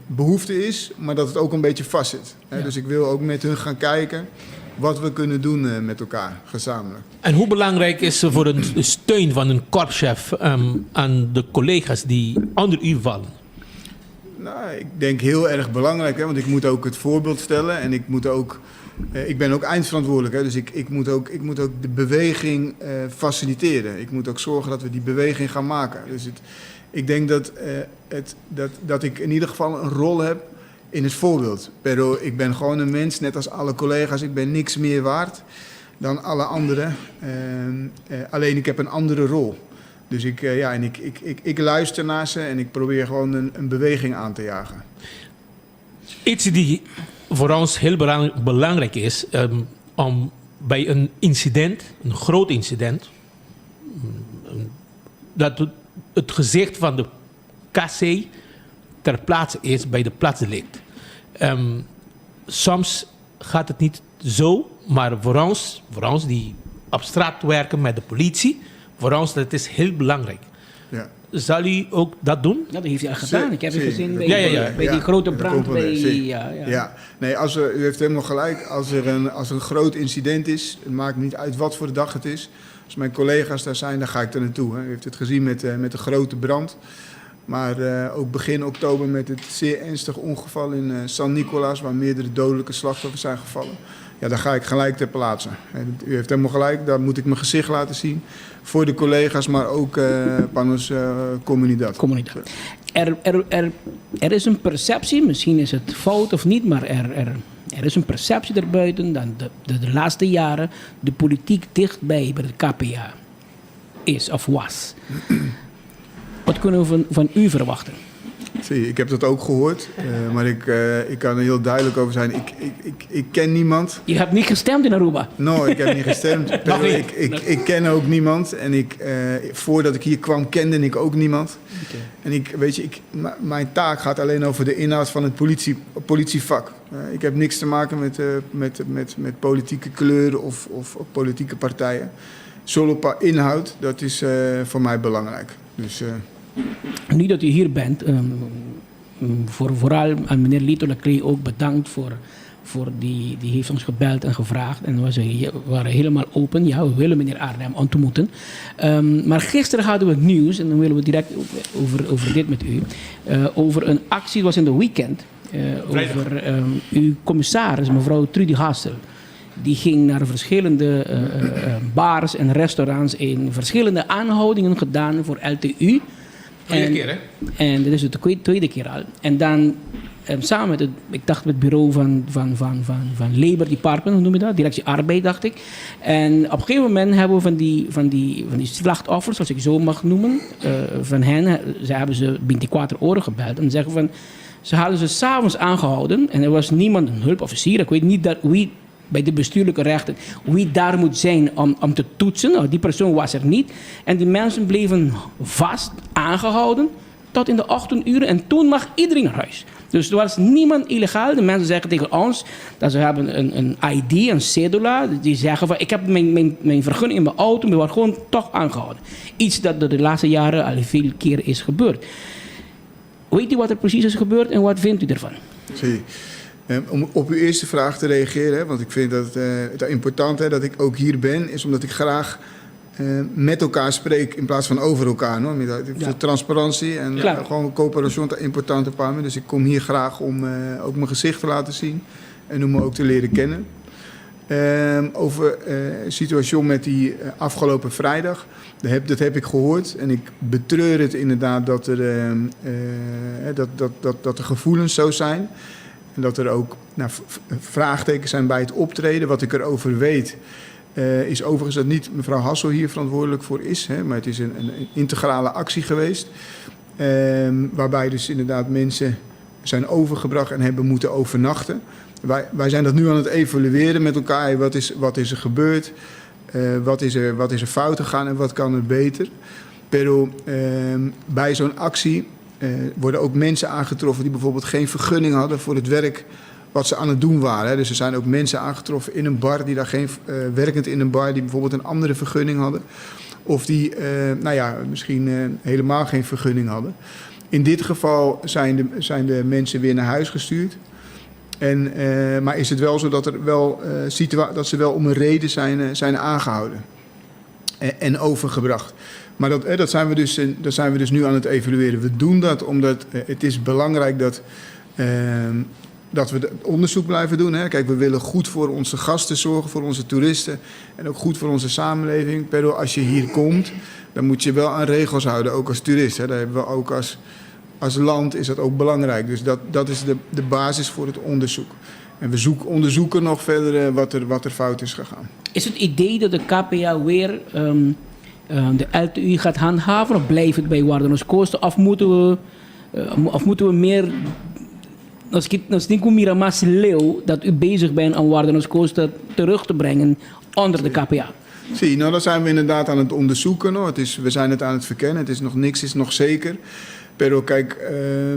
behoefte is, maar dat het ook een beetje vastzit. Hè. Ja. Dus ik wil ook met hun gaan kijken wat we kunnen doen uh, met elkaar, gezamenlijk. En hoe belangrijk is voor een steun van een korpschef um, aan de collega's die onder u vallen? Nou, ik denk heel erg belangrijk, hè, want ik moet ook het voorbeeld stellen en ik moet ook. Uh, ik ben ook eindverantwoordelijk, hè, dus ik, ik, moet ook, ik moet ook de beweging uh, faciliteren. Ik moet ook zorgen dat we die beweging gaan maken. Dus het, ik denk dat, uh, het, dat, dat ik in ieder geval een rol heb in het voorbeeld. Pero ik ben gewoon een mens, net als alle collega's. Ik ben niks meer waard dan alle anderen. Uh, alleen ik heb een andere rol. Dus ik, uh, ja, en ik, ik, ik, ik luister naar ze en ik probeer gewoon een, een beweging aan te jagen. Iets die voor ons heel belang, belangrijk is, um, om bij een incident, een groot incident, dat het gezicht van de KC ter plaatse is bij de plaatsdelict. Um, soms gaat het niet zo, maar voor ons, voor ons die op straat werken met de politie, voor ons dat is heel belangrijk. Ja. Zal u ook dat doen? Ja, dat heeft hij al gedaan. Ik heb het gezien bij, ja, ja, ja. bij die grote brand. Bij, ja, ja. ja, nee, als er, u heeft helemaal gelijk. Als er, een, als er een groot incident is, het maakt niet uit wat voor de dag het is. Als mijn collega's daar zijn, dan ga ik er naartoe. Hè. U heeft het gezien met, uh, met de grote brand. Maar uh, ook begin oktober met het zeer ernstig ongeval in uh, San Nicolas, waar meerdere dodelijke slachtoffers zijn gevallen. Ja, daar ga ik gelijk ter plaatse. En u heeft helemaal gelijk, daar moet ik mijn gezicht laten zien. Voor de collega's, maar ook uh, Panos uh, Comunidad. Comunidad. Er, er, er, er is een perceptie, misschien is het fout of niet, maar er, er, er is een perceptie erbuiten dat de, de, de laatste jaren de politiek dichtbij bij de KPA is of was. Wat kunnen we van, van u verwachten? Zie, ik heb dat ook gehoord, uh, maar ik, uh, ik kan er heel duidelijk over zijn. Ik, ik, ik, ik ken niemand. Je hebt niet gestemd in Aruba? No, ik heb niet gestemd. Pero ik, ik, ik ken ook niemand. En ik, uh, voordat ik hier kwam, kende ik ook niemand. Okay. En ik, weet je, ik, mijn taak gaat alleen over de inhoud van het politie, politievak. ik heb niks te maken met, met, met, met politieke kleuren of, of politieke partijen. Solo pa inhoud, dat is voor mij belangrijk. Dus, Nu dat u hier bent, um, voor, vooral aan meneer Lito Lacree ook bedankt voor, voor die, die heeft ons gebeld en gevraagd. En we waren helemaal open. Ja, we willen meneer Arnhem ontmoeten. Um, maar gisteren hadden we het nieuws, en dan willen we direct over, over dit met u, uh, over een actie, het was in de weekend, uh, over um, uw commissaris, mevrouw Trudy Hassel. Die ging naar verschillende uh, bars en restaurants in verschillende aanhoudingen gedaan voor LTU. Tweede en, keer, hè? En dit is de tweede keer al. En dan um, samen met het, ik dacht met het bureau van, van, van, van, van Labor Department, hoe noem je dat? Directie Arbeid, dacht ik. En op een gegeven moment hebben we van die, van die, van die slachtoffers, zoals ik zo mag noemen, uh, van hen, ze hebben ze 24 oren gebeld en zeggen van, ze hadden ze s'avonds aangehouden en er was niemand, een hulpofficier, ik weet niet dat, wie bij de bestuurlijke rechten, wie daar moet zijn om, om te toetsen. Nou, die persoon was er niet. En die mensen bleven vast aangehouden tot in de ochtenduren. En toen mag iedereen naar huis. Dus er was niemand illegaal. De mensen zeggen tegen ons dat ze hebben een, een ID, een cedula. Die zeggen van ik heb mijn, mijn, mijn vergunning in mijn auto, maar wordt gewoon toch aangehouden. Iets dat de laatste jaren al veel keer is gebeurd. Weet u wat er precies is gebeurd en wat vindt u ervan? Zie. Om op uw eerste vraag te reageren, want ik vind dat uh, het important hè, dat ik ook hier ben, is omdat ik graag uh, met elkaar spreek in plaats van over elkaar. No? Ja. Transparantie en uh, gewoon coöperatie importante paar. Dus ik kom hier graag om uh, ook mijn gezicht te laten zien en om me ook te leren kennen. Um, over de situatie met die afgelopen vrijdag. Dat heb, dat heb ik gehoord en ik betreur het inderdaad dat er, uh, dat, dat, dat, dat de gevoelens zo zijn. En dat er ook nou, vraagtekens zijn bij het optreden. Wat ik erover weet, Is overigens dat niet mevrouw Hassel hier verantwoordelijk voor is, hè, maar het is een, een integrale actie geweest. Waarbij dus inderdaad mensen zijn overgebracht en hebben moeten overnachten. Wij, wij zijn dat nu aan het evalueren met elkaar. Wat is, wat is er gebeurd? Wat, is er, wat is er fout gegaan en wat kan er beter? Pero bij zo'n actie worden ook mensen aangetroffen die bijvoorbeeld geen vergunning hadden voor het werk wat ze aan het doen waren. Dus er zijn ook mensen aangetroffen in een bar die daar geen, werkend in een bar die bijvoorbeeld een andere vergunning hadden. Of die, nou ja, misschien helemaal geen vergunning hadden. In dit geval zijn de, zijn de mensen weer naar huis gestuurd. En, maar is het wel zo dat, er wel, dat ze wel om een reden zijn, zijn aangehouden en, en overgebracht. Maar dat, dat, zijn we dus, dat zijn we dus nu aan het evalueren. We doen dat omdat het is belangrijk dat, dat we het onderzoek blijven doen. Hè. Kijk, we willen goed voor onze gasten zorgen, voor onze toeristen en ook goed voor onze samenleving. Pero als je hier komt, dan moet je wel aan regels houden, ook als toerist. Hè. Daar hebben we ook als, als land is dat ook belangrijk. Dus dat, dat is de, de basis voor het onderzoek. En we zoek, onderzoeken nog verder wat er, wat er fout is gegaan. Is het idee dat de KPA weer de LTU gaat handhaven of blijft het bij Warda Nos Costa? Of moeten we, of moeten we meer nos tin cu mira mas leu dat u bezig bent om Warda Nos Costa terug te brengen onder de KPA. Zie, nou dat zijn we inderdaad aan het onderzoeken. Hoor. Het is, we zijn het aan het verkennen. Het is nog niks is nog zeker. Pero kijk,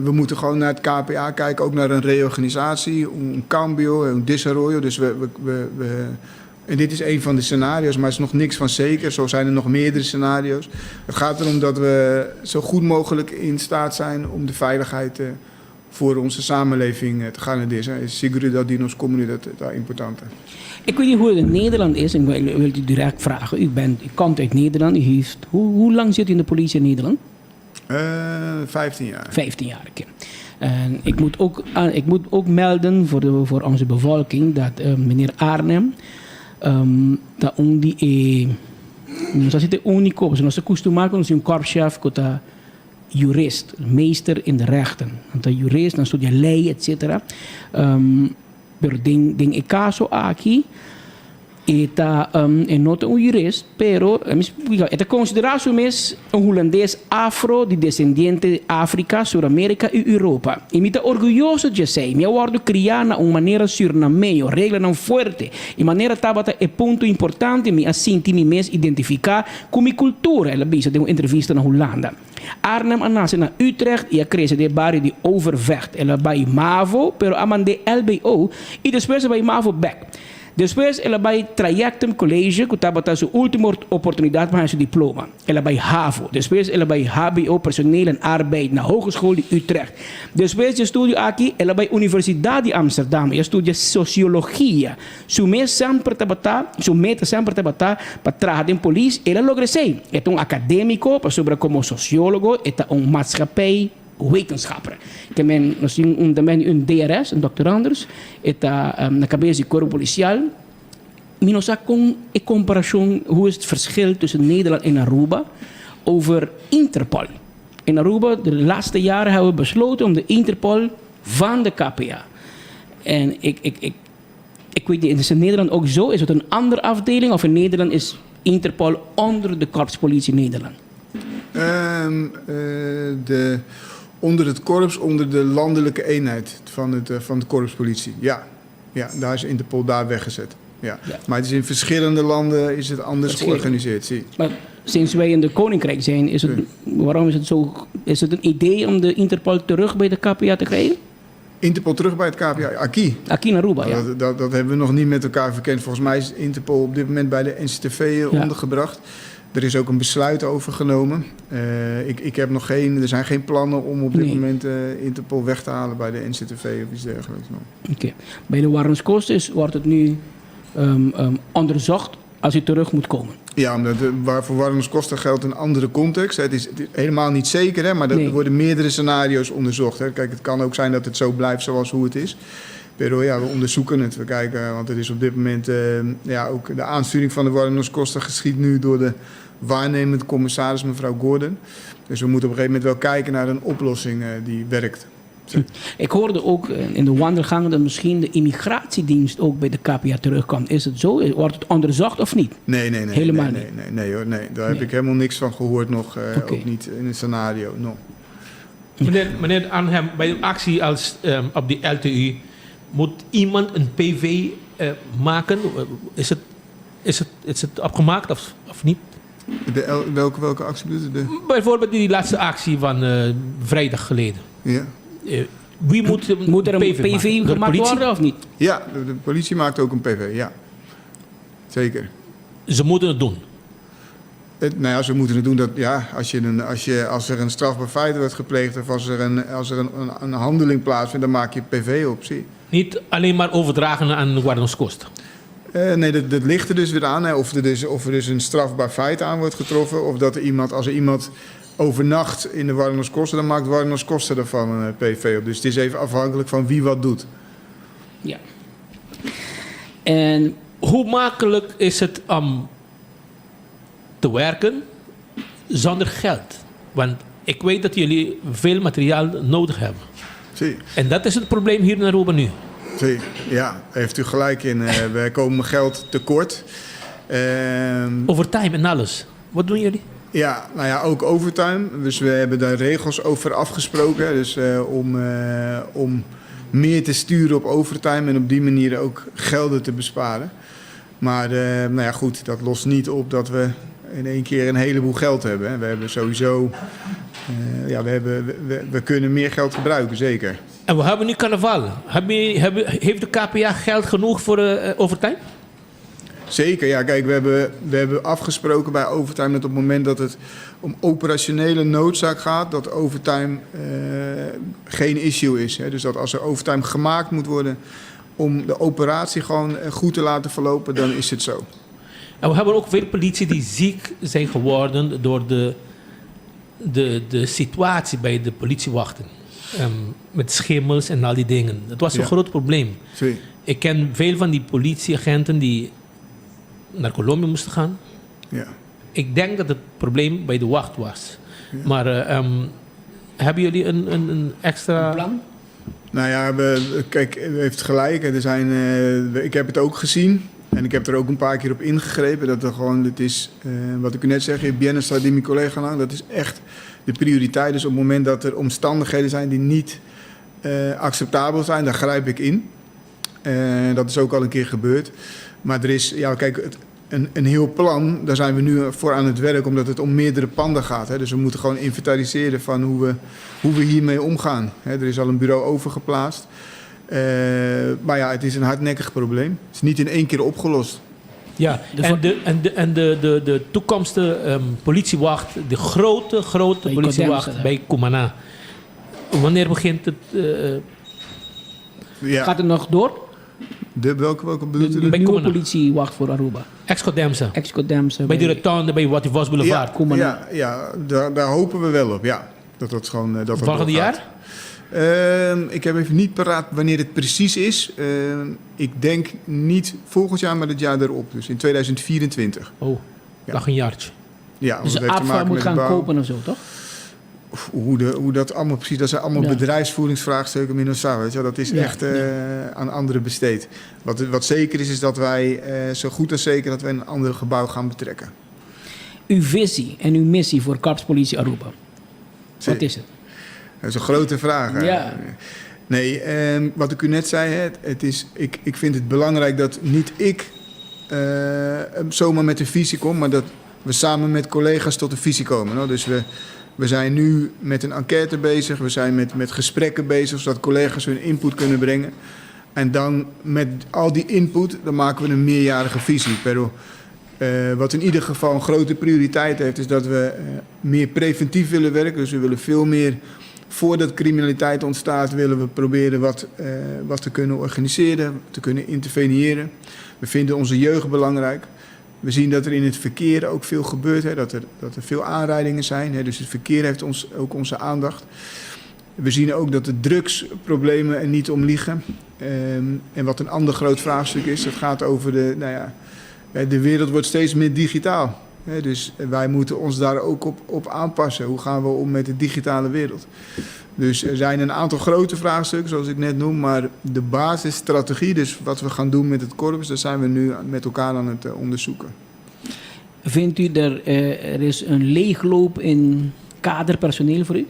we moeten gewoon naar het KPA kijken, ook naar een reorganisatie, un cambio, un desarrollo. Dus we, we, we, we, en dit is een van de scenario's, maar er is nog niks van zeker. Zo zijn er nog meerdere scenario's. Het gaat erom dat we zo goed mogelijk in staat zijn om de veiligheid voor onze samenleving te garanderen. Seguridad di nos comunidad ta importante. Ik weet niet hoe het in Nederland is en ik wil u direct vragen. U, bent, u komt uit Nederland. U heeft, hoe, hoe lang zit u in de politie in Nederland? 15 jaar. 15 jaar, oké. En ik moet ook, ik moet ook melden voor, de, voor onze bevolking dat meneer Arnhem ta un di e, no sa si ta e úniko, pasobra nos ta kustumá ku nos tin un korpschef ku ta jurist, meester in de rechten. Nan ta jurist, nan studia lei, etcetera. Pero den den e kaso aki e ta e no ta un jurist, pero mi splika, e ta konsiderá su mes un hulandes afro di desendiente di Afrika, Suramérika i Europa. I mi ta orguyoso dje esei. Mi a wòrdu kriá na un manera sürnameo, reglanan fuerte i manera tabata e punto importante, mi a sinti mi mes identifiká ku mi kultura, el a bisa den un entrevista na Hulanda. Arnhem a nase na Utrecht i a krese den e bario di Overvecht. El a bai mavo, pero a mand'é LBO i despues a bai mavo bèk. Despues el a bai Trajectum College, ku tabata su último oportunidat pa haña su diploma. El a bai havo. Despues el a bai hbo Personeel en Arbeid na Hogeschool di Utrecht. Despues di e studio aki el a bai Universidat di Amsterdam i a studia Sosiologia. Su mes semper tabata, su meta semper tabata pa traha den polis, el a logra esei. E ta un akadémiko pasobra komo sosiólogo e ta un maatschappij wetenschapper. Ke men nos tin un tambe un DRS, un doctorandus, e ta na kabes di kuerpo polisial. Mi no sa kon e komparashon, hoe is het verschil tussen Nederland en Aruba over Interpol. In Aruba de laatste jaren hebben we besloten om de Interpol van de KPA. En ik, ik, ik Ik weet niet, is in Nederland ook zo? Is het een andere afdeling of in Nederland is Interpol onder de korpspolitie Nederland? Um, de, onder het korps, onder de landelijke eenheid van, het, van de korpspolitie. Ja. ja, daar is Interpol daar weggezet. Ja. ja. Maar het is in verschillende landen is het anders georganiseerd. Zie. Maar sinds wij in de Koninkrijk zijn, is het, waarom is het zo? Is het een idee om de Interpol terug bij de KPA te krijgen? Interpol terug bij het KPA, Aki. Aki in Aruba, ja. Dat, dat, dat, hebben we nog niet met elkaar verkend. Volgens mij is Interpol op dit moment bij de NCTV ja. ondergebracht. Er is ook een besluit over genomen. Uh, ik, ik heb nog geen, er zijn geen plannen om op dit nee. moment uh, Interpol weg te halen bij de NCTV of iets dergelijks. Oké. Okay. Bij de Warrens is, wordt het nu um, um, onderzocht als u terug moet komen. Ja, omdat waar voor Warrens Kosten geldt een andere context. Het is, het is helemaal niet zeker, hè, maar er nee. worden meerdere scenario's onderzocht. Hè. Kijk, het kan ook zijn dat het zo blijft zoals hoe het is. Pero ja, we onderzoeken het. We kijken, want het is op dit moment uh, ja, ook de aansturing van de Warrens Kosten geschiet nu door de waarnemend commissaris, mevrouw Gordon. Dus we moeten op een gegeven moment wel kijken naar een oplossing uh, die werkt. Ik hoorde ook in de wandelgangen dat misschien de immigratiedienst ook bij de KPA terugkomt. Is het zo? Wordt het onderzocht of niet? Nee, nee, nee. Helemaal nee, niet. Nee, nee, nee, hoor, nee. Daar heb ik helemaal niks van gehoord nog. Ook niet in een scenario. No. Meneer, meneer Arnhem, bij een actie als op die LTU moet iemand een PV maken? Is het opgemaakt of niet? Welke actie bedoelt u? Bijvoorbeeld die laatste actie van vrijdag geleden. Ja. Wie moet, moet er een PV, PV maken? Door de gemaakt politie? worden of niet? Ja, de politie maakt ook een PV, ja. Zeker. Ze moeten het doen? Nou ja, ze moeten het doen. Dat, ja, als, je een, als, je, als er een strafbaar feit wordt gepleegd of als er een handeling plaatsvindt, dan maak je PV op, zie. Niet alleen maar overdragen aan de Guarda Costa? Nee, dat ligt er dus weer aan. Hè, of er dus een strafbaar feit aan wordt getroffen. Of dat er iemand, als er iemand overnacht in de Warnos Kosten, dan maakt Warnos Kosten daarvan een PV op. Dus het is even afhankelijk van wie wat doet. Ja. En hoe makkelijk is het om te werken zonder geld? Want ik weet dat jullie veel materiaal nodig hebben. Zie. En dat is het probleem hier in Aruba nu. Zie, ja, heeft u gelijk in. Wij komen geld tekort. Overtime en alles. Wat doen jullie? Ja, nou ja, ook overtime. Dus we hebben daar regels over afgesproken. Dus om meer te sturen op overtime en op die manier ook gelden te besparen. Maar nou ja, goed, dat lost niet op dat we in één keer een heleboel geld hebben. Hè. We hebben sowieso, ja, we, hebben, we kunnen meer geld gebruiken, zeker. En we hebben nu carnaval. Heeft de KPA geld genoeg voor overtime? Zeker, ja. Kijk, we hebben afgesproken bij overtime dat op het moment dat het om operationele noodzaak gaat, dat overtime geen issue is. Hè. Dus dat als er overtime gemaakt moet worden om de operatie gewoon goed te laten verlopen, dan is het zo. En we hebben ook veel politie die ziek zijn geworden door de situatie bij de politiewachten. Met schimmels en al die dingen. Dat was een groot probleem. Zie. Ik ken veel van die politieagenten die naar Colombia moesten gaan. Ja. Ik denk dat het probleem bij de wacht was. Ja. Maar hebben jullie een extra... Een plan? Nou ja, kijk, u heeft gelijk. Ik heb het ook gezien. En ik heb er ook een paar keer op ingegrepen. Dat er gewoon, het is, wat ik u net zeg, bienestar die mijn collega lang, dat is echt de prioriteit. Dus op het moment dat er omstandigheden zijn die niet acceptabel zijn, dan grijp ik in. Dat is ook al een keer gebeurd. Maar er is, ja, kijk, een heel plan, daar zijn we nu voor aan het werk, omdat het om meerdere panden gaat. Hè. Dus we moeten gewoon inventariseren van hoe we hiermee omgaan. Hè, er is al een bureau overgeplaatst. Maar ja, het is een hardnekkig probleem. Het is niet in één keer opgelost. Ja, en de toekomstige politiewacht, de grote, grote Bij politiewacht Codemsa, bij Cumana. Wanneer begint het? Ja. Gaat het nog door? De, welke bedoelt u? De Bij nieuwe Cumana. politiewacht voor Aruba. Ex-Codemsa. Ex-Codemsa. Bij de rotonde, bij Wativos Boulevard. Ja, ja, ja, daar hopen we wel op, ja. Dat dat gewoon, dat dat Volgende doorgaat. jaar? Ik heb even niet paraat wanneer het precies is. Ik denk niet volgend jaar, maar het jaar erop. Dus in 2024. Oh, ja. nog een jaartje. Ja, want Dus het heeft te APVA maken moet met de gaan bouw. kopen of zo, toch? Hoe dat allemaal precies, dat zijn allemaal Ja. bedrijfsvoeringsvraagstukken, Minosaur, weet je wel. Dat is Ja, echt aan anderen besteed. Wat zeker is, is dat wij zo goed als zeker dat wij een ander gebouw gaan betrekken. Uw visie en uw missie voor Korpspolitie Aruba. Wat is het? Dat is een grote vraag. hè. Ja. Nee, wat ik u net zei, hè, het is, ik vind het belangrijk dat niet ik zomaar met een visie kom, maar dat we samen met collega's tot een visie komen. Hoor. Dus we zijn nu met een enquête bezig, we zijn met gesprekken bezig, zodat collega's hun input kunnen brengen. En dan met al die input, dan maken we een meerjarige visie. Pero, wat in ieder geval een grote prioriteit heeft, is dat we meer preventief willen werken. Dus we willen veel meer, voordat criminaliteit ontstaat, willen we proberen wat te kunnen organiseren, te kunnen interveneren. We vinden onze jeugd belangrijk. We zien dat er in het verkeer ook veel gebeurt, hè, dat er veel aanrijdingen zijn. Hè, dus het verkeer heeft ook onze aandacht. We zien ook dat de drugsproblemen er niet om liegen. En wat een ander groot vraagstuk is, dat gaat over de, nou ja, hè, de wereld wordt steeds meer digitaal. Dus wij moeten ons daar ook op, op aanpassen. Hoe gaan we om met de digitale wereld? Dus er zijn een aantal grote vraagstukken, zoals ik net noem. Maar de basisstrategie, dus wat we gaan doen met het korps, daar zijn we nu met elkaar aan het onderzoeken. Vindt u er, er is een leegloop in kaderpersoneel voor u?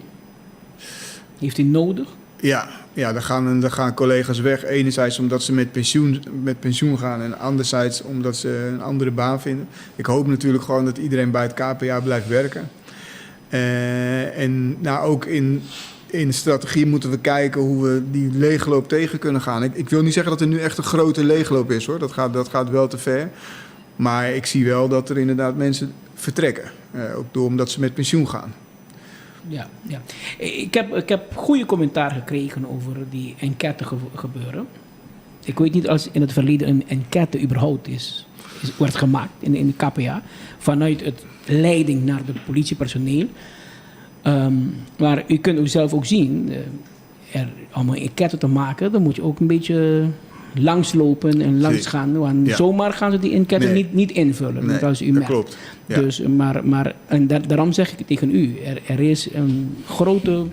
Heeft u nodig? Ja, ja daar, gaan, daar gaan collega's weg. Enerzijds omdat ze met pensioen, met pensioen gaan en anderzijds omdat ze een andere baan vinden. Ik hoop natuurlijk gewoon dat iedereen bij het KPA blijft werken. Uh, en nou, ook in, in strategie moeten we kijken hoe we die leegloop tegen kunnen gaan. Ik, ik wil niet zeggen dat er nu echt een grote leegloop is hoor. Dat gaat, dat gaat wel te ver. Maar ik zie wel dat er inderdaad mensen vertrekken. Uh, ook door omdat ze met pensioen gaan. Ja, ja. Ik, heb, ik heb goede commentaar gekregen over die enquête ge gebeuren. Ik weet niet als in het verleden een enquête überhaupt is, is werd gemaakt in, in de KPA. Vanuit het leiding naar de politiepersoneel. Um, maar u kunt u zelf ook zien, uh, er, om een enquête te maken, dan moet je ook een beetje langslopen en langs gaan. Want ja. zomaar gaan ze die enquête nee. niet, niet invullen, nee, zoals u dat merkt. klopt. Ja. Dus, maar, maar, en daar, daarom zeg ik tegen u, er, er is een grote...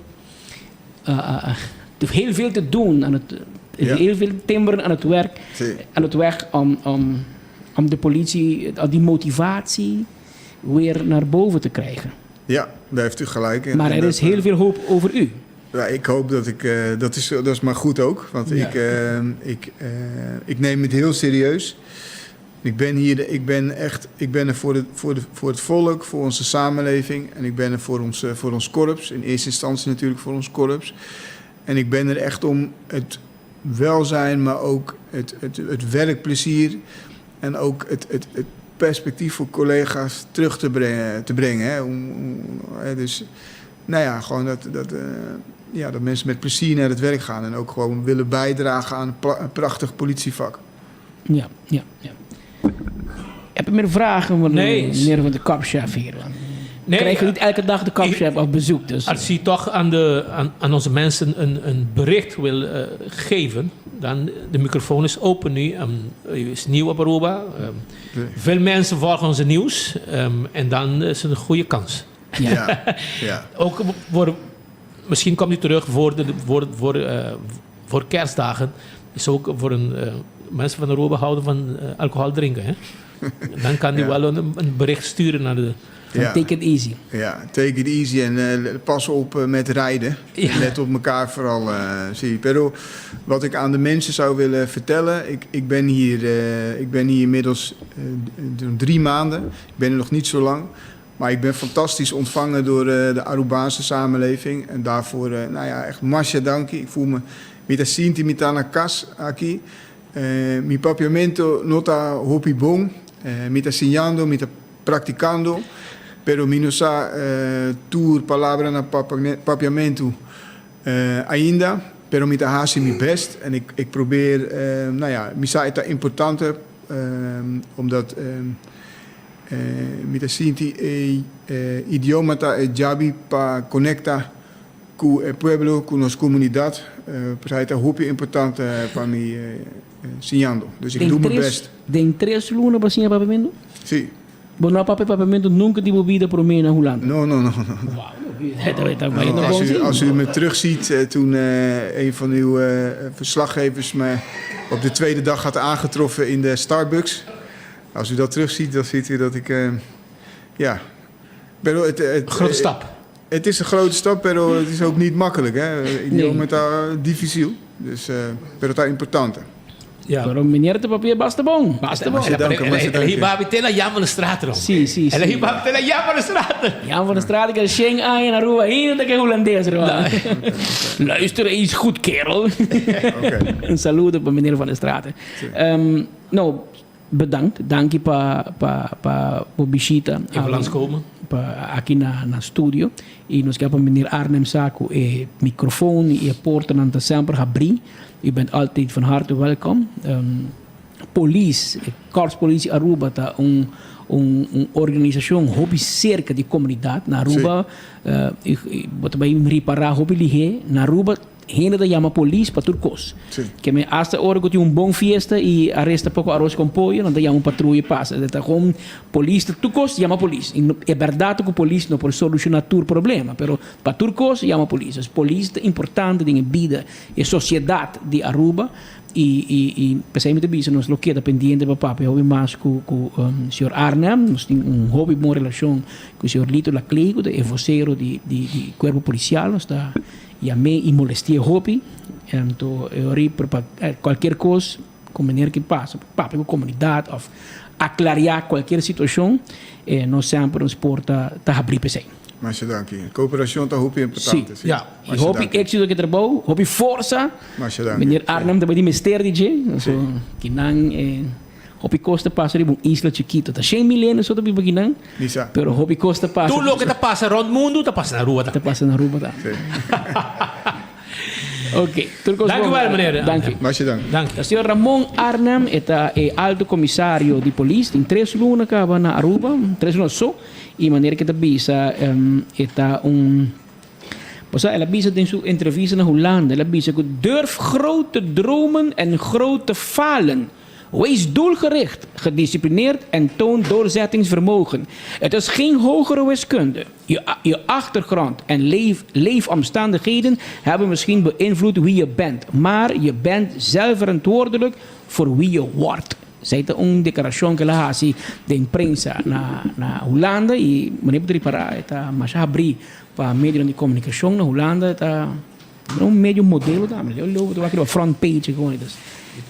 Uh, uh, heel veel te doen, aan het, ja. heel veel timmeren aan het werk, aan het weg om, om, om de politie, die motivatie weer naar boven te krijgen. Ja, daar heeft u gelijk in. Maar er is heel veel hoop over u. Ja, ik hoop dat ik. Uh, dat, is, dat is maar goed ook. Want ja. ik, uh, ik, uh, ik neem het heel serieus. Ik ben hier, ik ben echt, ik ben er voor, de, voor, de, voor het volk, voor onze samenleving. En ik ben er voor ons, voor ons korps. In eerste instantie natuurlijk voor ons korps. En ik ben er echt om het welzijn, maar ook het, het, het werkplezier. En ook het, het, het perspectief voor collega's terug te brengen. Te brengen hè. Om, om, dus, nou ja, gewoon dat, dat, uh, ja, dat mensen met plezier naar het werk gaan en ook gewoon willen bijdragen aan een, een prachtig politievak. Ja, ja, ja. Heb je meer vragen van nee. de meneer van de kapchef hier? Want Nee, krijgen niet elke dag de kapchef op bezoek. Dus. Als hij toch aan, de, aan, aan onze mensen een, een bericht wil uh, geven, dan de microfoon is open nu. Um, u is nieuw op Aruba. Um, nee. Veel mensen volgen onze nieuws um, en dan is het een goede kans. Ja. ja. ja. Ook voor, misschien komt hij terug voor, de, voor, voor, uh, voor kerstdagen. Is ook voor een, uh, mensen van Aruba houden van uh, alcohol drinken. Hè? Dan kan hij ja. wel een, een bericht sturen naar de. Ja. Take it easy. Ja, take it easy en uh, pas op uh, met rijden. Ja. Let op elkaar vooral, uh, zie je. Pero wat ik aan de mensen zou willen vertellen... Ik, ik, ben, hier, uh, ik ben hier inmiddels uh, drie maanden. Ik ben er nog niet zo lang. Maar ik ben fantastisch ontvangen door uh, de Arubaanse samenleving. En daarvoor, uh, nou ja, echt masha danki. Ik voel me... Mita sinti mitana kas aki. Uh, mi papiamento nota hopi bon. Uh, mita signando, mita practicando. Pero mi no sa uh, tur palabra na papiamento uh, ainda. Pero mi ta hasi mi best. En ik, ik probeer, uh, nou ja, mi sa eta importante. Um, omdat... Um, uh, mi ta sinti e uh, idioma ta e jabi pa conecta ku e pueblo, ku nos comunidad. Uh, pues ta hopi importante pa mi uh, signando. Dus ik Den doe mijn tres- best. Den tres luna pa siña papiamento? Si. Bo no a papia papiamento nunca di bo bida prome na Hulanda? No, no, no. no. No, als, u, als u me terugziet eh, toen eh, een van uw eh, verslaggevers me op de tweede dag had aangetroffen in de Starbucks. Als u dat terugziet, dan ziet u dat ik. eh, ja. Pero het, het, Grote stap. Het is een grote stap, pero het is ook niet makkelijk. Hè? Idioma está difícil. Dus, eh, pero está importante. Ja. Pero meneer te papia basta bon. Basta bon. El hibabi tela Jan van de Straat erom. Si, si, si. El hibabi tela Jan van de Straat. Jan van de Straat, ik heb Sheng aan in Aruba. Hier dat ik Hollandees, roman. Luister eens goed, kerel. Een saludo op meneer van de Straat. Um, nou, bedankt. Dank je pa, pa, pa, pa bishita. Even langskomen. Pa, aki na, na studio. Y nos pa meneer Arnhem Saco e microfoon e porta ta semper habri. U bent altijd van harte welkom. Um, police, Korpspolitie Aruba ta un, un, un organisacion hopi cerca di comunidad na Aruba. Uh, bo ta bay ripara hopi lihe na Aruba. Hende ta yama polis pa tur kos. Ke men hasta ora ku tin un bon fiesta i aresta poko aros kon pollo, nan ta yama un patruya pasa. E ta kon polis ta tur kos yama polis. I e bèrdat ta ku polis no por solushoná tur problema, pero pa tur kos yama polis. Dus polis ta importante den e bida, e sosiedat di Aruba i i i p'esei mi ta bisa nos lo keda pendiente pa papia hopi mas ku ku señor Arnhem. Nos tin un hopi bon relashon ku señor Lito Laclay ku ta e vocero di di di kuerpo polisial. Nos ta Yam'é i molesti'é hopi, anto e ora ei pa kualkier kos ku meneer ke pasa, papia ku komunidat òf aklariá kualkier situashon, nos semper nos porta ta habrí p'esei. Masha danki. Kooperashon ta hopi importante. Sí. Ya. I hopi éksito ku e trabou, hopi forsa. Masha danki. Meneer Arnhem ta bai di mester di dje, so kinan e. Hopi kos ta pasa riba un isla chikito. Ta shen mil hende so ta biba akinan. Misa. Pero hopi kos ta pasa. Tur loke ta pasa rond mundu ta pasa na Aruba tambe. Ta pasa na Aruba tambe. Ok, tur kos Danki bon. wel, meneer. Danki. Masha danki. Danki. Señor Ramon Arnhem, e ta e alto komisario di polis. Tin tres luna kaba na Aruba, tres luna so. I manera ke ta bisa, e ta un. Pasobra el a bisa den su entrevista na Hulanda, el a bisa ku durf grote dromen en grote falen. Wees doelgericht, gedisciplineerd en toon doorzettingsvermogen. Het is geen hogere wiskunde. Je, je achtergrond en leef, leefomstandigheden hebben misschien beïnvloed wie je bent, maar je bent zelf verantwoordelijk voor wie je wordt. Esei ta un deklarashon ku el a hasi den prensa na na Hulanda i manera bo ta ripará e ta masha habrí pa medionan di komunikashon na Hulanda e ta un medio modelo tambe. Leu leu bo ta wak riba front page i dus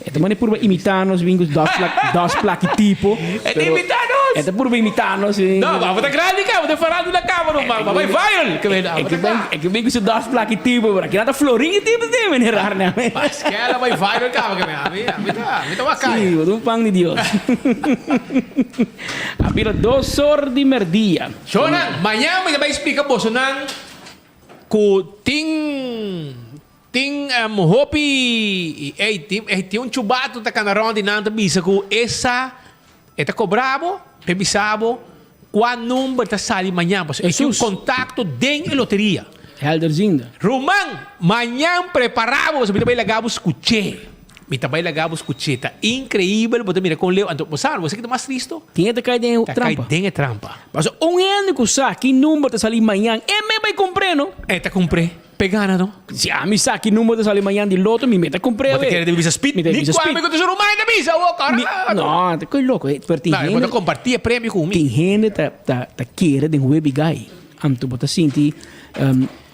e ta manera purba imitá nos bin ku dos plak dos plaki tipo E ta imitá nos! E ta purba imitá nos. No, bo ta grandi ka, bo ta farando na kama ruman, bo bai viral. E ke bin ku su dos plaki tipo, pero aki nan ta florin e tipo tin, meneer Arnhem. Paskela bai viral kaba ke mi, ami ta, ami ta wak kaya. Si, bo ta un pan di Dios. A bira dos or di merdia. Shownan, mañan mi ta bai splika bosonan ku tin Tin hopi ey tin ey tin un chubato ta cana rond y nan ta bisa cu esa e ta cobra bo p'e bisa bo cua number ta sali mañan pasobra e tin un contacto den e loteria. Helder zinda. Ruman, mañan prepara bo pasobra mi ta bay laga bo scuche. Mi ta bay laga bo scuche. Ta increibel bo ta mira con leu. Anto bo sa bo sa ki ta mas tristo? Tin e ta cay den e Ta trampa. cay den e trampa. Pasobra un hende cu sa ki number ta sali mañan e me bay cumpr'e no. E ta cumpr'e. P'e gana no. Si ami sa ki number ta sali mañan di loto, mi meta kumpr'é Bo ta awe. kere di bisa speed? Mi ta Ni bisa ku speed. ami ku ta su ruman ta bisa awo kòrda. Mi, no, ta koe loko. Pero tin No, bo hende. ta kompartí e premio ku mi. Tin hende ta, ta, ta kere den webi gai. Anto bo ta sinti,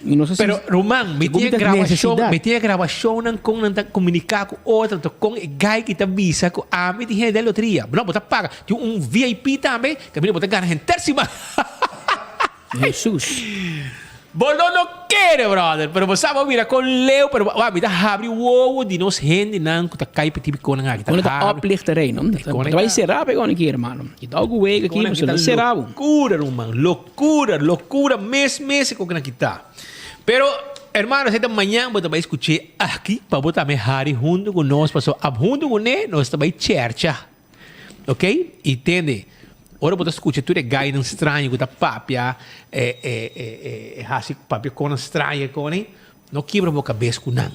mi no sa si. Pero ruman, mi Segun tin mi e ta grabashon, nesesidat. mi tin e grabashonnan kon nan ta komuniká ku otro, anto kon e gai ki ta bisa ku ami tin hende den loteria. No, bo ta paga. Tin un VIP tambe, kaminda bo ta gana henter siman. Hesus. Bo no no kere brother, pero bo sa bo mira kon leu, pero wak mi ta habri wowo di nos hendenan ku ta kai pa e tipo konan aki. Konan ta oplichterij no? Ta bai sera pa e konan aki hermano. I ta oku wega aki pasobra ta sera bo. Lokura ruman, lokura, lokura mes mes e konan aki ta. Pero hermano esei ta mañan bo ta bai skuch'é aki pa bo tambe hari huntu ku nos pasobra ab huntu kuné nos ta bai chèrcha. Ok, i tende, ora bo ta skucha tur e gainan straño ku ta papia, e e e e hasi papia konan straño koni, no kibra bo kabes ku nan.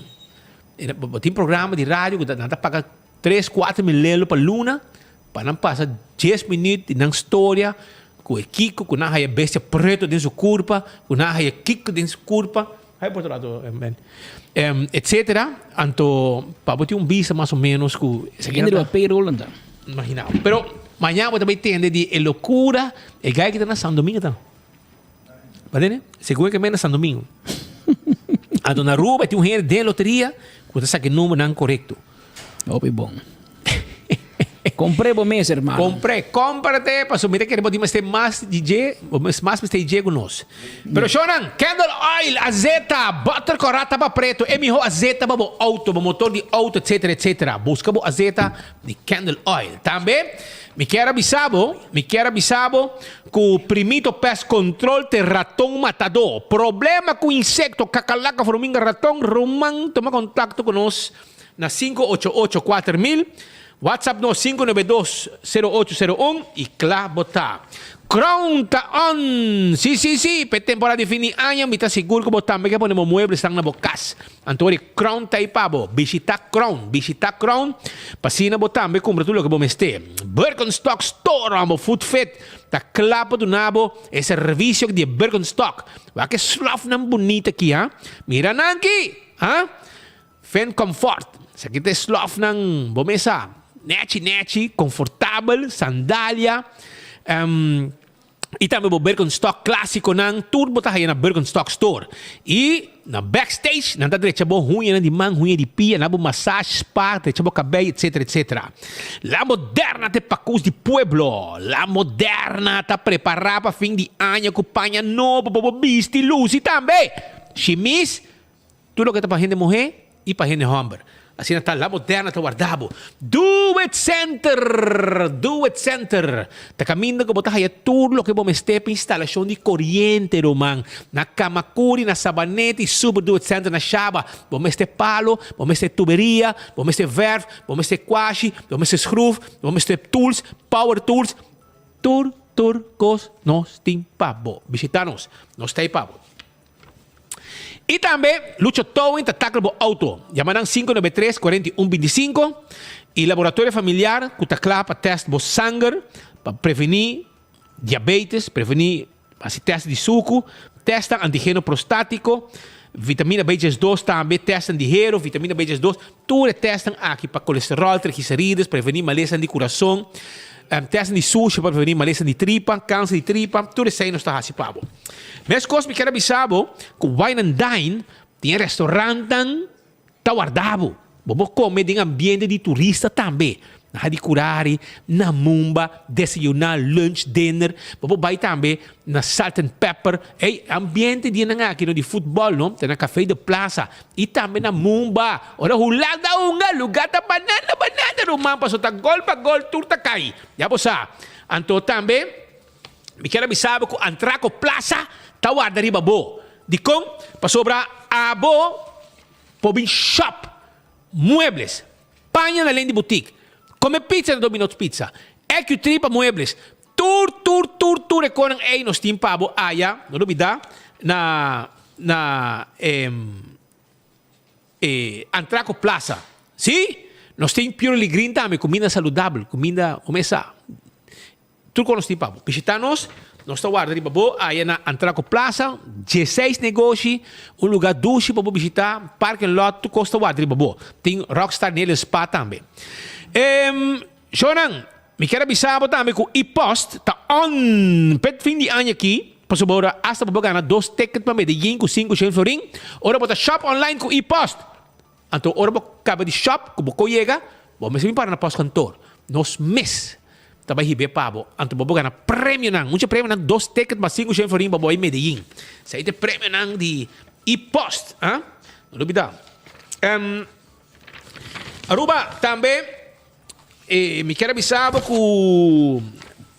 Bo tin programa di radio ku nan ta paga tres, kuater mil lelo pa luna pa nan pasa dies minüt di nan storia ku e kiko ku nan haya bestia preto den su kurpa, ku nan haya kiko den su kurpa. Hay por otro lado, etcétera. Anto, pa bo tin un bista mas o menos ku Esaki ta riba payroll anta. Imagina. Pero mañana bo ta bay tende di e locura, e guy ki ta na San Domingo ta. Batende? Segun e ke na San Domingo. Anto na Aruba tin un hende den loteria ku ta saka e numbernan korekto. Hopi bon. Compré bo mes, hermano. Compré, cómprate, pasobra mi ta kere bo tin mester mas di dje, bo mas mester di dje ku nos. Pero shownan, candle oil, azeta, butter kòrá tapa preto, e mihó azeta pa bo outo, bo motor di outo, etcetera, etcetera. Buska bo azeta di candle oil. Tambe, mi kier a bisa bo, mi kier a bisa bo ku Primito Pest Control te raton matadó. Problema ku insekto, kakalaka, forminga, raton, ruman, tuma kontakto ku nos. Na 588 4000. WhatsApp nos 592 0801 y cla bo ta. Crown ta on! Si si si, p'e temporada di fin di aña mi ta sigur cu bo tambe ke pone bo mueblesnan na bo cas. Anto ora e Crown ta ei pa bo. Bishita Crown, bishita Crown pa asina bo tambe cumpra tur loke bo mester. Birkenstock Store on bo foot fit ta cla pa duna bo e servicio di e Birkenstock. Wak e slofnan bunita aki ha. Mira nan aki! Ha? Fen Comfort, Esaki ta e slòfnan bo mes sa, nèchi nèchi, konfortabel, sandalia, i tambe bo Birkenstock klásikonan, tur bo ta haña na Birkenstock Store. I na backstage nan ta drecha bo huñanan di man, huña di pia, nan bo massage, spa, drecha bo kabei, etsetera, etsetera. La Moderna ta e pakus di pueblo. La Moderna ta prepará pa fin di aña ku paña nobo pa bo bisti, lusi tambe. Shimis. Tur loke ta pa hende muhé i pa hende hòmber. Asina ta La Moderna ta warda bo. Do It Center! Do It Center! Ta kaminda ku bo ta haya tur loke bo mester pa instalashon di koriente, ruman. Na Kamakuri, na Sabaneti, Super Do It Center na Shaba. Bo mester palo, bo mester tuberia, bo mester vèrf, bo mester kwashi, bo mester skruf, bo mester tools, power tools. Tur, tur kos nos tin pa bo. Bishita nos. Nos ta ei pa bo. I tambe Lucho Towing ta tackle bo auto. Yama nan 593 41 25 i Laboratorio Familiar ku ta kla pa test bo sanger pa prevení diabetes, prevení hasi test di suku, testnan antigeno prostatiko, vitamina B12 tambe, testnan di hero, vitamina B12, tur e testnan aki pa kolesterol, triglicerides, prevení malesanan di kurason, testnan di sushi pa prevení malesanan di tripa, kanser di tripa, tur esei nos ta hasi pa bo. Meskos mi kier a bisa bo ku Wine and Dine tin e restaurantnan ta warda bo. Bo por kome den ambiente di turista tambe. Na Hadicurari, na Mumba, desayuná, lunch, dinner. Bo por bai tambe na Salt and Pepper. Ey, ambiente di nan aki no di futbòl no, ta na Café de Plaza i tambe na Mumba. Ora Hulanda hunga, lugá ta banana banana ruman pasobra ta gòl pa gòl tur ta kai. Ya bo sa. Anto tambe. Mi kier a bisa bo ku Antraco Plaza ta warda riba bo. Dikon? Pasobra abo por bin shop muebles, paña na Lendy Boutique, kome pizza na Domino's Pizza, EQ3 pa muebles, tur tur tur tur e konan ei nos tin pa bo aya, no lubida, na na e e Antraco Plaza. Si! Nos tin Purely Green tambe, kuminda saludabel, kuminda, kome sa? Tur kon nos tin pa bo. Bishita nos, nos ta warda riba bo aya na Antraco Plaza, dieseis negoshi, un luga dushi pa bo bishita, parking lot, tur kos ta warda riba bo. Tin Rockstar Nail and Spa tambe. Em, shownan, mi kier a bisa bo tambe ku E-Post ta on p'e fin di aña aki, pasobra ora asta bo por gana dos ticket pa Medellin ku 500 florin, ora bo ta shop online ku E-Post. Anto ora bo kaba di shop ku bo ko yega, bo mester bin para na postkantoor. Nos mes ta bai hib'é pa bo. Anto bo por gana premionan. Mucha premionan, dos ticket mas 500 florin pa bo bai Medellin. Esei ta e premionan di E-post, ah. No lubida. Em, Aruba tambe eh, mi kier a bisa bo ku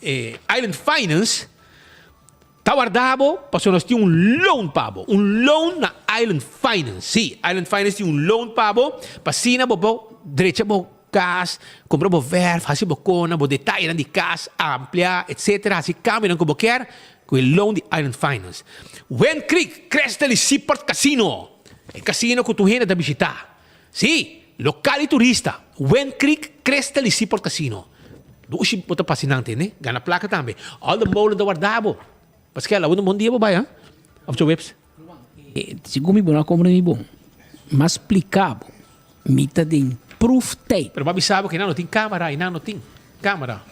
eh, Island Finance Ta warda bo pasobra nos tin un loan pa bo, un loan na Island Finance. Sí, Island Finance tin un loan pa bo pa asina bo por drecha bo kas, kumpra bo verf, hasi bo kona, bo detayenan di kas, amplia, etcetera, hasi kambionan ku bo kier ku e loan di Island Finance. Wind Creek, Crystal i Seaport Casino, e casino ku tur hende ta bishita. Sí, lokal i turista. Wind Creek, Crystal i Seaport Casino. Dushi bo ta pasa nan tende, gana plaka tambe. All the molen ta warda bo. Paskel, awe un bon dia bo bai, ha? Of djaweps? Segun mi bo no a komprende mi bon. Mi a splika bo, mi ta den proeftijd. Pero bo a bisa bo ke nan no tin kamera i nan no tin kamera.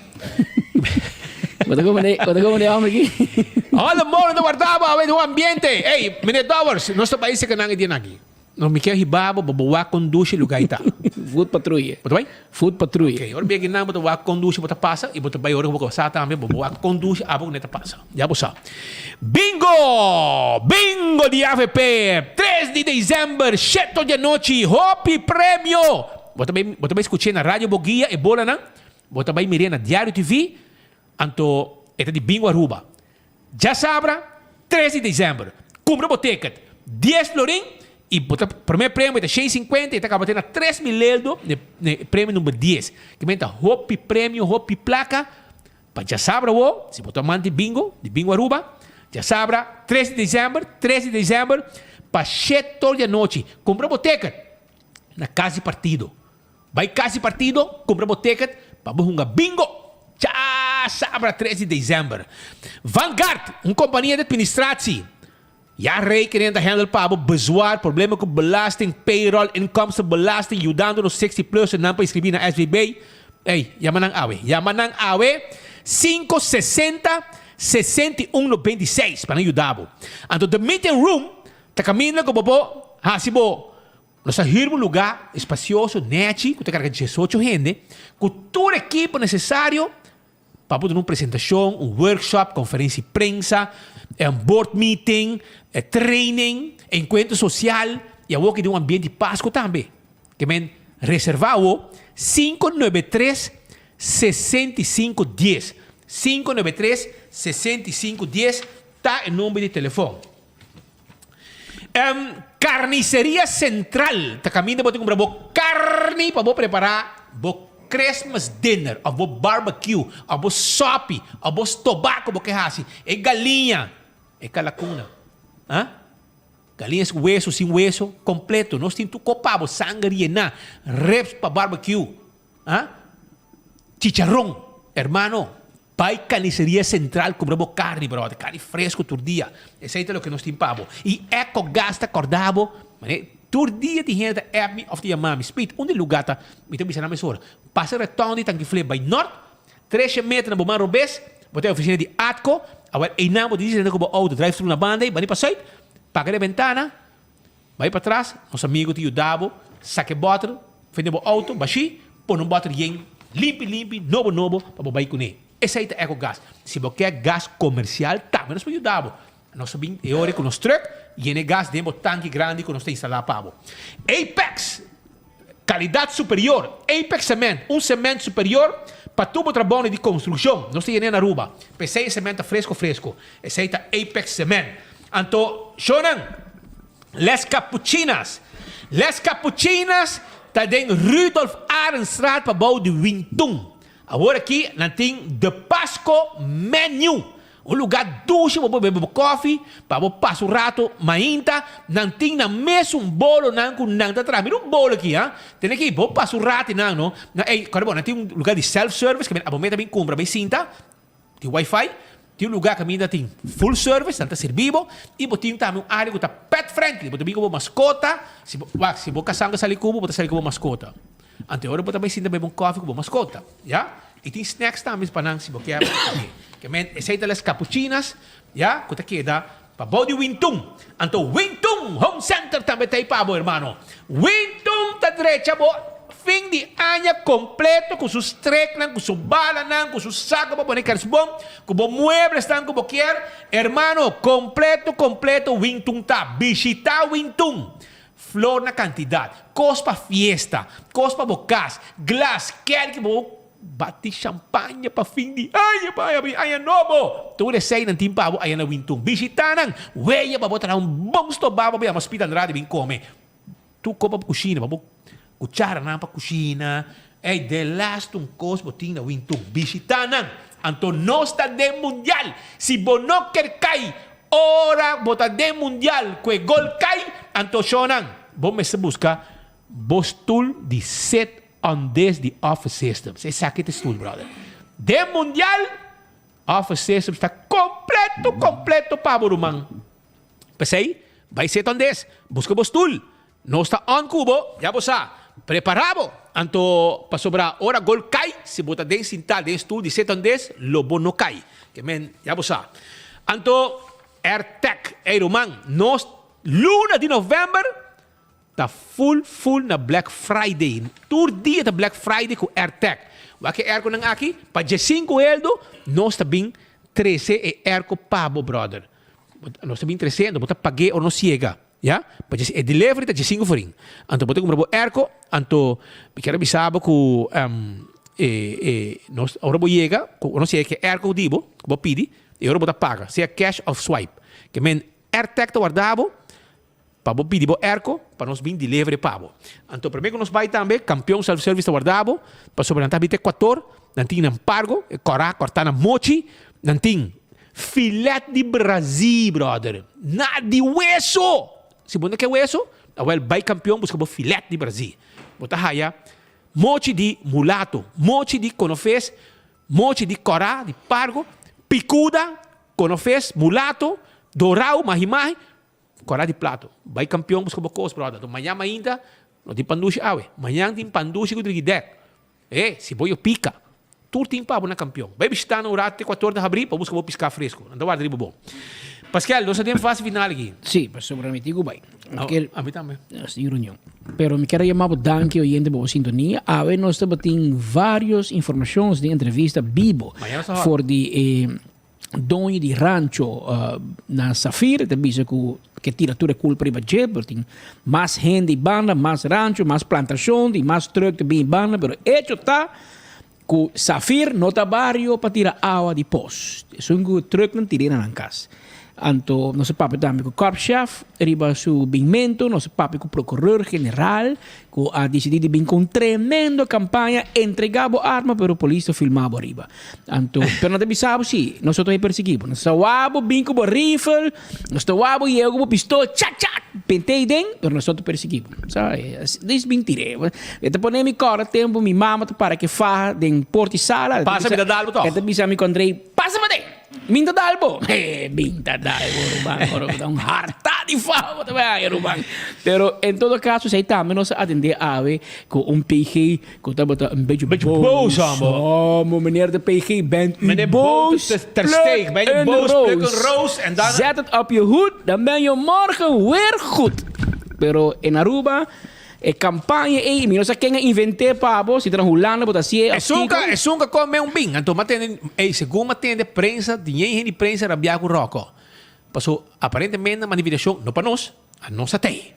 Bo ta komprende, bo ta komprende homber aki? All the molen ta warda bo awe den un ambiente. Ey, meneer Dowers, nos ta bai seka nan e dianan aki. No, mi kier hiba bo pa bo wak kon dushi luga i ta. Voet patrouille. Bo ta bai? Voet patrouille. Ok, ora bia kinan bo ta wak kon dushi bo ta pasa i bo ta bai ora ku bo kasa tambe bo bo wak kon dushi abo ku ne ta pasa. Ya bo sa. Bingo! Bingo di avp! Tres di december, sheto di anochi, hopi premio! Bo ta bai bo ta bai skuch'é na Radio Boguia e bolanan, bo ta bai mir'é na Diario TV, anto e ta di Bingo Aruba. Djasabra, tres di december, cumpra bo ticket, dies florin. I bo ta promé premio ta 150 i ta kaba te na 3000 leldo ne ne premio number 10. Ke men ta hopi premio, hopi plaka pa djasabra awo, si bo ta amante di bingo, di Bingo Aruba, djasabra 3 di december, 3 di december pa shet tor di anochi. Kumpra bo ticket na kas di partido. Bai kas di partido, kumpra bo ticket pa bo hunga bingo djasabra 3 di december. Vanguard, un kompania di administratie. Ya rekening ta handle pa bo bezwaar, problema ku belasting, payroll, inkomstenbelasting, yudando nos 60 plussen nan pa inscribi na SVB. Ey, yama nan awe. Yama nan awe 560 61 96 pa nan yuda bo. Anto The Meeting Room ta kaminda ku bo por hasi bo Nos a hür un lugá espacioso, nechi, ku ta karga diesocho hende, ku tur ekipo nesesario Pa bo duna un presentashon, un workshop, konferensia di prensa, un board meeting, training, enkuentro sosial i awor ki den un ambiente di Pasku tambe. Ke men reserva awo 593 65 dies. 593 65 dies ta e number di telefon. Carniceria Central ta caminda bo ta cumpra bo carni pa bo prepara bo Christmas dinner of bo barbecue of bo sopi of bo stoba cu bo ke haci. E galiña, e calacuna, ah? Galiña cu weso, sin weso, completo. Nos tin tur co pa bo, sanger yena, ribs pa barbecue, ah? Chicharron, hermano. Bai Carniceria Central cumpra bo carni brother, carni fresco tur dia. Esey ta loke nos tin pa bo. Y Ecogas ta corda bo, mane tur dia tin hende ta app mi of ta yama mi, Speed, unda e lugar ta? Mi ta bisa nan mesora, pasa retondo di Tanki Flip bai nort, tresha meter na bo man robes, bo ta e oficina di Atco, awel eynan bo ta dici cu bo auto drive thru na banda ey, bani pa zuid, paga den bentana, Bai patras, nos amigo ta yuda bo saka e bòter for den bo outo bashí, pone un bòter yen limpi limpi, nobo nobo pa bo bai kuné. Esei ta Ecogas. Si bo ke gas komersial tambe nos por yuda bo. Nos ta bin e ora ku nos trùk yena e gas den bo tanki grandi ku nos ta instalá pa bo. Apex! Kalidat superior. Apex Cement, un cement superior pa tur bo trabounan di konstrukshon. Nos ta yena na Aruba. P'esei e cement ta fresco fresco. Esei ta Apex Cement. Anto, shownan, Les Capuchinas. Les Capuchinas ta den Rudolf Arendstraat pabou di Wintun. Awor aki nan tin The Pasco Menu. Un lugá dushi pa bo bebe bo kòfi, pa bo pasa un rato mainta. Nan tin nan mesun bolonan ku nan ta traha. Mira un bolo aki, ha. Tene aki, bo pasa un rato einan, no. Nan, ey, kòrda bo, nan tin un lugá di self-service, ke abo meta bin kumpra, bai sinta, tin wifi. Tin un lugá kaminda tin full service, nan ta sirbi bo. I bo tin tambe un área ku ta pet friendly. Bo ta bin ku bo maskota. Si bo, wak, si bo kasá ku ta sali ku bo, bo ta sali ku bo maskota. Anto e ora bo ta bai sinta bebe un kòfi ku bo maskota, ya. I tin snacks tambe pa nan si bo kier bo ta kome. Ke men esei ta les capuchinas, ya, ku ta keda pa bou di Wintun. Anto Wintun Home Center tambe ta ei pa bo, hermano. Wintun ta drecha bo fin di aña kompleto ku su streknan, ku su balanan, ku su sako pa pone kersboom, ku bo mueblesnan ku bo kier. Hermano, kompleto kompleto Wintun ta. Bishita Wintun. Flor na kantidat, kos pa fiesta, kos pa bo kas, glas, kerki pa bo bati shampanja pa fin di aña, pa habri aña nobo. Tur eseinan tin pa bo aya na Wintun. Bishita nan, weya pa bo traha un bon stobá pa bo yama Speed Andrade bin kome. Tur kos pa bo kushina, pa bo kucharanan pa kushina. Ey, de laatste un kos bo tin na Wintun. Bishita nan. Anto nos ta den mundial. Si bo no ker kai Ora bo ta den mundial ku e gol kai, anto shownan, bo mester buska bo stul di sit on this di Office Systems. Esaki ta e stul, brother. Den mundial, Office Systems ta kompleto, kompleto pa bo ruman. P'esei, bai sit on this, buska bo stul. Nos ta on ku bo, ya bo sa. Prepará bo! Anto, pasobra ora gol kai, si bo ta den sintá den stul di sit on this, lo bo no kai. Ke men, ya bo sa. Anto, Airtec, ey ruman, nos luna di november ta full full na Black Friday. Tur dia ta Black Friday ku Airtec. Wak e airconan aki, pa diesinku heldo, nos ta bin trese e airco pa bo, brother. Nos ta bin trese, anto bo ta pag'é ora nos yega. Ya, pa dje e delivery ta djesinku forin. Anto bo ta kumpra bo airco, anto mi kier a bisa bo ku e e nos ora bo yega, ku nos yega ku e airco di bo, ku bo pidi, e ora bo ta paga, sea cash of swipe. Ke men AirTag ta warda bo. Pa bo pidi bo airco pa nos bin delivery pa bo. Anto prome ku nos bai tambe Kampion Self Service ta warda bo pasobra nan ta habita Ecuator, nan tin nan pargo, e kòrá kòrtá na mochi, nan tin filet di Brazil brother, na di weso! Si bo no ke weso, awel bai Kampion buska bo filet di Brazil. Bo ta haya mochi di mulato, mochi di konofes, mochi di kòrá, di pargo, pikuda, konofes, mulato, dorau, mahi-mahi, Kora di plato. Bai kampion buska bo kos brother. Anto mañan mainta no tin pandushi awe. Mañan tin pandushi ku drigidèk. E, si bo yo pika. Tur tin pa bo na kampion. Bai bishita nan un rato te kuator ta habrí pa buska bo piská fresku. Nan ta warda riba bo. Paskel, nos ta den fase final aki. Sí, pasobra mi tin ku bai. Oh, ami tambe. Nos tin reunion. Pero mi kier a yama bo danki oyente pa bo sintonia. Awe nos tabatin varios informashons den entrevista bibo for di e Doño di rancho na Safir ta bisa ku ke tira tur e kulpa riba dje, pero tin mas hende i banda, mas rancho, mas plantashon i mas trùk ta bin i banda, pero echo ta ku Safir no ta bario pa tira awa di pos. Esun ku trùknan tir'é na nan kas. Anto nos a papia tambe ku korpschef riba su binmentu, nos a papia ku prokuror general ku a disidí di bin ku un tremendo kampaña, entregá bo arma pero polis ta filmá bo ariba. Anto, pero nan ta bisa bo si, nos ta persiguí bo. Nos ta wak bo bin ku bo rifle, nos ta wak bo yega ku bo pistol, chak chak, pente ei den, pero nos ta persiguí bo. Sa, dis bin tir'é. E ta pone mi kòrda tempu mi mama ta para ke faha den porta di sala. Pasa mi ta dal bo tòg. E ta bisa mi ku Andrei, pasa paden! Min ta dal bo. He, min ta dal bo, ruman. Ora bo ta un harta di faha bo ta bai haña, ruman. Pero en todo caso, esei tambe nos a atendé awe cu un PG cu tabata un beetje Beetje boos. boos, homber. Homber, meneer de PG, bent u Meneer boos, Boos, ter steeg. pluk Ben je een boos, pluk roos. een roos en dan Zet het op je hoed, dan ben je morgen weer goed. Pero in Aruba, E campaña ey, mi no sa ken a invent'é pa bo, si ta na Hulanda bo ta hacié of Esun kiko. ka, esun ka come un bin. Anto m'a tende, ey, segun m'a tende prensa, di ñei hende di prensa rabia cu Rocco. Paso, aparentemente na manifestacion, no pa nos, a nos a tey.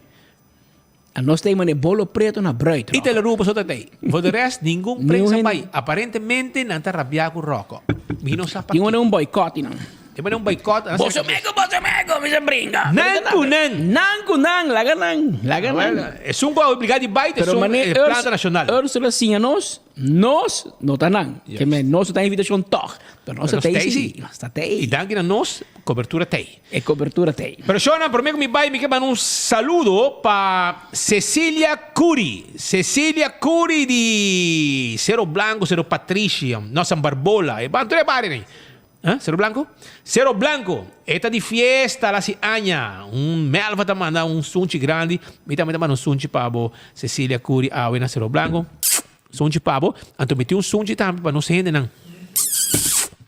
A nos tey mane bolo preto na bruid, Rocco. Italo Aruba so ta tey. For de rest, ningun Niun prensa hende. bay. Aparentemente nan ta rabia cu Rocco. Mi no sa Tin paki. un boycott y nan. Te pone un boycott. Boso mego, boso mego, mi sa bringa. Nan ku nan. Nan ku nan, laga nan, laga nan. Esun ku a obliga di bai, Pero esun mane eh, planta nacional. Ursula siña nos, nos no ta nan. Ke men nos ta invitacion toch, pero nos ta Pero tei nos si. tei si. Nos ta tei. I danki na nos, cobertura tei. E cobertura tei. Pero shownan, prome ku mi bai, mi ke manda un saludo pa Cecilia Curi. Cecilia Curi di Cerro Blanco, Cerro Patricia, no, San Barbola. E ban tur e barrio nei. Huh? Cerro Blanco? Cerro Blanco! E ta di fiesta la si aña. Un Melva ta manda un sunchi grandi. Mi tambe ta manda un sunchi pa bo, Cecilia Curi awe na Cerro Blanco. Sunchi pa bo. Anto mi tin un sunchi tambe pa nos hendenan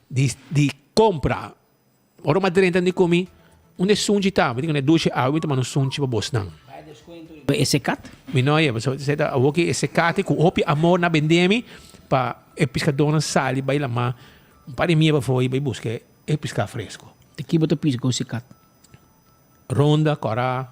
di di compra. Ora mi a drenta di cu mi, unda e sunchi ta? Mi tin cu ne dushi awe, mi ta manda un sunchi pa bosnan. E secat? Mi no ye, pasobra esei ta awor ki e secate cu hopi amor na bende mi pa e piscadornan sali bay lama. Un par di mia pafó i bai buska e piská fresko. Di ki bo ta pisa ku sikat? Ronda, kòrá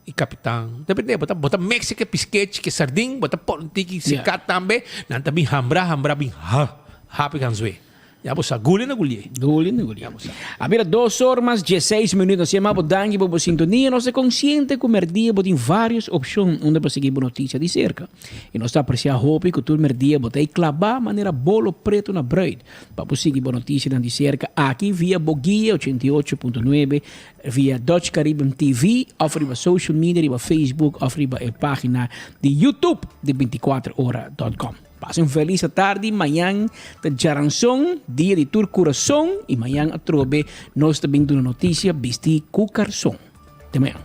i kapitan. Depende, bo ta bo ta mix ke piskechi, ke sardin, bo ta pon un tiki sikat tambe. Nan ta bin hambrá hambrá bin ha hapi kan zwe. Ya bo sa, guli na gulié. Guli na gulié. Ya bo sa. A bira dos or mas dieseis minuut. Nos yama bo danki pa bo sintonia. Nos ta konsiente ku merdia bo tin vários opshon unda pa sigui bo notisia di serka. I nos ta apresiá hopi ku tur merdia bo ta ei klabá manera bolo pretu na bruid pa bo sigui bo notisianan di serka aki via bo guia 88.9, via Dutch Caribbean TV òf riba social media riba Facebook òf riba e página di YouTube di 24 ora dot com. Pasa un felis atardi, mañan ta djaranson, dia di tur kurason i mañan atrobe nos ta bin duna notisia bisti ku karson. Te mañan.